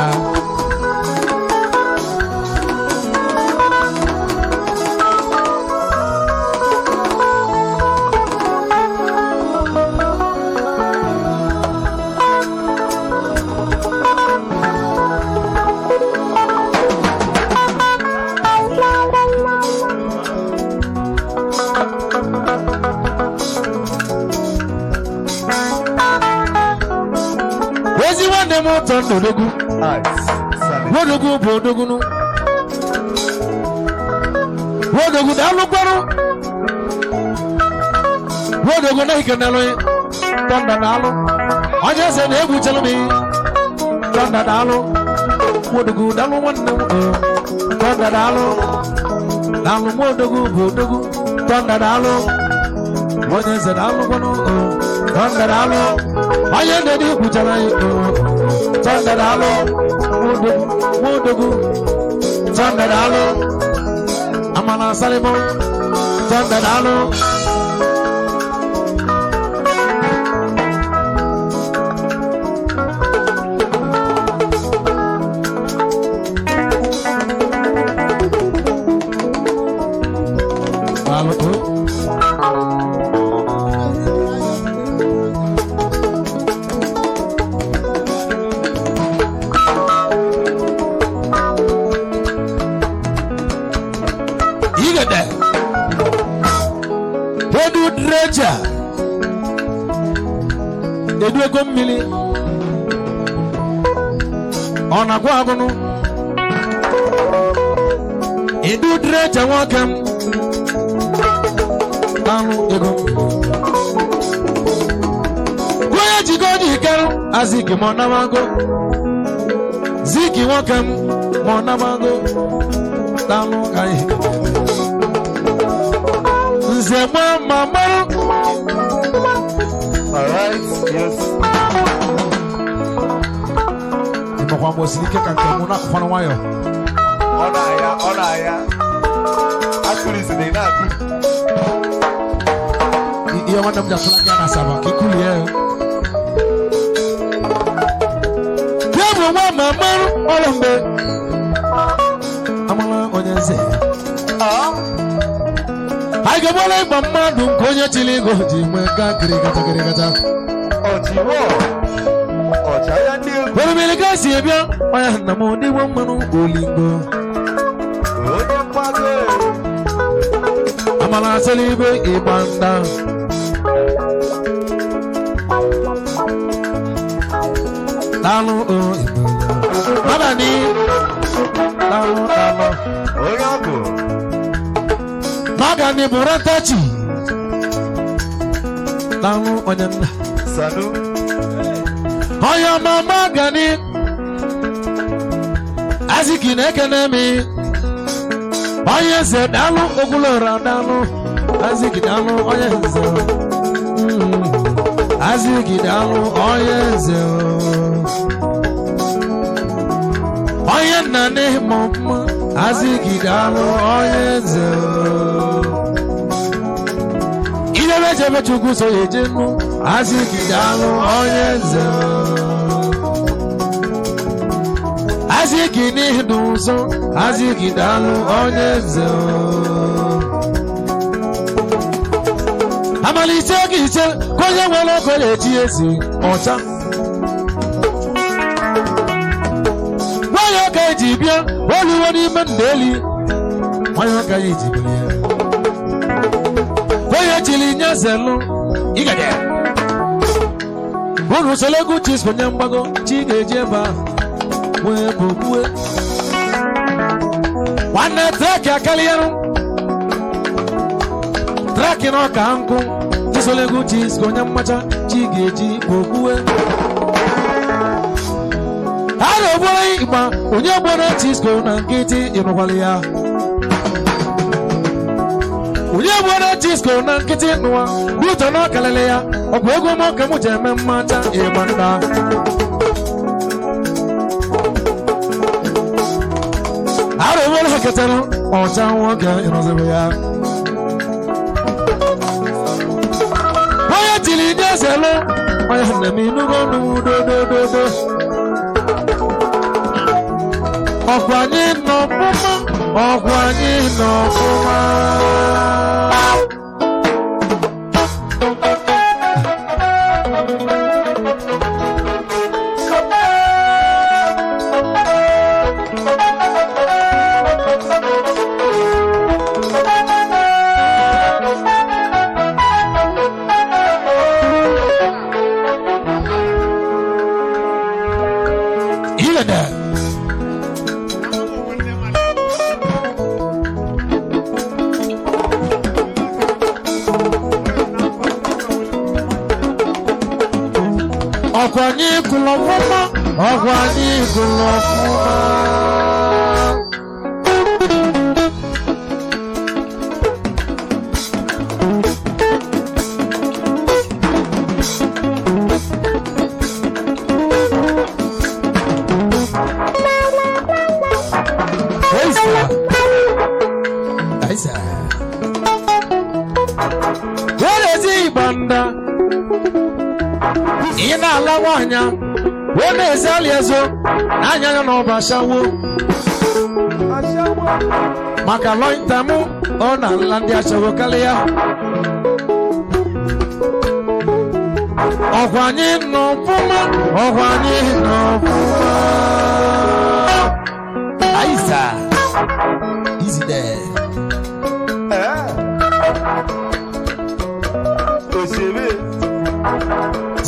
S3: Ezi nwanne m ụtọ ndodogwu. Wodogwu bụ odogwunu. Wodogwu daalụ gwarụ. Wodogwu na ikenelụ tọnda daalụ. Onye eze na-egwu chelụ m tọnda daalụ. Wodogwu daalụ nwanne m o. Tọnda daalụ. Daalụ nwa odogwu bụ odogwu. Tọnda daalụ. Onye nze daalụ gwanụ o. Tọnda daalụ. Onye ndedi kwuchara ya o. Tọnda daalụ. Nwa odogwu, nwa odogwu. Tọnda daalụ. Amala salịmọ. Tọnda daalụ. Daalụ o. Igede. Edu dreja. Edu ego mmiri. Ọ na-agwụ agụnụ. Edu dreja nwoke m. Anụ ego mmiri. Onye jigo ji kerụ aziki ma ọ namago. Ziki nwoke m ma ọ namago. Daalụ ka anyị. Nze ma ma marụ.
S1: All right, yes.
S3: Ịmakwa mgbe osiri ike ka nke mụ na-akụkwanụ nwayọ.
S1: Ọ na-aya, ọ na-aya. Akụrịsị na ị na-akụ.
S3: Ihe nwanne m ji atụla gị na asaba ka ikulie ya. Ya bụ nwa ma marụ ọrụ mgbe amala onye nze. Anyị ga-agbara ịgba mmadụ nke onye chiri ego ji nwee gaa gịrịgata gịrịgata.
S1: Ọchịwọ. Ọchịagha ndị egwu.
S3: Orumiri ka esi bịa onye nna m dịgbo mmanụ olingo.
S1: Onye mgbago.
S3: Amala asịrị ibe ịgba nda. Daalụ o Igbo. Mmadụ daalụ daalụ.
S1: Onye ọgụ.
S3: Magani bụ rentachi. Daalụ onye nna.
S1: Sanu.
S3: Onye ọma magani. Aziki na-ekene mi. Onye eze daalụ ogwulora daalụ. Aziki daalụ onye nze. Aziki daalụ onye nze. Onye nna n'ịmụ mma. Aziki daalụ onye nze. Idebe jebe Chukwu so ya eje nụ. Aziki daalụ onye nze. Aziki n'ihi n'ụzọ. Aziki daalụ onye nze. Amalite oge ise ka onye nwere ọkụ na-eji ezi ọcha. Nwayọ ka eji bịa oluwo n'ime ndeli. Nwayọ ka eji bịa. Onye chiri nye zelụ igede. Unu selegu chispo nye mgbago chi ga-eji ebe ahụ wee bogbue. Nwanne treki akarịarụ. Treki na ọka nkụ chisolegu chispo nye mmacha chi ga-eji bogbue. A na-egboro ịgba onye gboro chispo na nkịtị ịnụkwala ya. Onye gboro chispo na nkịtị nụwa n'ụtọ na ọkalịlị ya ọ bụ ego m ka m ji eme mmacha ịgba nda. Arụ nwere heketara ọcha nwoke ịnọziri ya. Onye tiri nye zelụ onye nne m inugo n'udodododo. Ọkwa anyị nọ ọfụma, ọkwa anyị nọ ọfụma. Ile Ọkwa anyị gụrụ ọfụma, ọkwa anyị gụrụ ọfụma. nwaanyị wee na-ezi ali ezo na anya ya na ọba ashawo maka lọnta mụ ọ na-ala ndị ashawo karịa ọkwa anyị nọ ọfụma ọkwa anyị nọ ọfụma. Aisa, easy there.
S1: Òṣèré.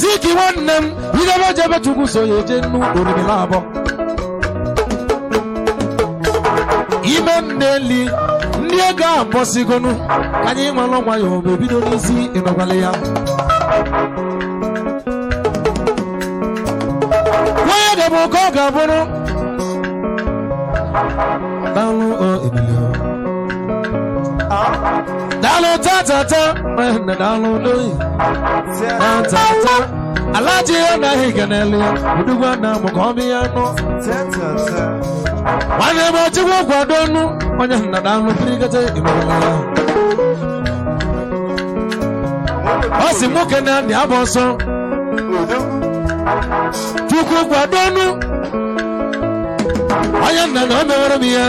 S3: Ziki nwanne m idebe jebe Chukwu so ya eje nnu oriri abụọ ime nneli ndị ego abọsigonu ka anyị nwere nwayọọ ma ebido n'isi ịnọkwala ya onye ga-abụ ka ọ ga-abụrụ daalụ o ebili o. Daalụ tatata nwanne daalụ n'oyi tatata alaji ya anaghị ga n'elu ya odugwu na mụ ka ọ bụ ya nụ nwanne m ochikwa kwado nụ onye nna daalụ kirikete ịnọkwala ya ọ sị nwoke na-adị abụ ọsọ Chukwu kwadonu onye nna na o mewere m ihe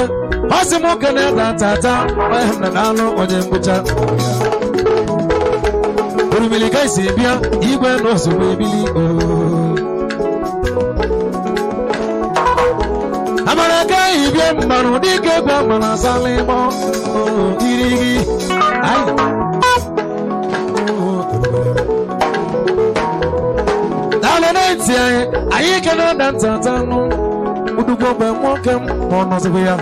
S3: ọ sị m nwoke na-ata tata onye nna na anụ onye mgbụcha orumili ka esi bịa igwe na ozugbo ebili oo. Amara ka ibie mmanụ dịka egwu amara asala ịgbọ oo, irigi ayi. Oo, daalụ na ntị anyị anyị kene na ntata nụ udugbo mgbe nwoke m ma ọ nọzikwa ya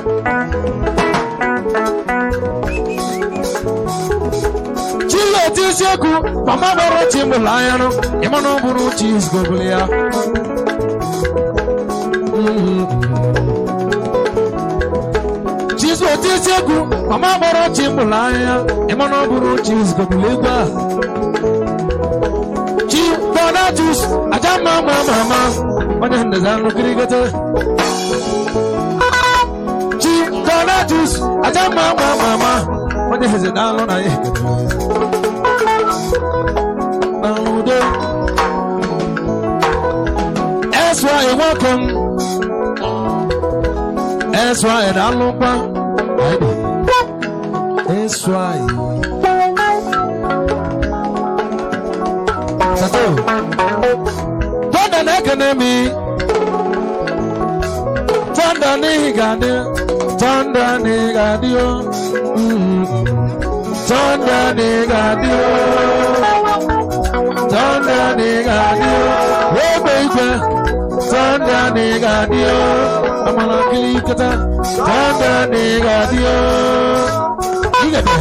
S3: chileti isiokwu mama gbara chi mụrụ anya nụ ịma na ọ bụrụ chi izgobụrụ ya chizụotu isiokwu mama gbara chi mụrụ anya ịma na ọ bụrụ chi izgobụrụ egwu a chi Donatus aja mma ma ma ma onye ndezi anụ kirigete chi Donatus aja mma ma ma ma onye heze daalụ na ihe na udo eswa nwoke m eswa daalụkwa eswa Sato. Thunder na-ekene m. Thunder n'ihi ga-adị. Thunder n'ihi ga-adị o. Thunder n'ihi ga-adị o. Thunder n'ihi ga-adị o. Egbe igwe. Thunder n'ihi ga-adị o. Amala kili kata. Thunder n'ihi ga-adị o. Igede.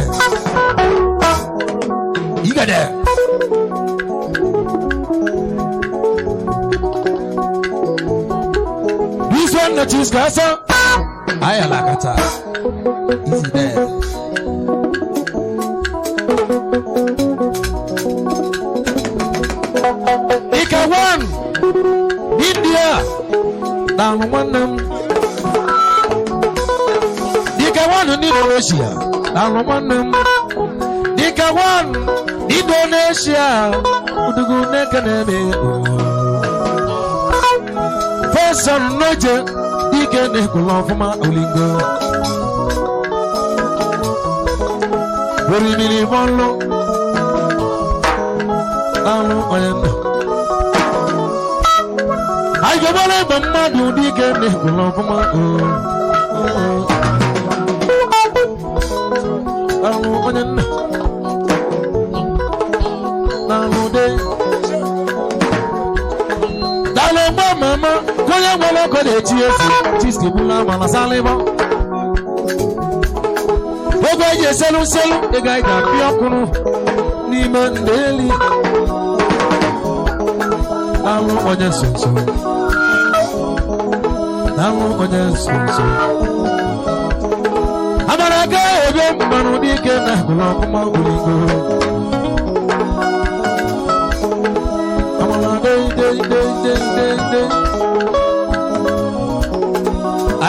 S3: Igede. This one na cheese kasa. Aya lakata. Easy there. Ika one. India. Daalụ nwanne m. Dika one ndị Indonesia. Daalụ nwanne m. Dika one Indonesia. Udugu na-ekene m. Fẹsọ̀n lóje dike ní kò lọ fún ma olingo. Orimiri bọ́nlú lálù onye nọ. Àjọbọ́lá ìgbà mmadụ dike ní kò lọ fún ma o. Lálù onye nọ. Lálù dé. Daalụ mgbe mama ka onye nwere ọkọ na-echi ezi chiski bụla mana salịbọ oge eji eselu nselu ego anyị ga-apịa ọkụrụ n'ime ndeli daalụ onye nsonso daalụ onye nsonso amara ga ebe mmanụ n'ike na agụlụ ọkụma olingo amara dei dei dei dei dei dei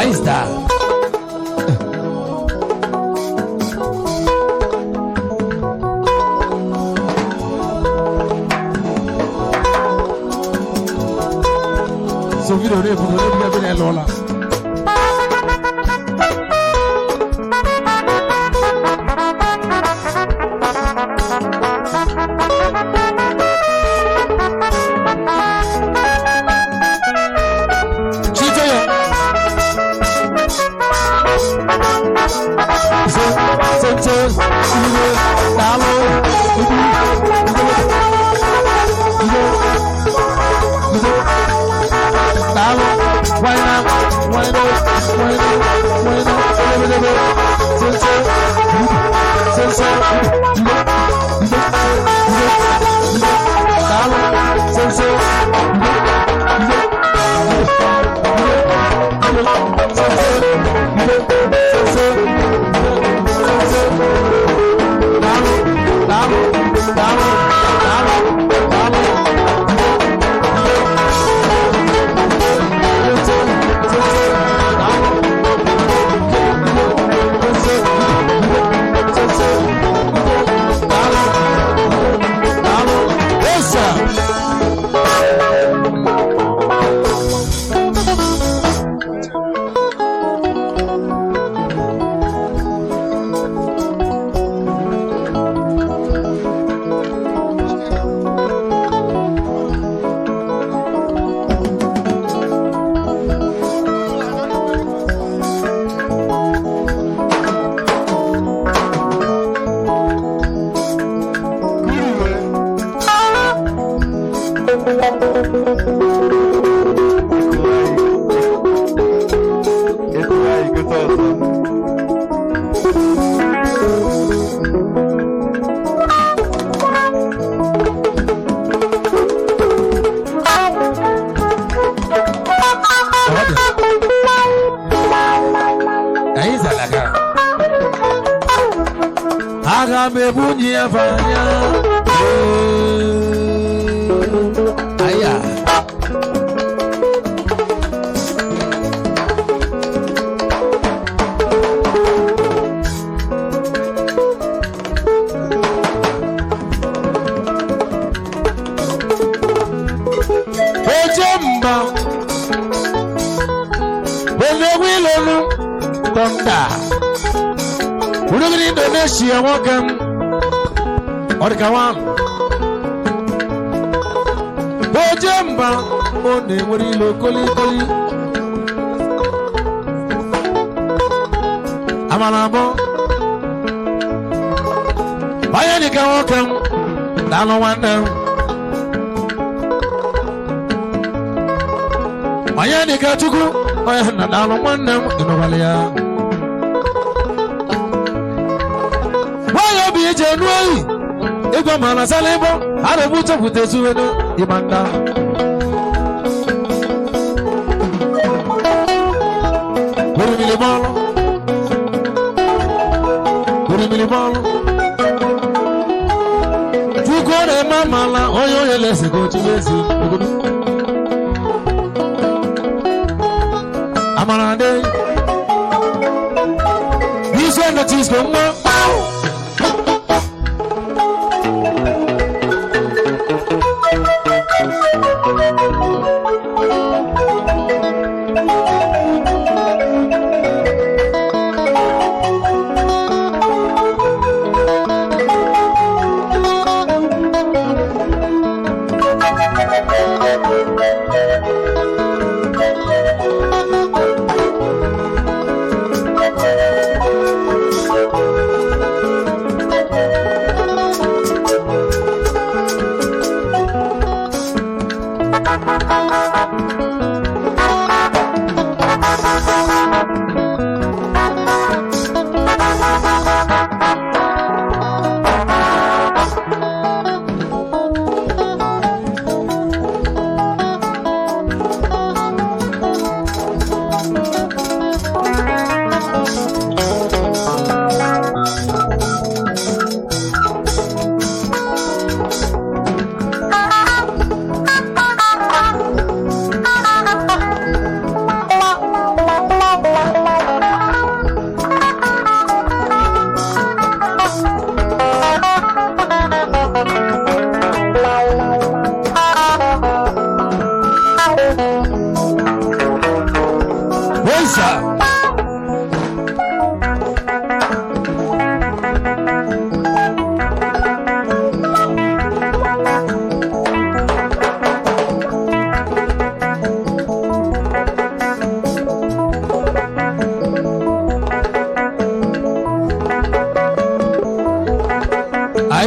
S3: Aí está. So vidio na-ebudo n'ebugo ebe na-ele ụla. Chite ya. Se, se, se, iwe, daalụ, ibu, ibu, ibu, ibu, daalụ, wine up, wine up, wine up, wine up, ebe, ebe, se, se, ibu, se, se, ibu, ibu, ibu, ibu, daalụ, se, se, ibu, ibu, Yes, sir.
S1: Ego anyị gote ọzọ.
S3: Anyị zalaga. Aga m ebunye ya anya. Aya. Oje mba. Onye wilolu tọnda. Urugiri Indonesia nwoke m. Ọ dị ka nwa. Oje mba ọ na-enwere ilo kolikoli. Amara abụọ. Onye dị ka nwoke m daalụ nwanne m. Onye dị ka Chukwu onye nna daalụ nwanne m ịnụwala ya. Nwanyị obi ije nụ oyi ịgwa ma na sala ịbọ a na-ebu chọpụta ezuwenu ịgba nda. Orimiri bọọlụ. Orimiri bọọlụ. Chukwu ọ na-eme amala onye onye lesi ka ochi n'ezi obodo. Amara dị. N'isi ọnọchị isko nwa. Isa.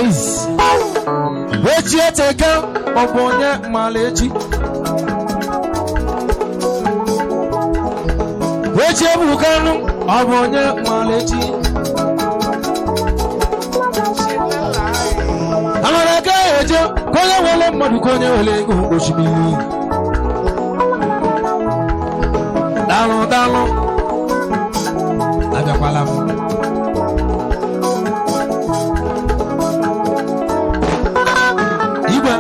S3: Ice. Echi eteka ọ bụ onye mara echi. Echi ebuka nụ ọ bụ onye mara echi. Amara ka eje ka onye nwere mmadụ ka onye nwere ego osimiri. Daalụ daalụ abịakwala m. Igwe.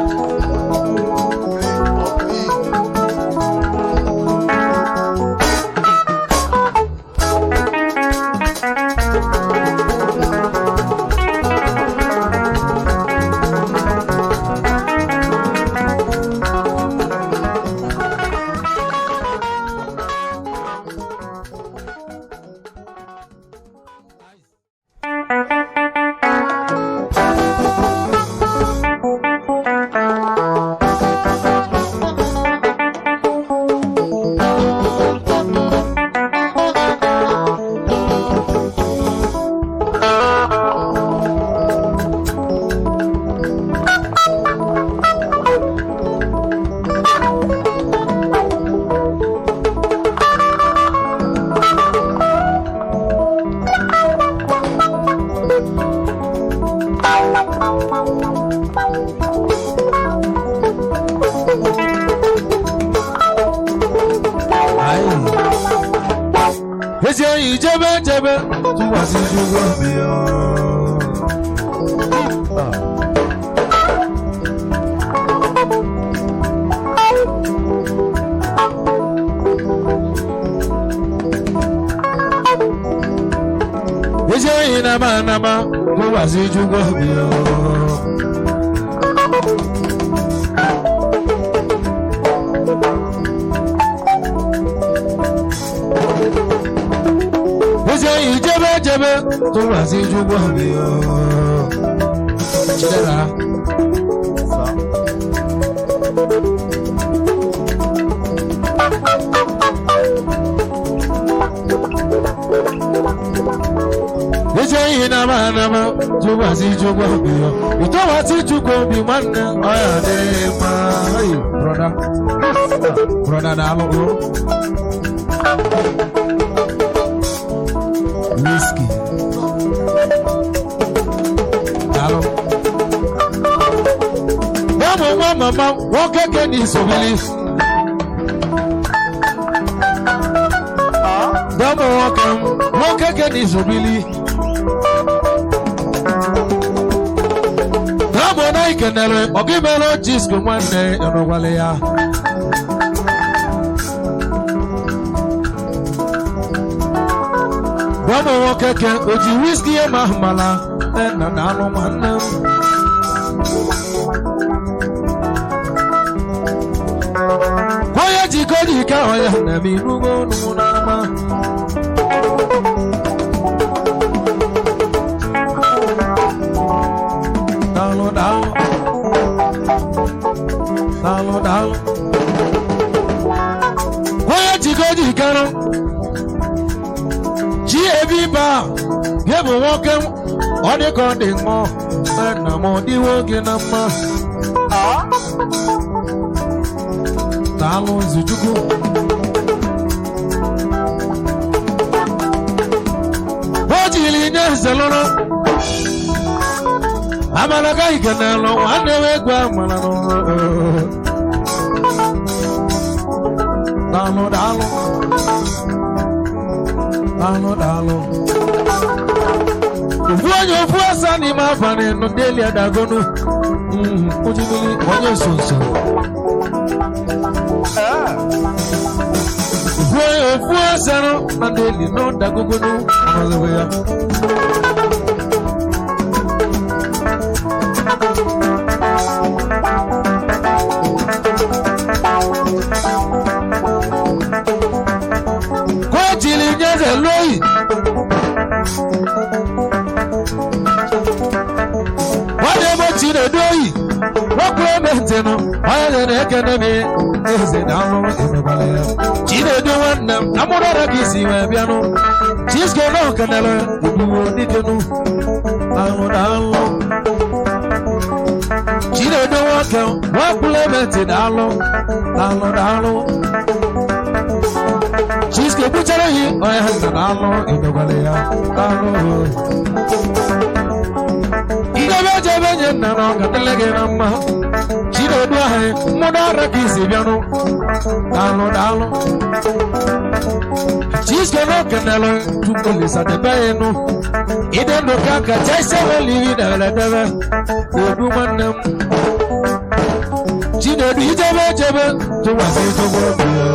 S3: Ezi enyi jebe jebe tụkwasị Chukwu obi ya. Ezi enyi nama anama tụkwasị Chukwu obi ya. Ezi enyi jebe jebe tụkwasị Chukwu obi ya. Chidera. Ezi enyi nama anama tụkwasị Chukwu obi ya. Ịtụkwasị Chukwu obi nwanne ọ ya adịghị mma. Hey, brother. Brother daalụ o. Whiskey. Daalụ. Ụmụ nwa mama nwoke ke n'isobili. Ụmụ nwoke m nwoke ke n'isobili. Ụmụ na ikenere ọgịmere Jisko nwanne ịnụkwala ya. Ụmụ nwoke ke o ji wiski ya ma ahụmala nna na alụ nwanne m. Onye jikọ jikọ onye na-eme irugo ọnụ n'ama. Daalụ daalụ. Daalụ daalụ. Onye jikọ jikọrọ ji ebi ba gị bụ nwoke ọ dị ka ọ dị ṅụọ na m ọ dịwo gị na mma. Daalụ Nzuchukwu. O jiri nye nzelụrụ amara ka ike na-alụ nwanne m egwu amara n'ụlọ. Daalụ daalụ. Daalụ daalụ. Ofu onye ofu asa n'ime abalị nọ n'eli adagonu. Ojimili onye nso nso. Ofu onye ofu asa nọ na n'eli nọ dagogonu ọnọdụ ya.
S4: Eze na-ekene m eze daalụ emekwala ya. Chinedu nwanne m na mụrụ ọrụ gị si wee bịanụ. Chisko na okenere ogbuwo dikenu alụ daalụ. Chinedu nwoke nwa Clement daalụ daalụ daalụ. Chisko gbuchara yi onye ha nna daalụ emekwala ya daalụ. Idebe ejebe nye nna na ọ ga-adịrị gị na mma. Chinedu ahụ mmadụ ara ka isi bịanụ daalụ daalụ. Chisko na okenere tupu Olisa debe ya enu. Ịdị ndụ ka kacha isi welivi debere debe odu nwanne m. Chinedu ijebe ejebe tụkwasị Chukwu obi ya.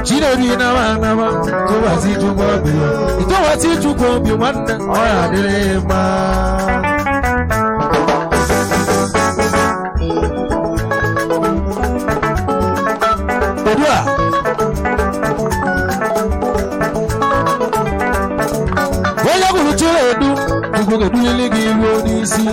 S4: Chinedu ịnaba anaba tụkwasị Chukwu obi ya. Ịtụkwasị Chukwu obi nwanne ọ ya adịrị mma. Odu a onye gwuru Chinedu Chukwu ga-edunyere gị iwu n'isi.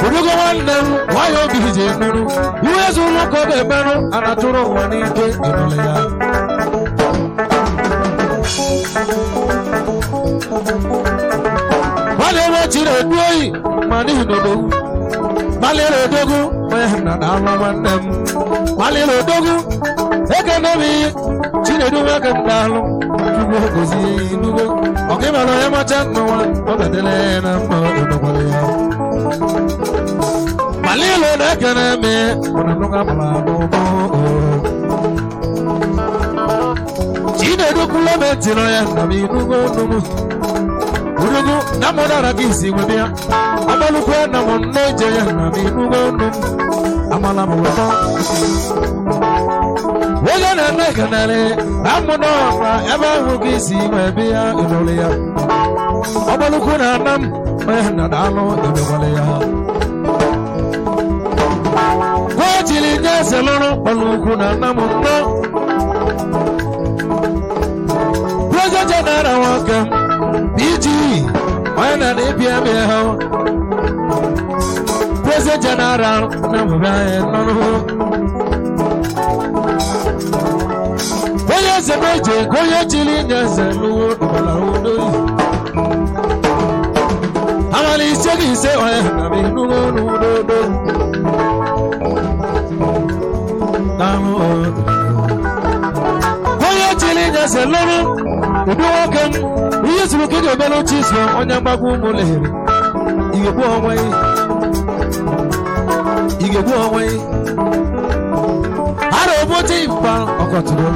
S4: Odugo nwanne m nwayọ obi ji nụrụ iwe zuru ka ọ ga-emerụ a na-atụrụ ụwa n'ike ịnụrụ ya. Nwanne m Chinedu oyi ma n'ihi na odogwu gbalịrị odogwu onye nna na-alụ nwanne m gbalịrị odogwu ekene m ihe Chinedu nwoke m na-alụ Chukwu gozie ya inugo ọ gị mara onye macha n'ụwa ọ ga-adịrị ya na mma emekwara ya. Malilo na-ekene m ụna nụga mara n'ụgbọ. Chinedu Clement nọ ya nna m inugo nụ m urugu na mụ nara gị si nwe bịa amalukwe na mụ nne je ya nna m inugo nụ m amala m ụtọ onye na-eme kenere amụ n'ọkwa ebe ahụ gị si nwe bịa ịnụrụ ya ọgbalukwu na ana m onye nna na-alụ emekwala ya o jiri nye eze lụrụ ọlụkwu na nna m nnọọ President General nwoke m BG onye na na-ebia m ya President General na mbụ anyị nọrọ onye eze meje ka onye chiri nye eze lụwo ọbara odoyi amala ise gị ise onye na m enugo n'udodo daalụ onye chiri nye eze lụrụ ụdị nwoke m ihe zuru ka ị ga-emere Chisko onye mgbagwo ụmụ lehiri ị ga-egbu onwe gị ị ga-egbu onwe gị ara obote mkpa ọkọtụrụ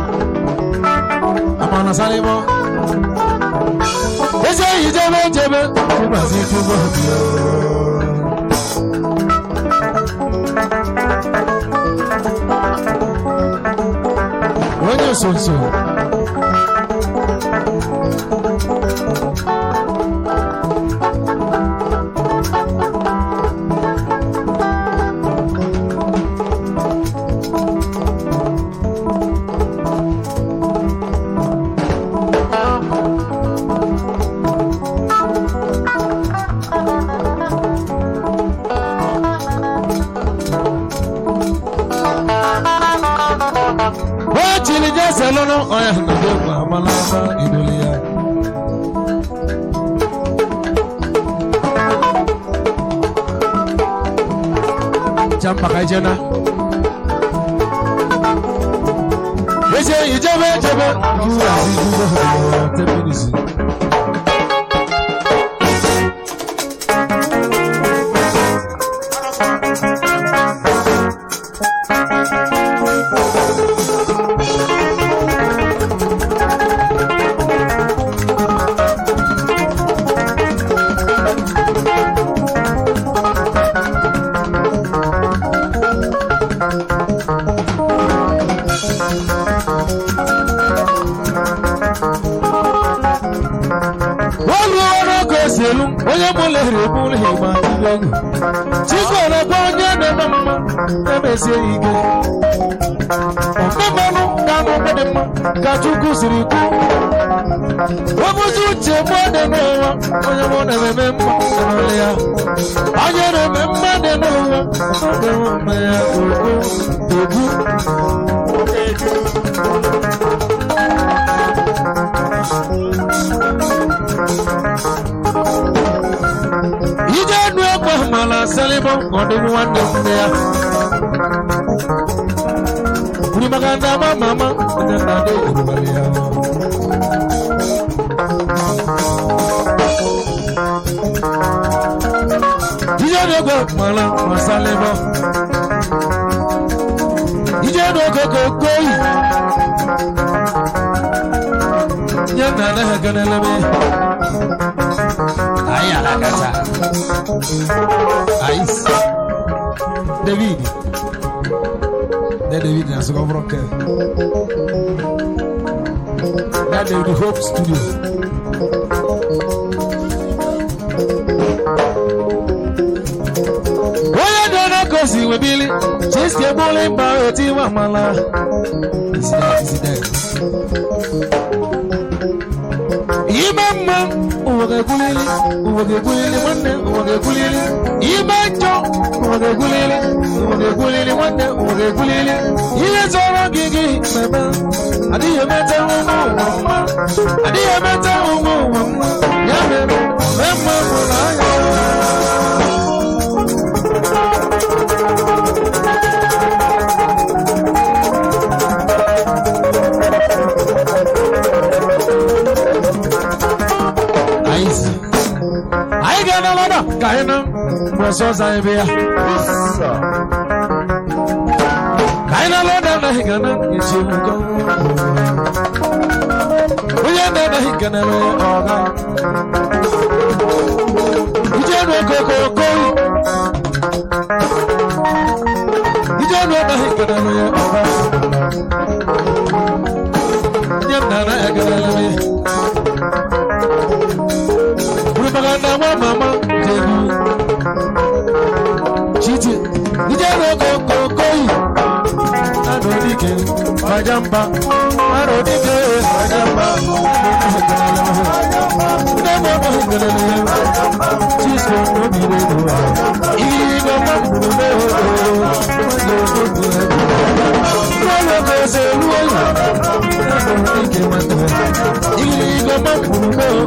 S4: amana salịmọ ezi enyi jebe jebe tụkwasị Chukwu obi ya. Onye nsonso o chiri jese lụrụ onye nọdụ amalaba idoli ya. Jamba ka ije na eze ijebe ejebe Ten minutes. Olu ọrụ ka o si elu onye mụ lere ebu ụlọ ịgba ibe
S3: egwu. Chisco na-ekwe onye na-eme mma na-emesie ike. Omemmanụ ga-anụ dị mma ka Chukwu siri kwu. Obuzi uche mụ dị n'ụwa, onye mụ na-eme mma na ya. Onye na-eme mma dị n'ụwa, ọ ga-enwe mma ya ogbu ogbu. Ije nu egbe mala selibọ ka ọ dị nwanne m nne ya. Kwuru maka ndị ama mama onye nna dị erubere ya. Ije nu egbe mala masalibọ. Ije nu okoko koyi. Nye nna anaghị aga n'eleme. Anyị alakata. Ice. David. Ne David na so from ke. Na David Hope Studio. Onye dị na kosi webili, Chiske bụli mba oti wa mala. Is there, is there. Ime mma ụwa ga-ekwulili, ụwa ga-ekwulili nwanne, ụwa ga-ekwulili. Ime njọ, ụwa ga-ekwulili, ụwa ga-ekwulili nwanne, ụwa ga-ekwulili. Ihe zọrọ gị gị mebe, adịghị emeta ụmụ ụwa mma, adịghị emeta ụmụ ụwa mma, ya mere, mee mma mụrụ anya. Anyị anyị ga-ana lọdọ ka anyị nọ mgbe ọsọ ọzọ anyị bịa. Ka anyị na lọdọ anaghị gana echi ebuka. Onye na-anaghị gana ọga. Ije nu okoko okoyi. Ije nu anaghị gana ọga. Nye m na anaghị gana ya. Propaganda nwa mama jebu. Chiti, ije n'okokoko yi. Anodike, majamba. Anodike, majamba. Nne m ọnụ ngelele. Chisko obi rego. Igirigo mamburu meho. Lọ́lọ́ kò ṣe olú òyìn. Anodike nwanne. Igirigo mamburu meho.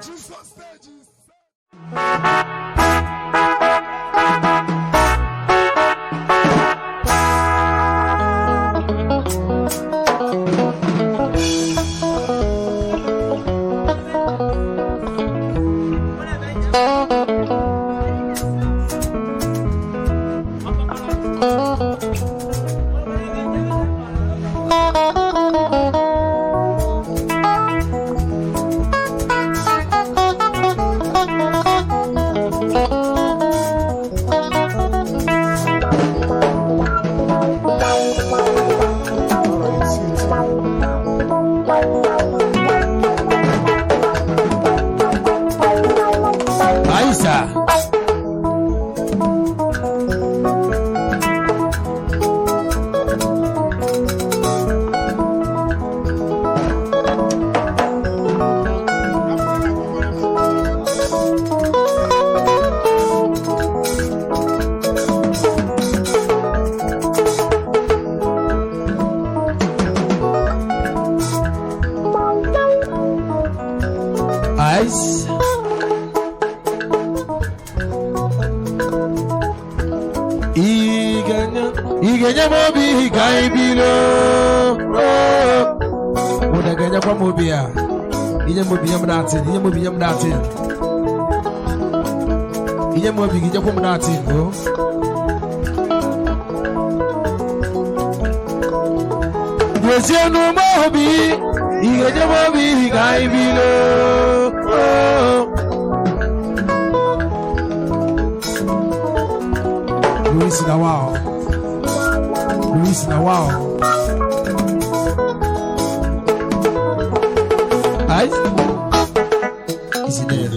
S2: Jesus stages.
S3: Aisa. Ice. Ị ga-enye m obi ka anyị bido. Ụda ga-enyekwa m obi ya. Inye m obi nye m datin, inye m obi nye m datin. Inye m obi gị nyekwa m datin o. Wezienụ m obi, ị ga-enye m obi ka anyị bido. Louis na wow. Louis na wow. Ai? Isi there.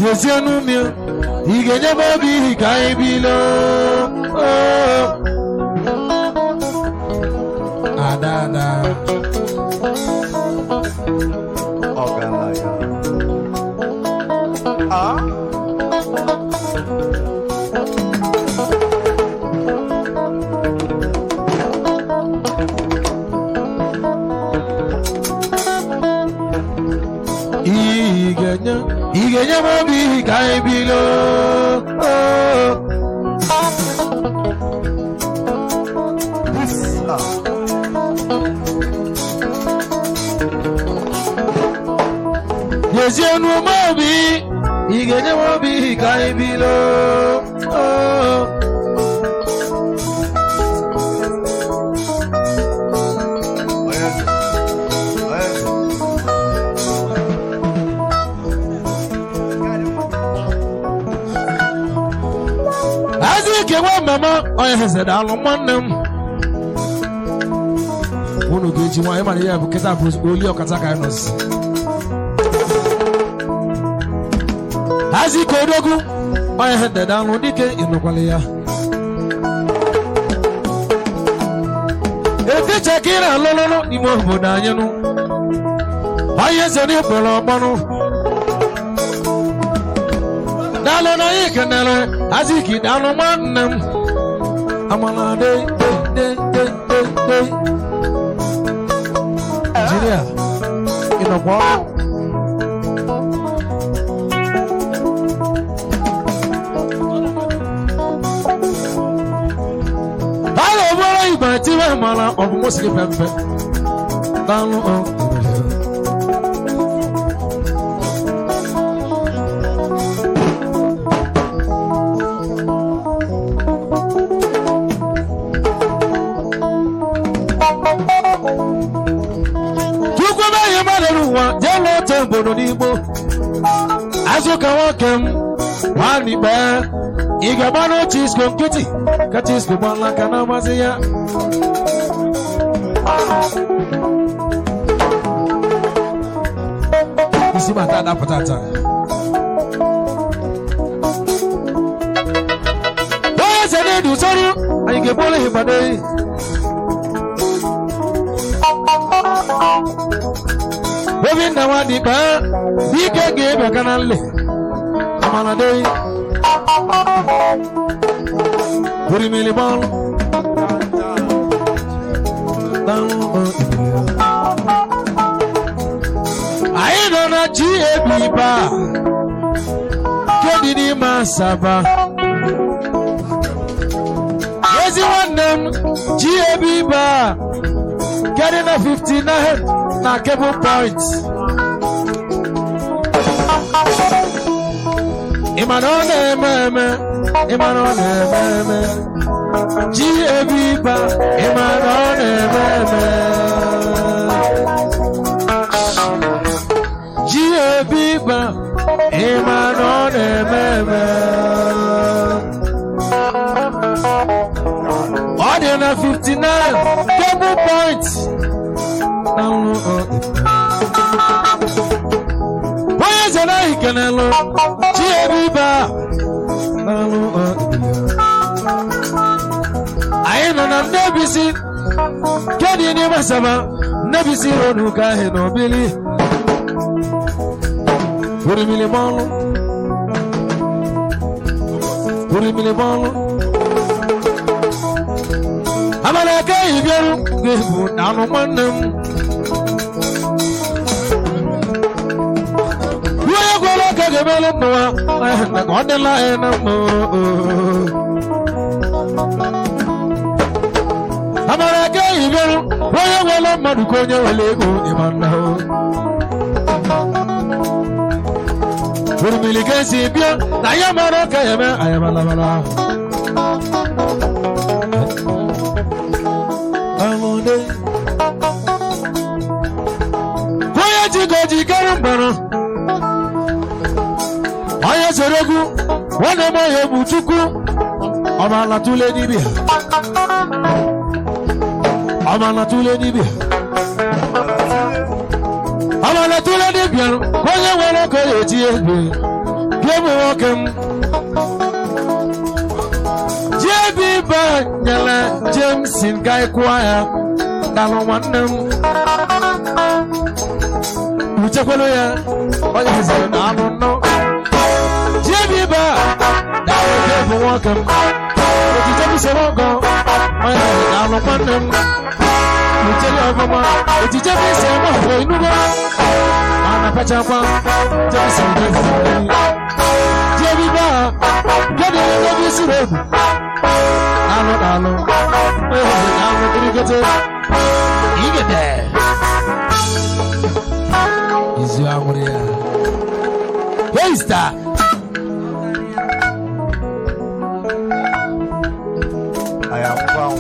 S3: Yezienu mi, ị ga-enye m obi ka anyị bilo. Ada ada.
S1: Ọgaranya. Ah.
S3: Ị ga-enye ị ga-enye m obi ka anyị bilo.
S1: This. Ah.
S3: Yezienu m obi, ị ga-enye m obi ka anyị bilo.
S1: Onye eze. Onye eze.
S3: Azike nwa mama onye eze daalụ nwanne m. Unu ga-eji nwa ịmara ihe bụ kịta bụ oli ọkata ka anyị nọzi. Azike odogwu onye eze daalụ dike ịnụkwala ya. Etiche ka ị na-alụlụlụ n'ime obodo anyị nụ. Onye eze n'ikpere ọgbọnụ. Daalụ na anyị kenere Aziki daalụ nwanne m. Amala de de de de de. Injinia, ị nọkwa ọrụ? Báwo bọ́lá ìgbà tí wọ́n mara ọ̀bùn mọ́sílẹ̀ pẹ́pẹ́? Daalụ ọ. Chukwu meghị mmadụ n'ụwa jee lụọ otu obodo n'Igbo. Azụ ka nwoke m nwanne ikpe ị ga-agba n'otu isko nkịtị kacha isko gbala aka na amasị ya. Isi mata adapụta taa. Onye eze na-edu usoro anyị ga-egburu ịgbado. Obinna nwadikpa ike ga-ebe aka na nle amalade orimili bọọlụ anyị nọ na GAB bar nke dị n'ime Asaba. Ezi nwanne m, GAB bar nke dị na 59 na Cable Point. Ị ma na ọ na-eme eme, ị ma na ọ na-eme eme. GAB bar, ị ma na ọ na-eme eme. GAB bar, ị ma na ọ na-eme eme. Ọ dị na 59 Cable Point. Onye eze na ikenelu GAB bar n'alụ. Anyị nọ na Nnebisi nke dị n'ime Asaba, Nnebisi ronu ka ahị na obili orimili bọọlụ orimili bọọlụ amala aka ehi bịarụ ga-ebu na anụ nwanne m. Ruo egwuola aka ga-emelụ mmụọ ka ọ dịla anyị na mma. Amara aka ehi bịarụ onye nwere mmadụ ka onye nwere ego ịma nna o. Orimili ka esi bịa na ya mara ka ya eme anyị balabala. Amode. Onye ji ka o ji keru mgbọrọ. Onye soro egwu Nwanne m onye bụ Chukwu ọmala tụle dibịa ọmala tụle dibịa ọmala tụle dibịa ka onye nwere oke ya eti egbe gị bụ nwoke m jebi banyere James nga ịkwụọ ya dalụ nwanne m uchekwelu ya onye heziri na anụ nnọọ jebi ba dalụ gị bụ nwoke m otite m soro ọgọ onye heziri na anụ nwanne m ucheli ọfụma otite m isi eme ọfọ inugo mana pachakwa James nga jebi ba gịnị ebe isi rodu alụ alụ onye alụ kirikete igede izu anwụrụ ya heista
S1: Anyị akwụkwọ anwụ.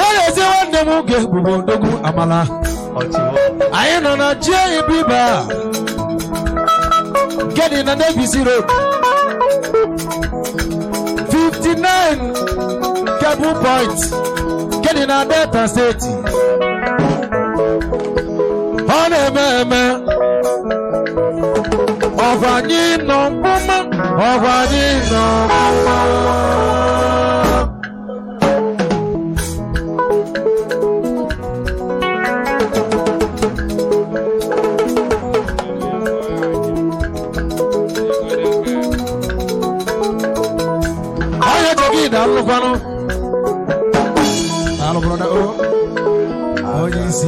S3: onye ezi nwanne m oge bụbu odogwu amala
S1: Ọchịwọ.
S3: anyị nọ na jbiba nke dị na Davis Road 59 Cable Point nke dị na Delta steeti ọ na-eme eme ọgwa anyị nọ mkpụma ọgwa anyị nọ mkpụma. Onye je gị na-alụkwanụ alụbụrụ na o onye isi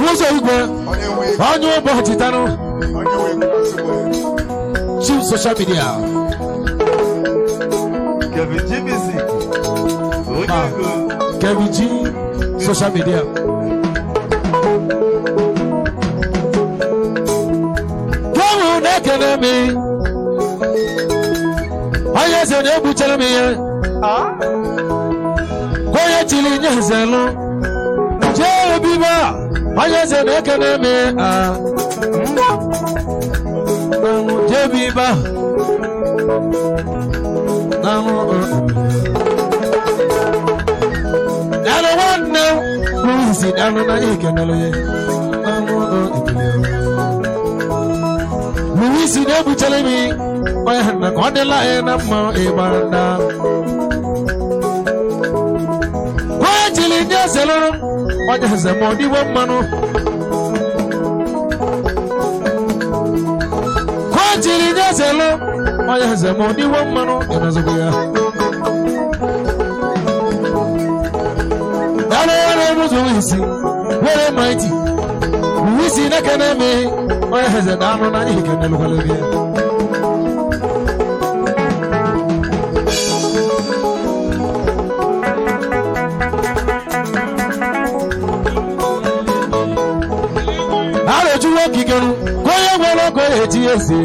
S3: ụzọ igwe
S2: Onye nwe ego,
S3: onye ụbọchị tanụ
S2: onye nwe ego na-asụgbu ya.
S3: chief social media
S1: Kevin G Music. Onye ego.
S3: Kevin G social media Kevin na-ekene m onye eze na-egbuchere m ihe
S1: Ah?
S3: onye chiri nye eze lụ jee obibi a onye eze na-ekene m a jee obibi a Daalụ nwanne m Luis daalụ na ihe kenere ya Daalụ, Luis na-egbuchere m onye ha na ka ọ dịla anyị na mma ịgba nda onye jiri ndị eze lụrụ onye eze ma ọ dịwo mmanụ onye jiri ndị eze lụ onye eze ma ọ dịwo mmanụ ịnọzikwa ya daalụ ọrụ ụzọ isi were maịtị isi na-ekene m onye eze na-anụ na ihe kenelụkwala gị ya arụjuwo okikeru ka onye nwere oge ya eti eze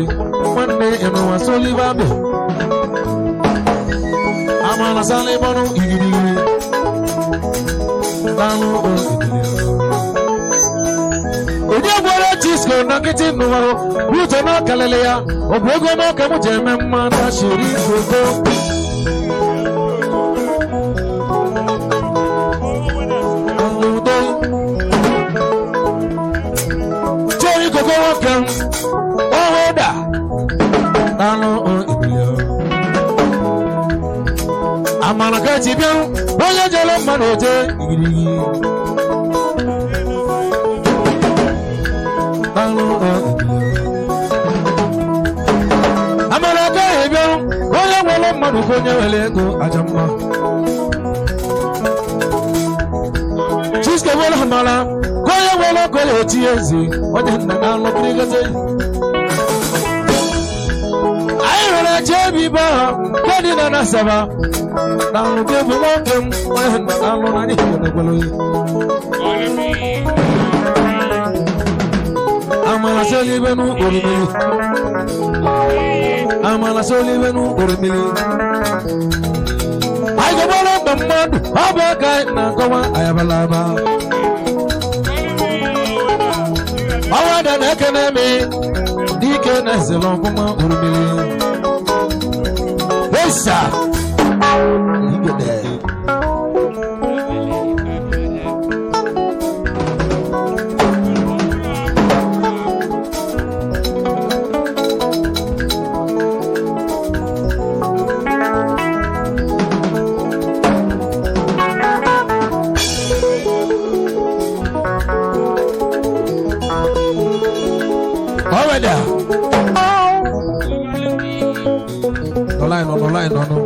S3: nwanne ịnụwa soliva bịa amala salịbọnụ igirigiri lanụ onye gwara chisko na nkịtị nụwarụ uche na ọkalịlị ya ọ bụ ego n'ọka m ji eme mma na shiri gogo Udo. Jerry koko nwoke m ọhụda n'anụ ebili amara ka eji bịa onye jere mmadụ eje igirigi n'anụ ebili amara ka eji bịa onye nwere mmadụ ka onye nwere ego aja mma Chiske nwere amara ka onye nwere ọkụ ya eti eze onye nna na-alụ kirigote anyị hụrụ eche ebe ahụ nke dị na Nasaba na alụgị bụ nwoke m onye nna na-alụ na anyị hụrụ ya amara selibe n'orimiri amara selibe n'orimiri anyị ga-agbara mgbe mmadụ ọ bụ aka anyị na-akọwa ayabalaba. Ọnwa dị na-ekene mi dike na-ezere ọfụma orumiri. Esa igede. Ọwẹ́dà. Nọlá ìnà nọlá ìnà nọ.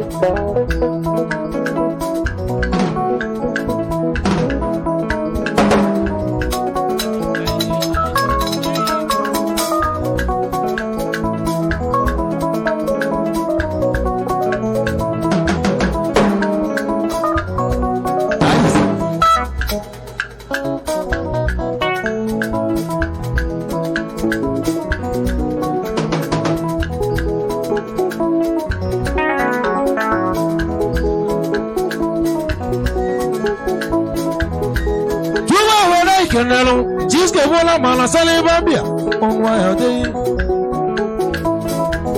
S3: Juma were ikenelu, Jiske bụla mana sala ebe abịa. Ọnwa ya ọdịghị.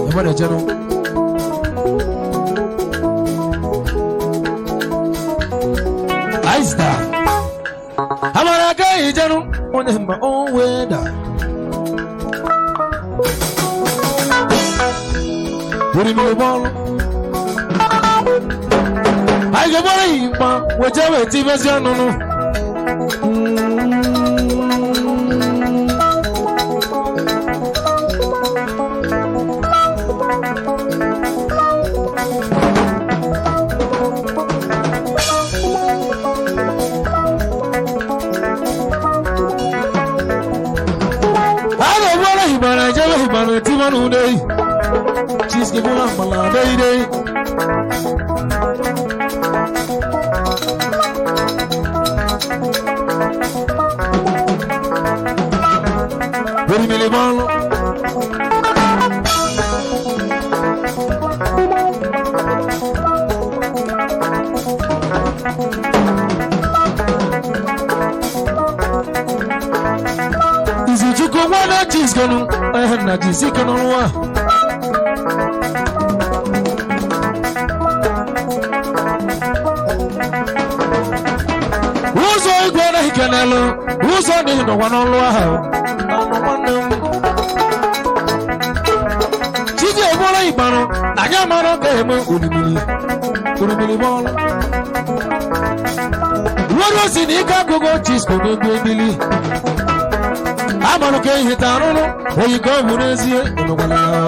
S3: Ebe na-echenụ. Aista. Amara aka ijenụ, onye mba o weda. Buri mmiri bọọlụ. Anyị ga-egbara ya ịgba, weje weta imezi ọnụnụ. A ga-egbara ịgbara ejebe ịgbara etima n'ude. Chiske bụla mgbala deide. Buri mmiri bọọlụ. Izuchukwu nwanne Chiskenu, ehe nna Jisikenu nwa. Ụzọ igwe na-ekenelu, ụzọ dị n'ụwa n'ọlụ ahụ. N'ọnụ nwanne m. Chiji egboro ịgbarụ, na ya mara ka eme orimiri. Orimiri bọọlụ. Ruo osi na ike agụgụ Chisko n'egwu ebili. Amarụ ka ihe ta arụrụ, oyi ka ọ bụ n'ezie, ịnụkwala ya.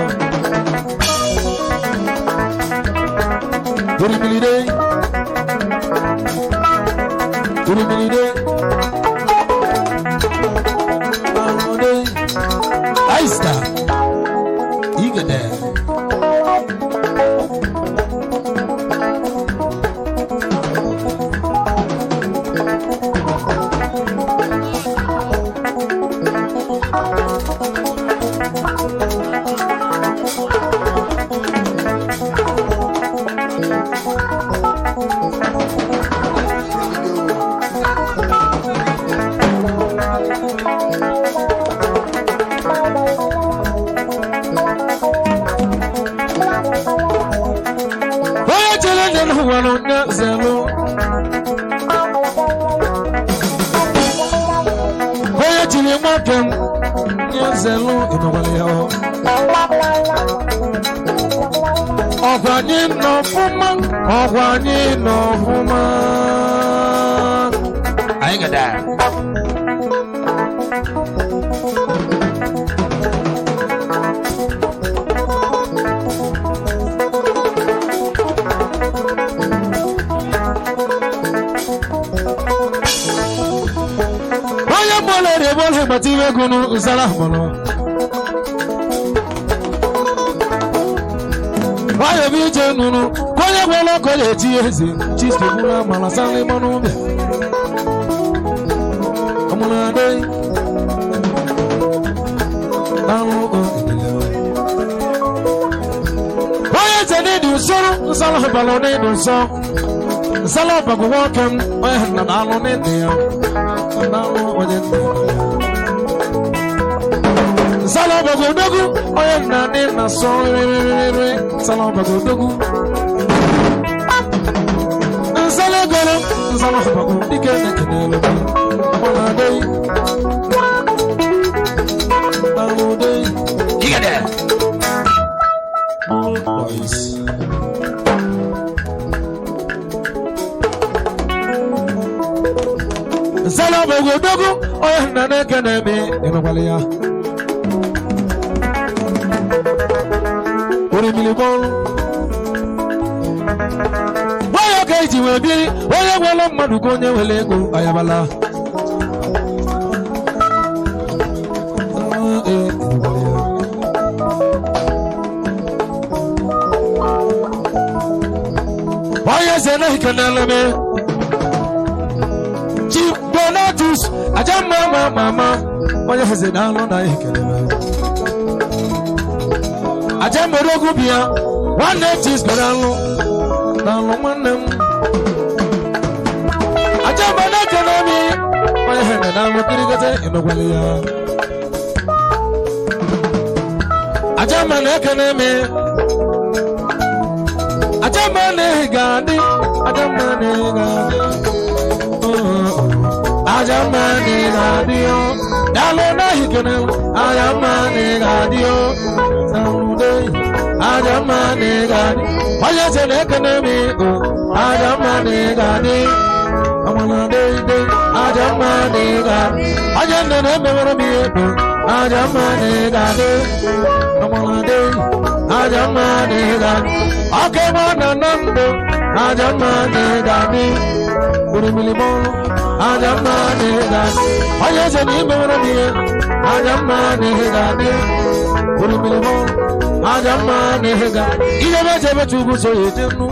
S3: Orimiri dee. Orimiri dee. Arụrụ dee. Aista. Igede. Onye chere ndị n'ụwa n'onye zelụ. Onye chiri nwoke m nye zelụ ịnọkwala ya ọ. Ọkwa anyị nọ ọfụma, ọkwa anyị nọ ọfụma. Anyị gada. Onye mgbọlere ebe gbata iwe ego nzara mụrụ. Nwayọ bụ ije nụrụ ka onye gwara ọkọ ya-eti eze Chiske bụrụ amala sala mmanụ ụbịa. Ọmụrụ adị. Alụ o. Onye eze n'ịdị usoro nsala ọbara n'ịdị nsọ. Nsala ọbagụ nwoke m onye nna na alụ n'ịdị ya. Na alụ onye nna ya.
S4: Nsala ọbago odogwu onye nna dị na sọ rịrịrịrị nsala ọbago odogwu nsala egolo nsala ọbago dike na-ekenelu gị ọgbọnadị dalụdị
S3: Igede.
S4: Boys. Nsala ọbago odogwu onye nna na-ekene eme emekwala ya orimiri bọọlụ nwayọ ka eji wee biri onye nwere mmadụ ka onye nwere ego ayabala. Ah, eh, emekwala ya. Onye eze na-ekenele m Chief Donatus aja mma ma ma ma onye eze na-alụ na ekelele aja mmerogwu bịa nwanne Chisco na-alụ na-alụ nwanne m aja mma na-ekele m onye eze na-alụ kirikete emekwele ya aja mma na-ekele m aja mma na-ega adị aja mma na-ega adị aja mma na-ega adị o daalụ n'ahikene aja mma na-ega adị o daalụ aja mma na-ega adị onye eze na-ekene m o aja mma na-ega adị amala deide aja mma na-ega adị onye nne na-emewere m ihe o aja mma na-ega adị amala dei aja mma na-ega adị ọka ebe ọ na na ndụ aja mma na-ega adị orimiri bọọlụ aja mma na-ega adị onye eze na imewere m ihe aja mma na-ega adị orimiri bọọlụ aja mma na-ega ihe ebe eji ebe chukwu so ya eje nnu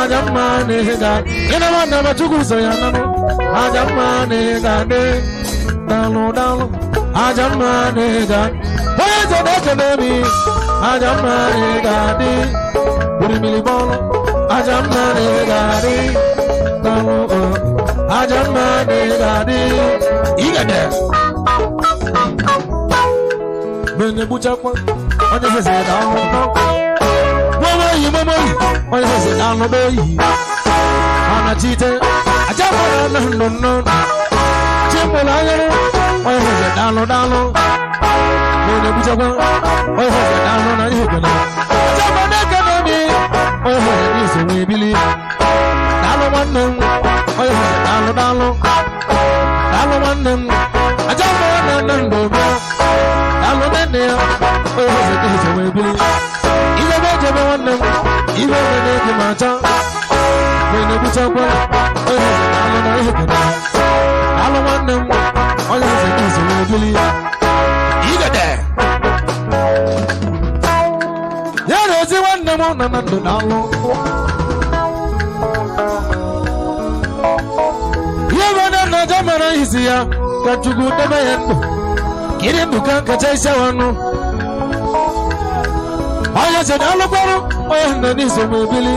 S4: aja mma na-ega ịnaba nnaba chukwu so ya nanụ aja mma na-ega adị daalụ daalụ aja mma na-ega onye eze na-ekene m aja mma na-ega adị orimiri bọọlụ aja mma na-ega adị daalụ o aja mma na-ega adị.
S3: Igede.
S4: Mene gbuchakwa onye eze na-ahụ mamayi mamayi onye eze na-alụ n'oyi anachite aja mara na nnụnụ chimụrụ anyụrụ onye eze na-alụ daalụ mene gbuchakwa onye eze na-alụ na ihe gana aja mara ekene mi onye eze n'iso wee bili daalụ nwanne m onye eze daalụ daalụ daalụ nwanne m aja mara na nna ndụ bịa daalụ nne ya onye eze n'iso wee bili ihe bụ ejebe nwanne m ihe mere gị ma cha mene gbuchakwa onye eze daalụ na ihe gana daalụ nwanne m onye eze n'iso wee bili.
S3: Igede.
S4: Ya na ezi nwanne m nọ na ndụ na-alụ ihe bụ onye nna aja mara isi ya ka Chukwu debe ya ndụ kiri ndụ ka nkacha isi ọnụ onye eze na-alụkwarụ onye nna n'iso m ebili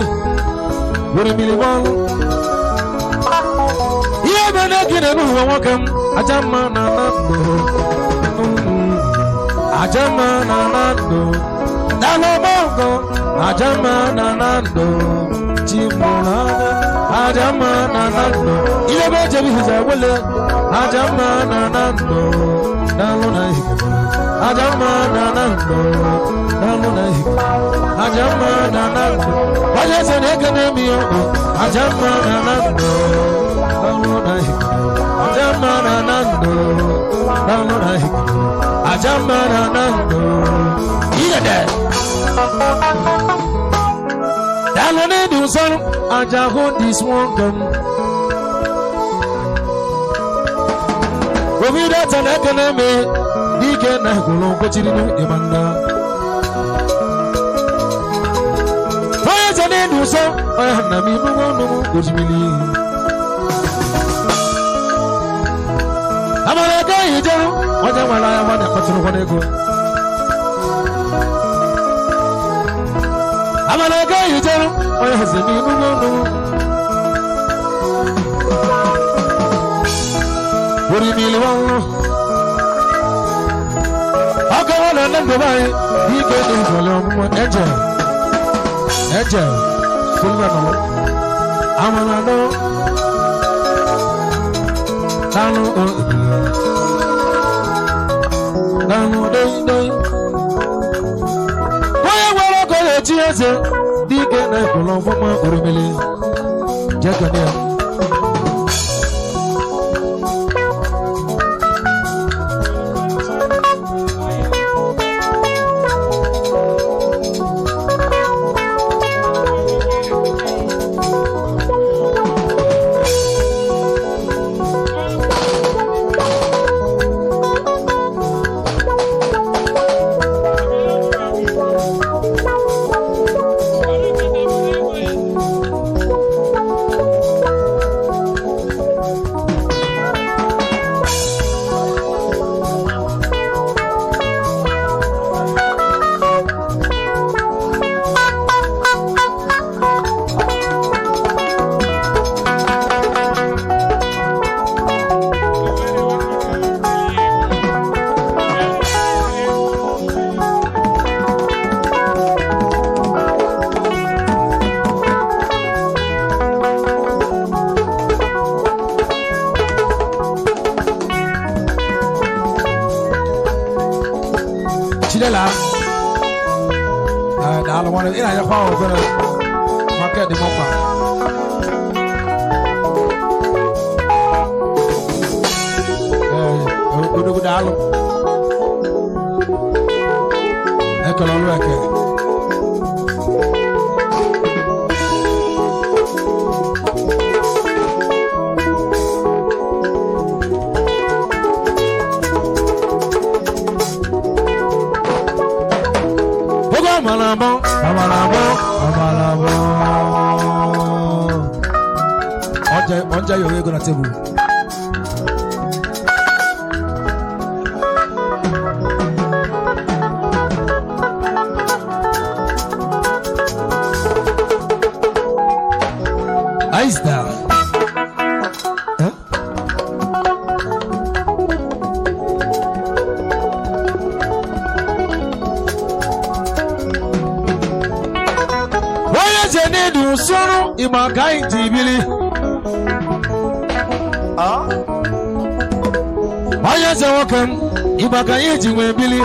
S4: were mmiri bọọlụ ihe bụ onye gị na-eme ụwa nwoke m aja mma na na ndụ aja mma na na ndụ daalụ mọgọ aja mma na na ndụ chimụrụ anya aja mma na na ndụ ihe bụ ejebe ihiza wele aja mma na na ndụ daalụ na ihe aja mma na na ndụ daalụ na ihe aja mma na na ndụ onye eze na-ekene m ya o aja mma na na ndụ daalụ na ihe aja mma na na ndụ daalụ na ihe aja mma na na ndụ.
S3: Igede.
S4: Daalụ n'ịdị ụsọ aja hụ dis one gum. Obi data na-ekene m dike na gwụrụ nkwechiri ịma nna. Onye eze n'ịdị ụsọ onye nna m ibugo ọnụ m osimiri. Amara aka ijeru onye nwere anya nwanne kpatụrụ ego. Amara aka ijeru onye eze m ibugo ọnụ m. Orimiri wọn. Ọkọ wọn nọ na ndụ anyị ike dị nkwale ọmụmụ eje eje silva nọ amara nọ daalụ o daalụ dei onye nwere ọkụ na-echi eze dike na ekwere ọfụma oromele jekene ya. Chidela. Daalụ nwanne m, ị na-anyakwa ahụ obere maka dị m mkpa. Ee, odogwu daalụ. Ekele ọlụ eke. Ogo amara abọ, amara abọ, amara abọ. Ọnja yọrọ ego na tebụl. Ice down. Eh? Onye eze n'ịdị usoro ịgba ka anyị ji bili. Onye eze nwoke m ịgba ka anyị ji nwee bili.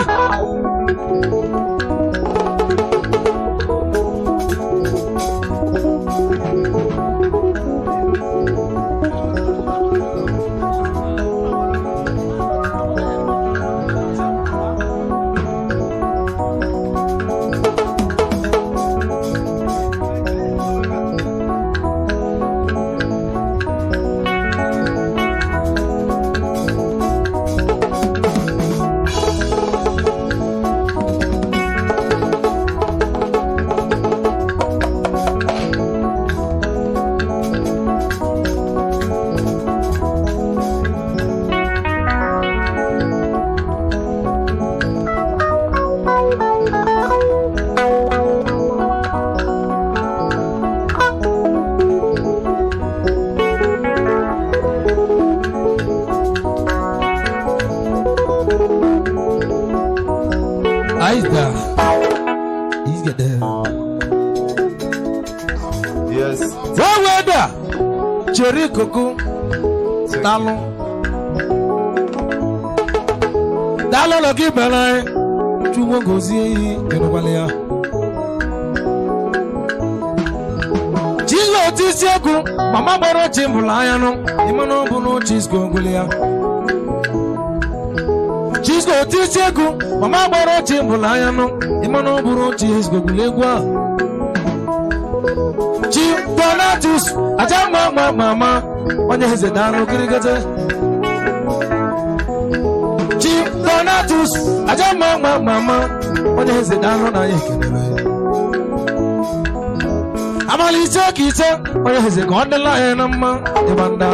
S4: Aida. He's get there.
S1: Yes.
S4: Weweda. Chere koko. Daalụ. Daalụ ụlọ gị bara anyị. Chukwu gozie iyi ịnụkwala ya. Chizo otisi egwu mama gbara ochi mbụrụ anya nụ ịma na ọ bụ na Chisco ngwụli ya. Chisco otisi egwu mama gbara ochi mbụrụ anya nụ ịma na ọ bụrụ Chisco gwụli egwu a. Chi Donatus aja ma ma ma ma onye eze daalụ kirikete. Chi Donatus aja ma ma ma ma onye eze daalụ na anyị kelere ya. Amalite ka ise onye eze ka ọ dịla anyị na mma ịgba nda.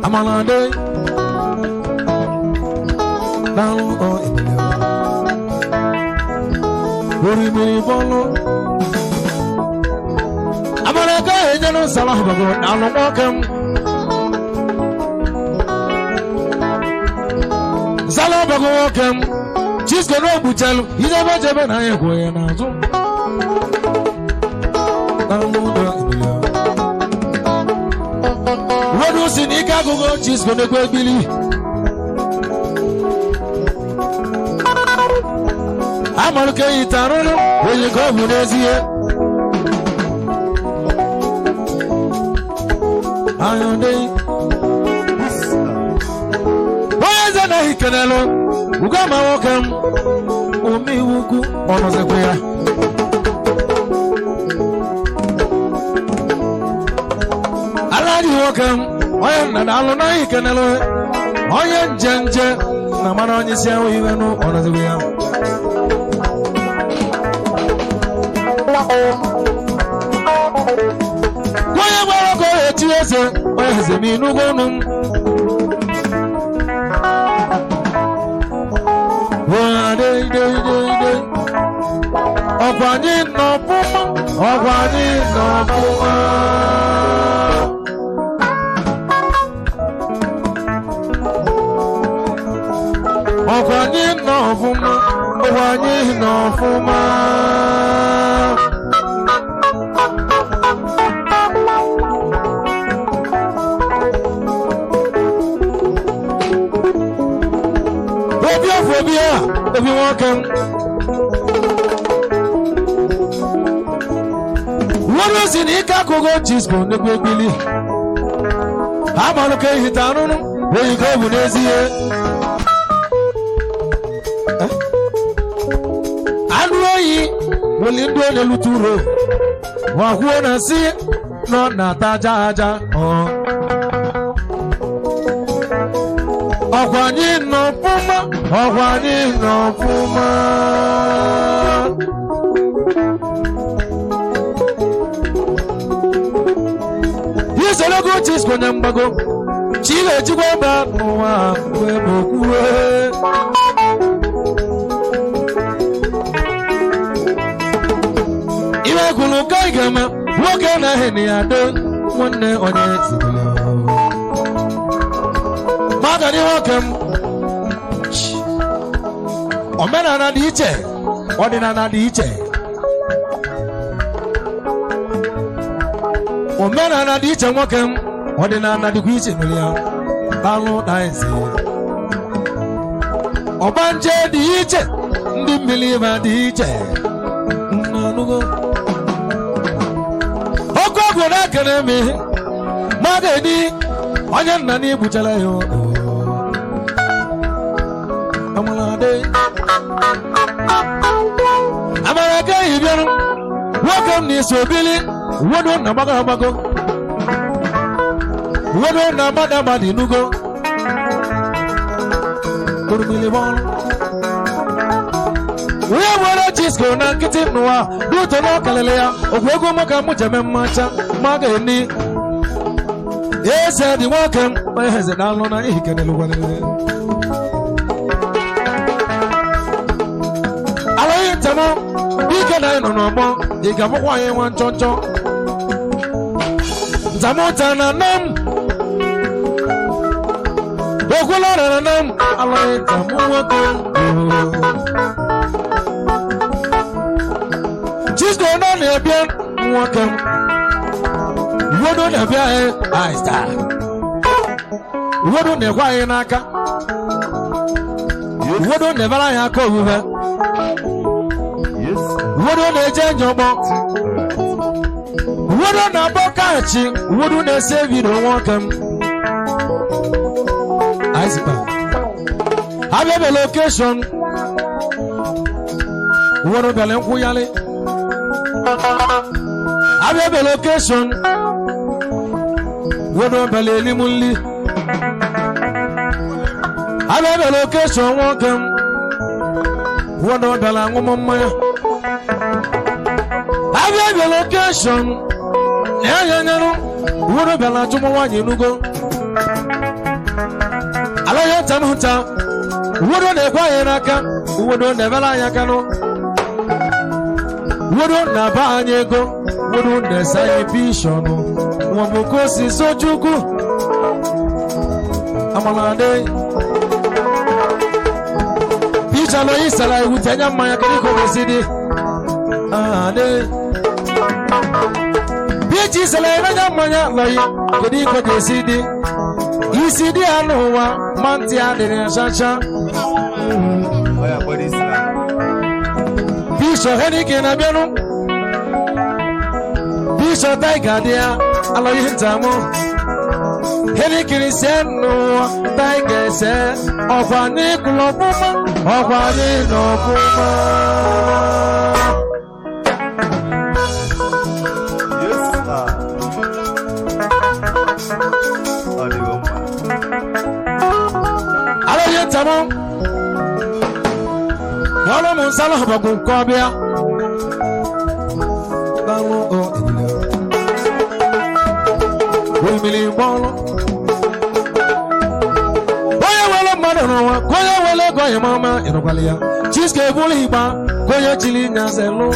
S4: Amala dị daalụ ọ ebele. Orimiri bọ́lú. Amalaka enyere nsala ahụbago n'alụ nwoke m.
S3: Zala ọbago nwoke m Chisco n'ogbuchalụ ijebe jebe na anyị kwụ ya n'azụ. Ụfọdụ si na ike agụgụ Chisco n'ekwe ebili. Amalụke ite arụrụ onye ka ọ bụ n'ezie. Ayọ̀dé. Onye eze na ikenelu ugama nwoke m omeiwu ukwu ọnọzikwa ya. Alaji nwoke m onye nna na alụ na ikenelu onye nje nje na mara onye isi ahụ iwe nụ ọnọzikwa ya. Onye gwara ka ọ echi eze onye eze m inugwu ọnụ m. Ọkwa anyị nọ ọfụma, ọkwa anyị nọ ọfụma. Ọkwa anyị nọ ọfụma, ọkwa anyị nọ ọfụma. Obi afọ obi a, obi nwoke m. Wọ́n sì ní kákòókò Chisco nípa ebili. Amalụka ehita arụrụ, oyi ka ọ bụ n'ezie. Anụ oyi weli ndị ọ na-elute uro. Ma kwuo na sị nọ na-ata aja aja. Ọ. Ọkwa anyị nọ ọfụma, ọkwa anyị nọ ọfụma. Isologo Chisco nye mgbago, chi ga-ejikwa mba n'ụwa wee bụ okwuwe. Iwe kwuru nke ị ga-eme, nwoke na-ahị na ya do, nwanne onye zitere ya. Maka dị nwoke m, omenala dị iche, ọdịnala dị iche. Omenala dị iche nwoke m, ọdịnala dịkwa iche mere ya. Balụ na eze. Ọgbanje dị iche, ndị mmiri ma dị iche. Nnọnụgo. Okwu ọgwụ na-ekene m ihe, mmadụ edi, onye nna na igbuchala ya o. Amara dị. Amara ka ehi bịarụ, nwoke m na-eso obili, nwodo na agbago agbago. Nwodo na agbada agbada inugo. Orumili bọọlụ. Onye nwere Chisco na nkịtị n'ụwa dị ụtọ na ọkalịlị ya, okwu ego maka mụ jeme mmacha, ma ga-eni. Eze dị nwoke m, onye eze na-alụ na ihe kelelugwalele. Alaghị ntem ike na anyị nọ n'ọgbọ, ị ga-abụkwa anyị nwa nchọnchọ. Ntamụta na nne m, okwula rara nne m, alaghị ntam nwoke m. Chisco nọ na-ebịa nwoke m. Uwedo na-ebịa anyị aịsta. Uwedo na-ekwe anyị n'aka. Uwedo na-ebere anyị aka omume.
S1: Yes.
S3: Uwedo na-eje enyi ọgbọ. Uwedo na-abọ kaachị. Uwedo na-ese vidio nwoke m. Aịzikpa. Abịa be lokeshọn. Uwedo bịara nkwụyalị. Abịa be lokeshọn. Uwedo bịara elim nli. Abịa be lokeshọn nwoke m. Uwedo bịara aṅụmụ mmanya. Abịa bịa lokeshọn. Na-enye nyerụ. Uwedo bịara achụmụ nwaanyị enugo. Ala ya nta m nta. Uwedo na-ekwe anyị n'aka. Uwedo na-ebere anyị aka nụ. Uwedo na-aba anyị ego. Uwedo na-ese anyị bishọnụ. Maọbụ ka o si so Chukwu. Amala adị.
S4: Alo isala ewute anya mmanya kedu ka o kwesị dị? Ade. Bichi isala ebe anya mmanya lọyi kedu ka o kwesị dị? Isi dị ya n'ụwa ma ntị adịrị ya chacha.
S1: Ọ ya gbara isi na.
S4: Bishọ Heniken na-abịanụ. Bishọ Tiger dị ya alọghị ntamụ. Heniken se n'ụwa Tiger se ọkwa n'ịkụlụ ọfụma ọkwa n'ịnọ ọfụma.
S1: Yes, sir. Ọ dịgo mma.
S4: Alọghị ntamụ. N'ọrụ m nsala ọbọgwụ nke ọbịa. N'ọrụ o ebile. Omili gbọọlụ. Onye nwere mmadụ n'ụwa ka onye nwere ego onye mama ịnụkwala ya. Chiske ebulu igba ka onye chiri nyazelụ.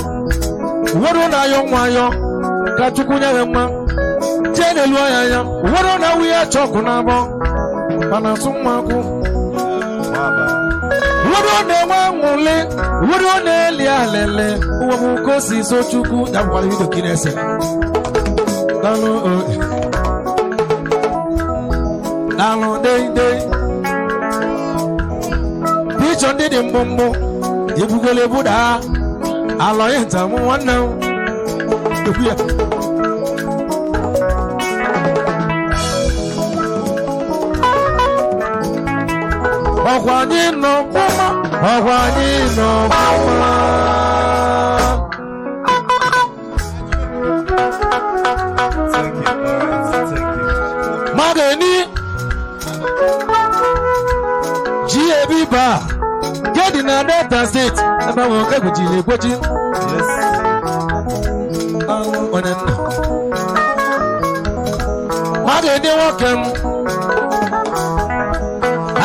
S4: Ụfọdụ na-ayọ nwa ayọ ka Chukwu nyere nwa. Jee n'elu ọnya ya. Ụfọdụ na-awụ ya chọkụ n'abọ mana asụ nwa akwụ.
S1: Nwaba.
S4: Ụfọdụ na-enwe aṅụrị, ụfọdụ na-eli alele, ụwa bụ ka o si so Chukwu ya bụkwara vidio ka ị na-ese. Daalụ o. Daalụ deidei. Pichọ ndị dị mkpụmkpụ, ebugolo ebuda, alọghị ntamụ nwanne m. Ekwu ya. Ọkwa anyị nọ ọfụma, ọkwa anyị nọ ọfụma.
S1: Thank you. All right. Thank you.
S4: Magani GAB bar gedi na Delta State ebe ahụ nke gwujiri egwoji.
S1: Yes.
S4: Alụ onye nna. Magani nwoke m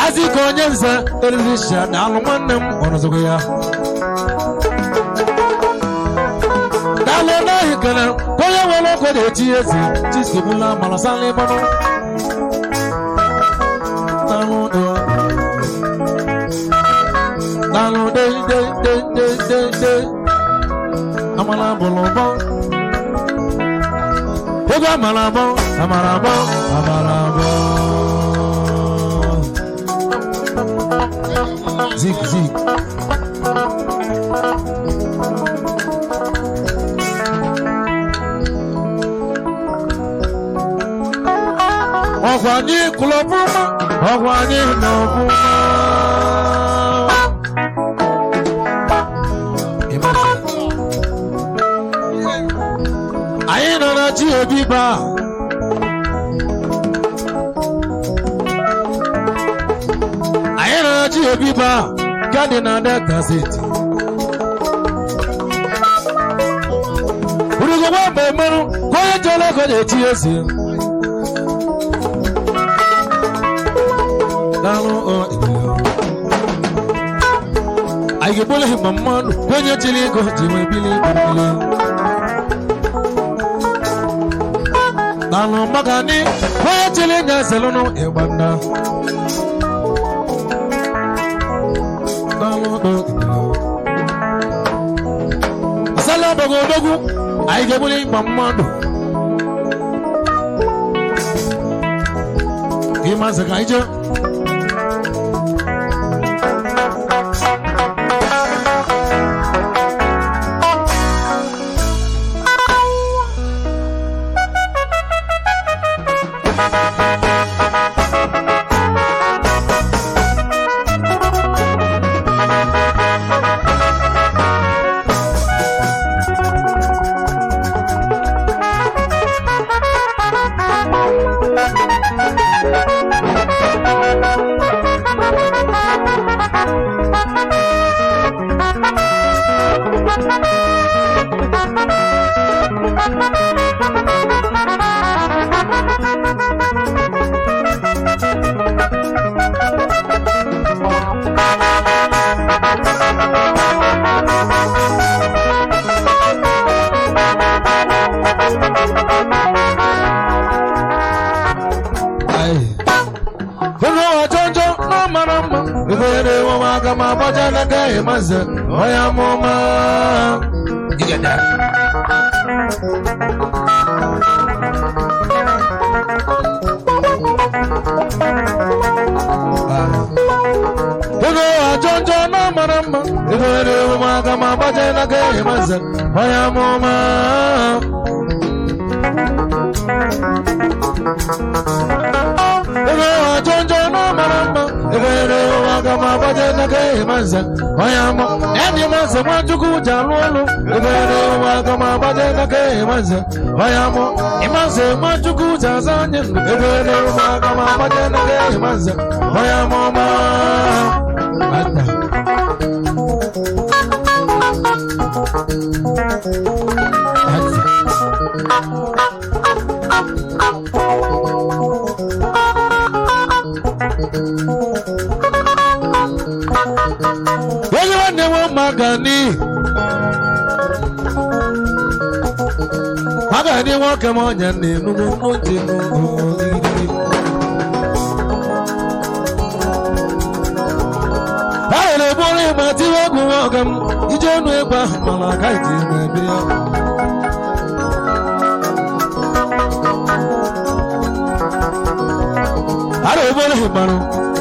S4: azịka onye nze eriri na alụ nwanne m ọnụzụgo ya. Daalụ n'ahị kere onye nwere ọkụ na-eti ezi chisogbula mara sala ịgbanụ. Daalụ doo. Daalụ dei dei dei dei dei dei. Amala bụlụ bọ. Ego amala bọ, amara bọ, amara bọ. Zik zik. Ọkwa anyị kụlụ ọfụma, ọkwa anyị nọ ọfụma. Ịmazi. Anyị nọ na chi obi ba. Anyị nọ na chi obi ba, gadị na Delta State. Urugo nwa mgbe mmerụ, ka onye jọrọ ego na-eti ezi. Daalụ o ebile. Anyị ga-egbole ma mmadụ ka onye chiri ego ji wee bili bili. Daalụ magani ka onye chiri nya zelụnụ ịgba nna. Daalụ o ebile. Asala ọbọgwụ odogwu, anyị ga-egbole ma mmadụ. Ịmazị ka anyị jee.
S5: Thank you.
S3: na-enwe m aka ma agbaja n'aka ịmaze onye amụma. Igede. Ego ajọ njọ na mara mma. Ego na-enwe m aka ma agbaja n'aka ịmaze onye amụma. Ego ajọ njọ na mara mma. Ego na-enwe m aka ma agbaja n'aka ịmaze onye amụma. Enyi maze Nwachukwu ji alụ ọlụ. Ego na-enwe m aka ma agbaja n'aka ịmaze onye amụma. Ịmaze Nwachukwu ji aza anyị ndụ. Ego na-enwe m aka ma agbaja n'aka ịmaze onye amụma. Ata. Ata. Onye nwanne m magani magani nwoke m ọnya na-enugwu n'oche n'ogige. A na-eburu ịgba tiwe egwu nwoke m ije ọnụ egwu ahụ mana agaghị ji eme ebiri ya. A na-eburu ịgbarụ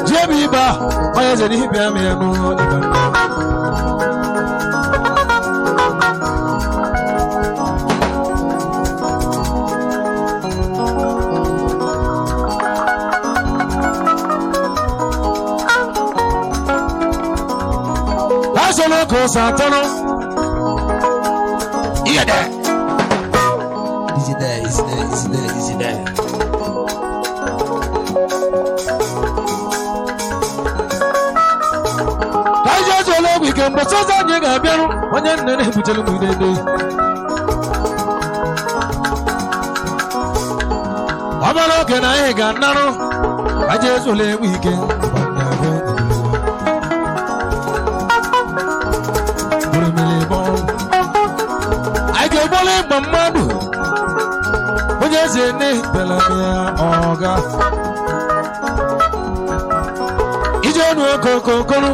S3: ji ebe ibe a onye eze n'ihi bịa m ya n'ụlọ ịgba. Asolo ko satano. Iye de. Easy there, easy there, easy there, easy there. Ka anyị jee zụọ ọgwụ ike mgbe sọsọ anyị ga-abịarụ onye nne na-ebutere m idede. Ọ bụrụ oge na anyị ga-anarụ ka jee zụọ egwu ike. Anyị ga-egbolu ịgba mmadụ onye eze nne bịara ya ọga ije ọnụ okokokoro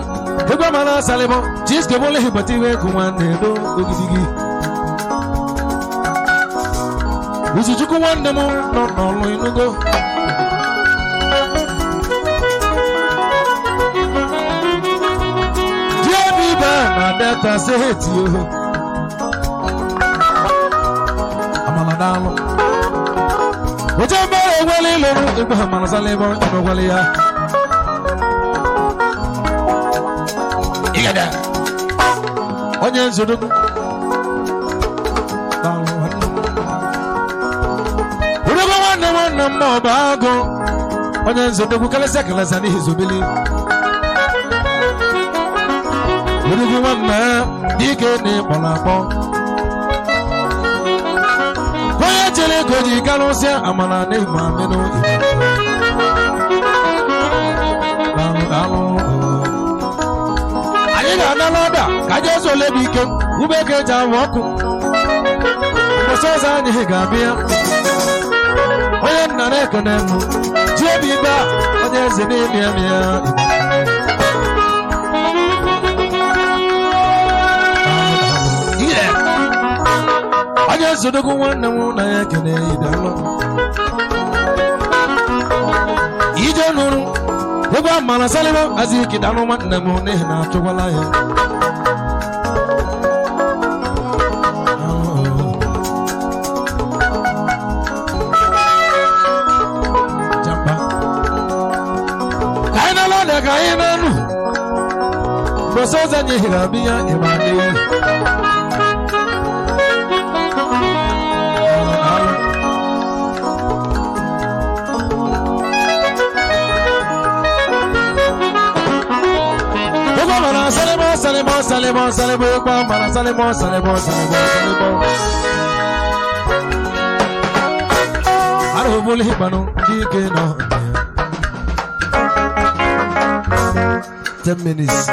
S3: egwu amara asalịbọ chiske bụla ịbata iwe egwu nwanne do ogidigi Uzuchukwu nwanne m nọ n'ọlụ inugo jiebi ibe na Delta steeti o amala daalụ oche mbere egwele ịlụrụ egwu amara salịbọ ịnụgwele ya. Igede. Onye nzodogwu daalụ nwanne m. Odogwu nwanne m nwanne m ọ bụ agụ onye nzodogwu kalịsịa kalịsịa n'ihi zobili. Odogwu nwanne dike na ịkpọrọ akpọ onye chere ego ji karụsịa amara na ịma menụ Igbo. Daalụ, daalụ, anyị ga-ana n'ọda ka anyị ezu ole bụ ike ube ka eji awụ ọkụ mbọsị ọzọ anyị ga-abịa onye nna na-ekene m ji obi ibe a onye eze na-emi emi ya. Ire. Onye nzodogwu nwanne m na ya ekene idalụ ije nụrụ egwu amara salịba aziki dalụ nwanne m n'ihi na achụkwala ya. Jamba. Ka anyị nala ọdịa ka anyị na-anụ mbọsị ọzọ anyị ga-abịa ịma adịghị. Egwu amara salịbọ salịbọ salịbọ salịbọ egwu amara salịbọ salịbọ salịbọ salịbọ. Arụbụla ịgbanụ ndị ike nọ na ya. 10 minutes.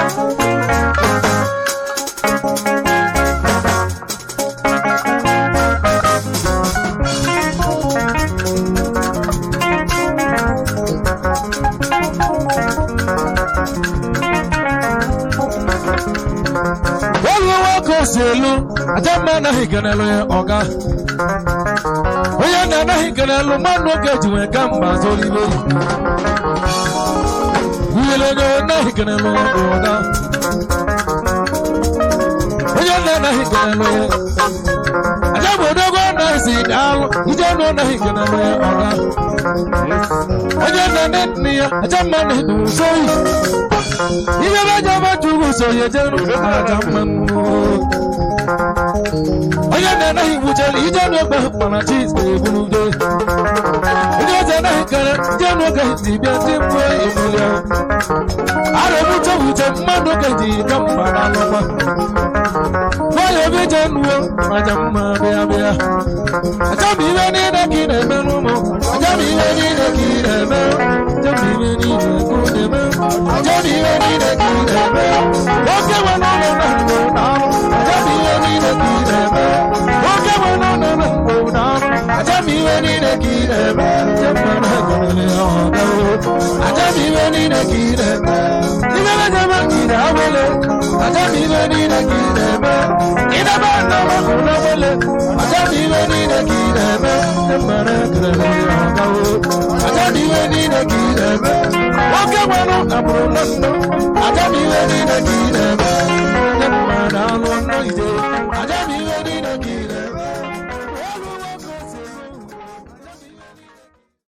S3: esi elu aja mma anaghị kenelu ya ọga onye na-anaghị kenelu mmadụ oge ji nwee ka mba zoro ibe nwunye onye anaghị kenelu ya ọga onye na-anaghị kenelu ya aja bụ odogwu anaghị si daalụ ije ọnụ anaghị kenelu ya ọga onye na nne ya aja mma anaghị bụ nso ihe bá jẹ́ bá jùlọ sọ̀yẹ̀ jẹ́nu aja mma onye na-anaghị wuchere ije n'ogbe mana chiz na-eburu udo onye ọzọ anaghị kere ije n'oge ji bịa ndị mmụọ ebulia ara ebute wute mmadụ oge ji ka mma na alụkwa nwayọ obi je nuo aja mma bịa bịa aja m ihe niile ka ị na-eme n'ụmụ aja m ihe niile ka ị na-eme aja m ihe niile ka ị na-eme aja m ihe niile ka ị na-eme oke nwe n'ụlọ na ndụ na arụ aja m ihe niile ka ị na-eme oke nwe n'ụlọ na ndụ na arụ aja m ihe niile ka ị na-eme aja m na-ekelele ya ọga aja m ihe niile ka ị na-eme ihe na-eme ka ị na-awele aja m ihe niile ka ị na-eme ịdebe nnọọ na-awele aja m ihe niile ka ị na-eme ndị mmadụ ekelele ya ọga aja m ihe niile ka ị na-eme nwoke nwere agbụrụ na ndụ aja m ihe niile ka ị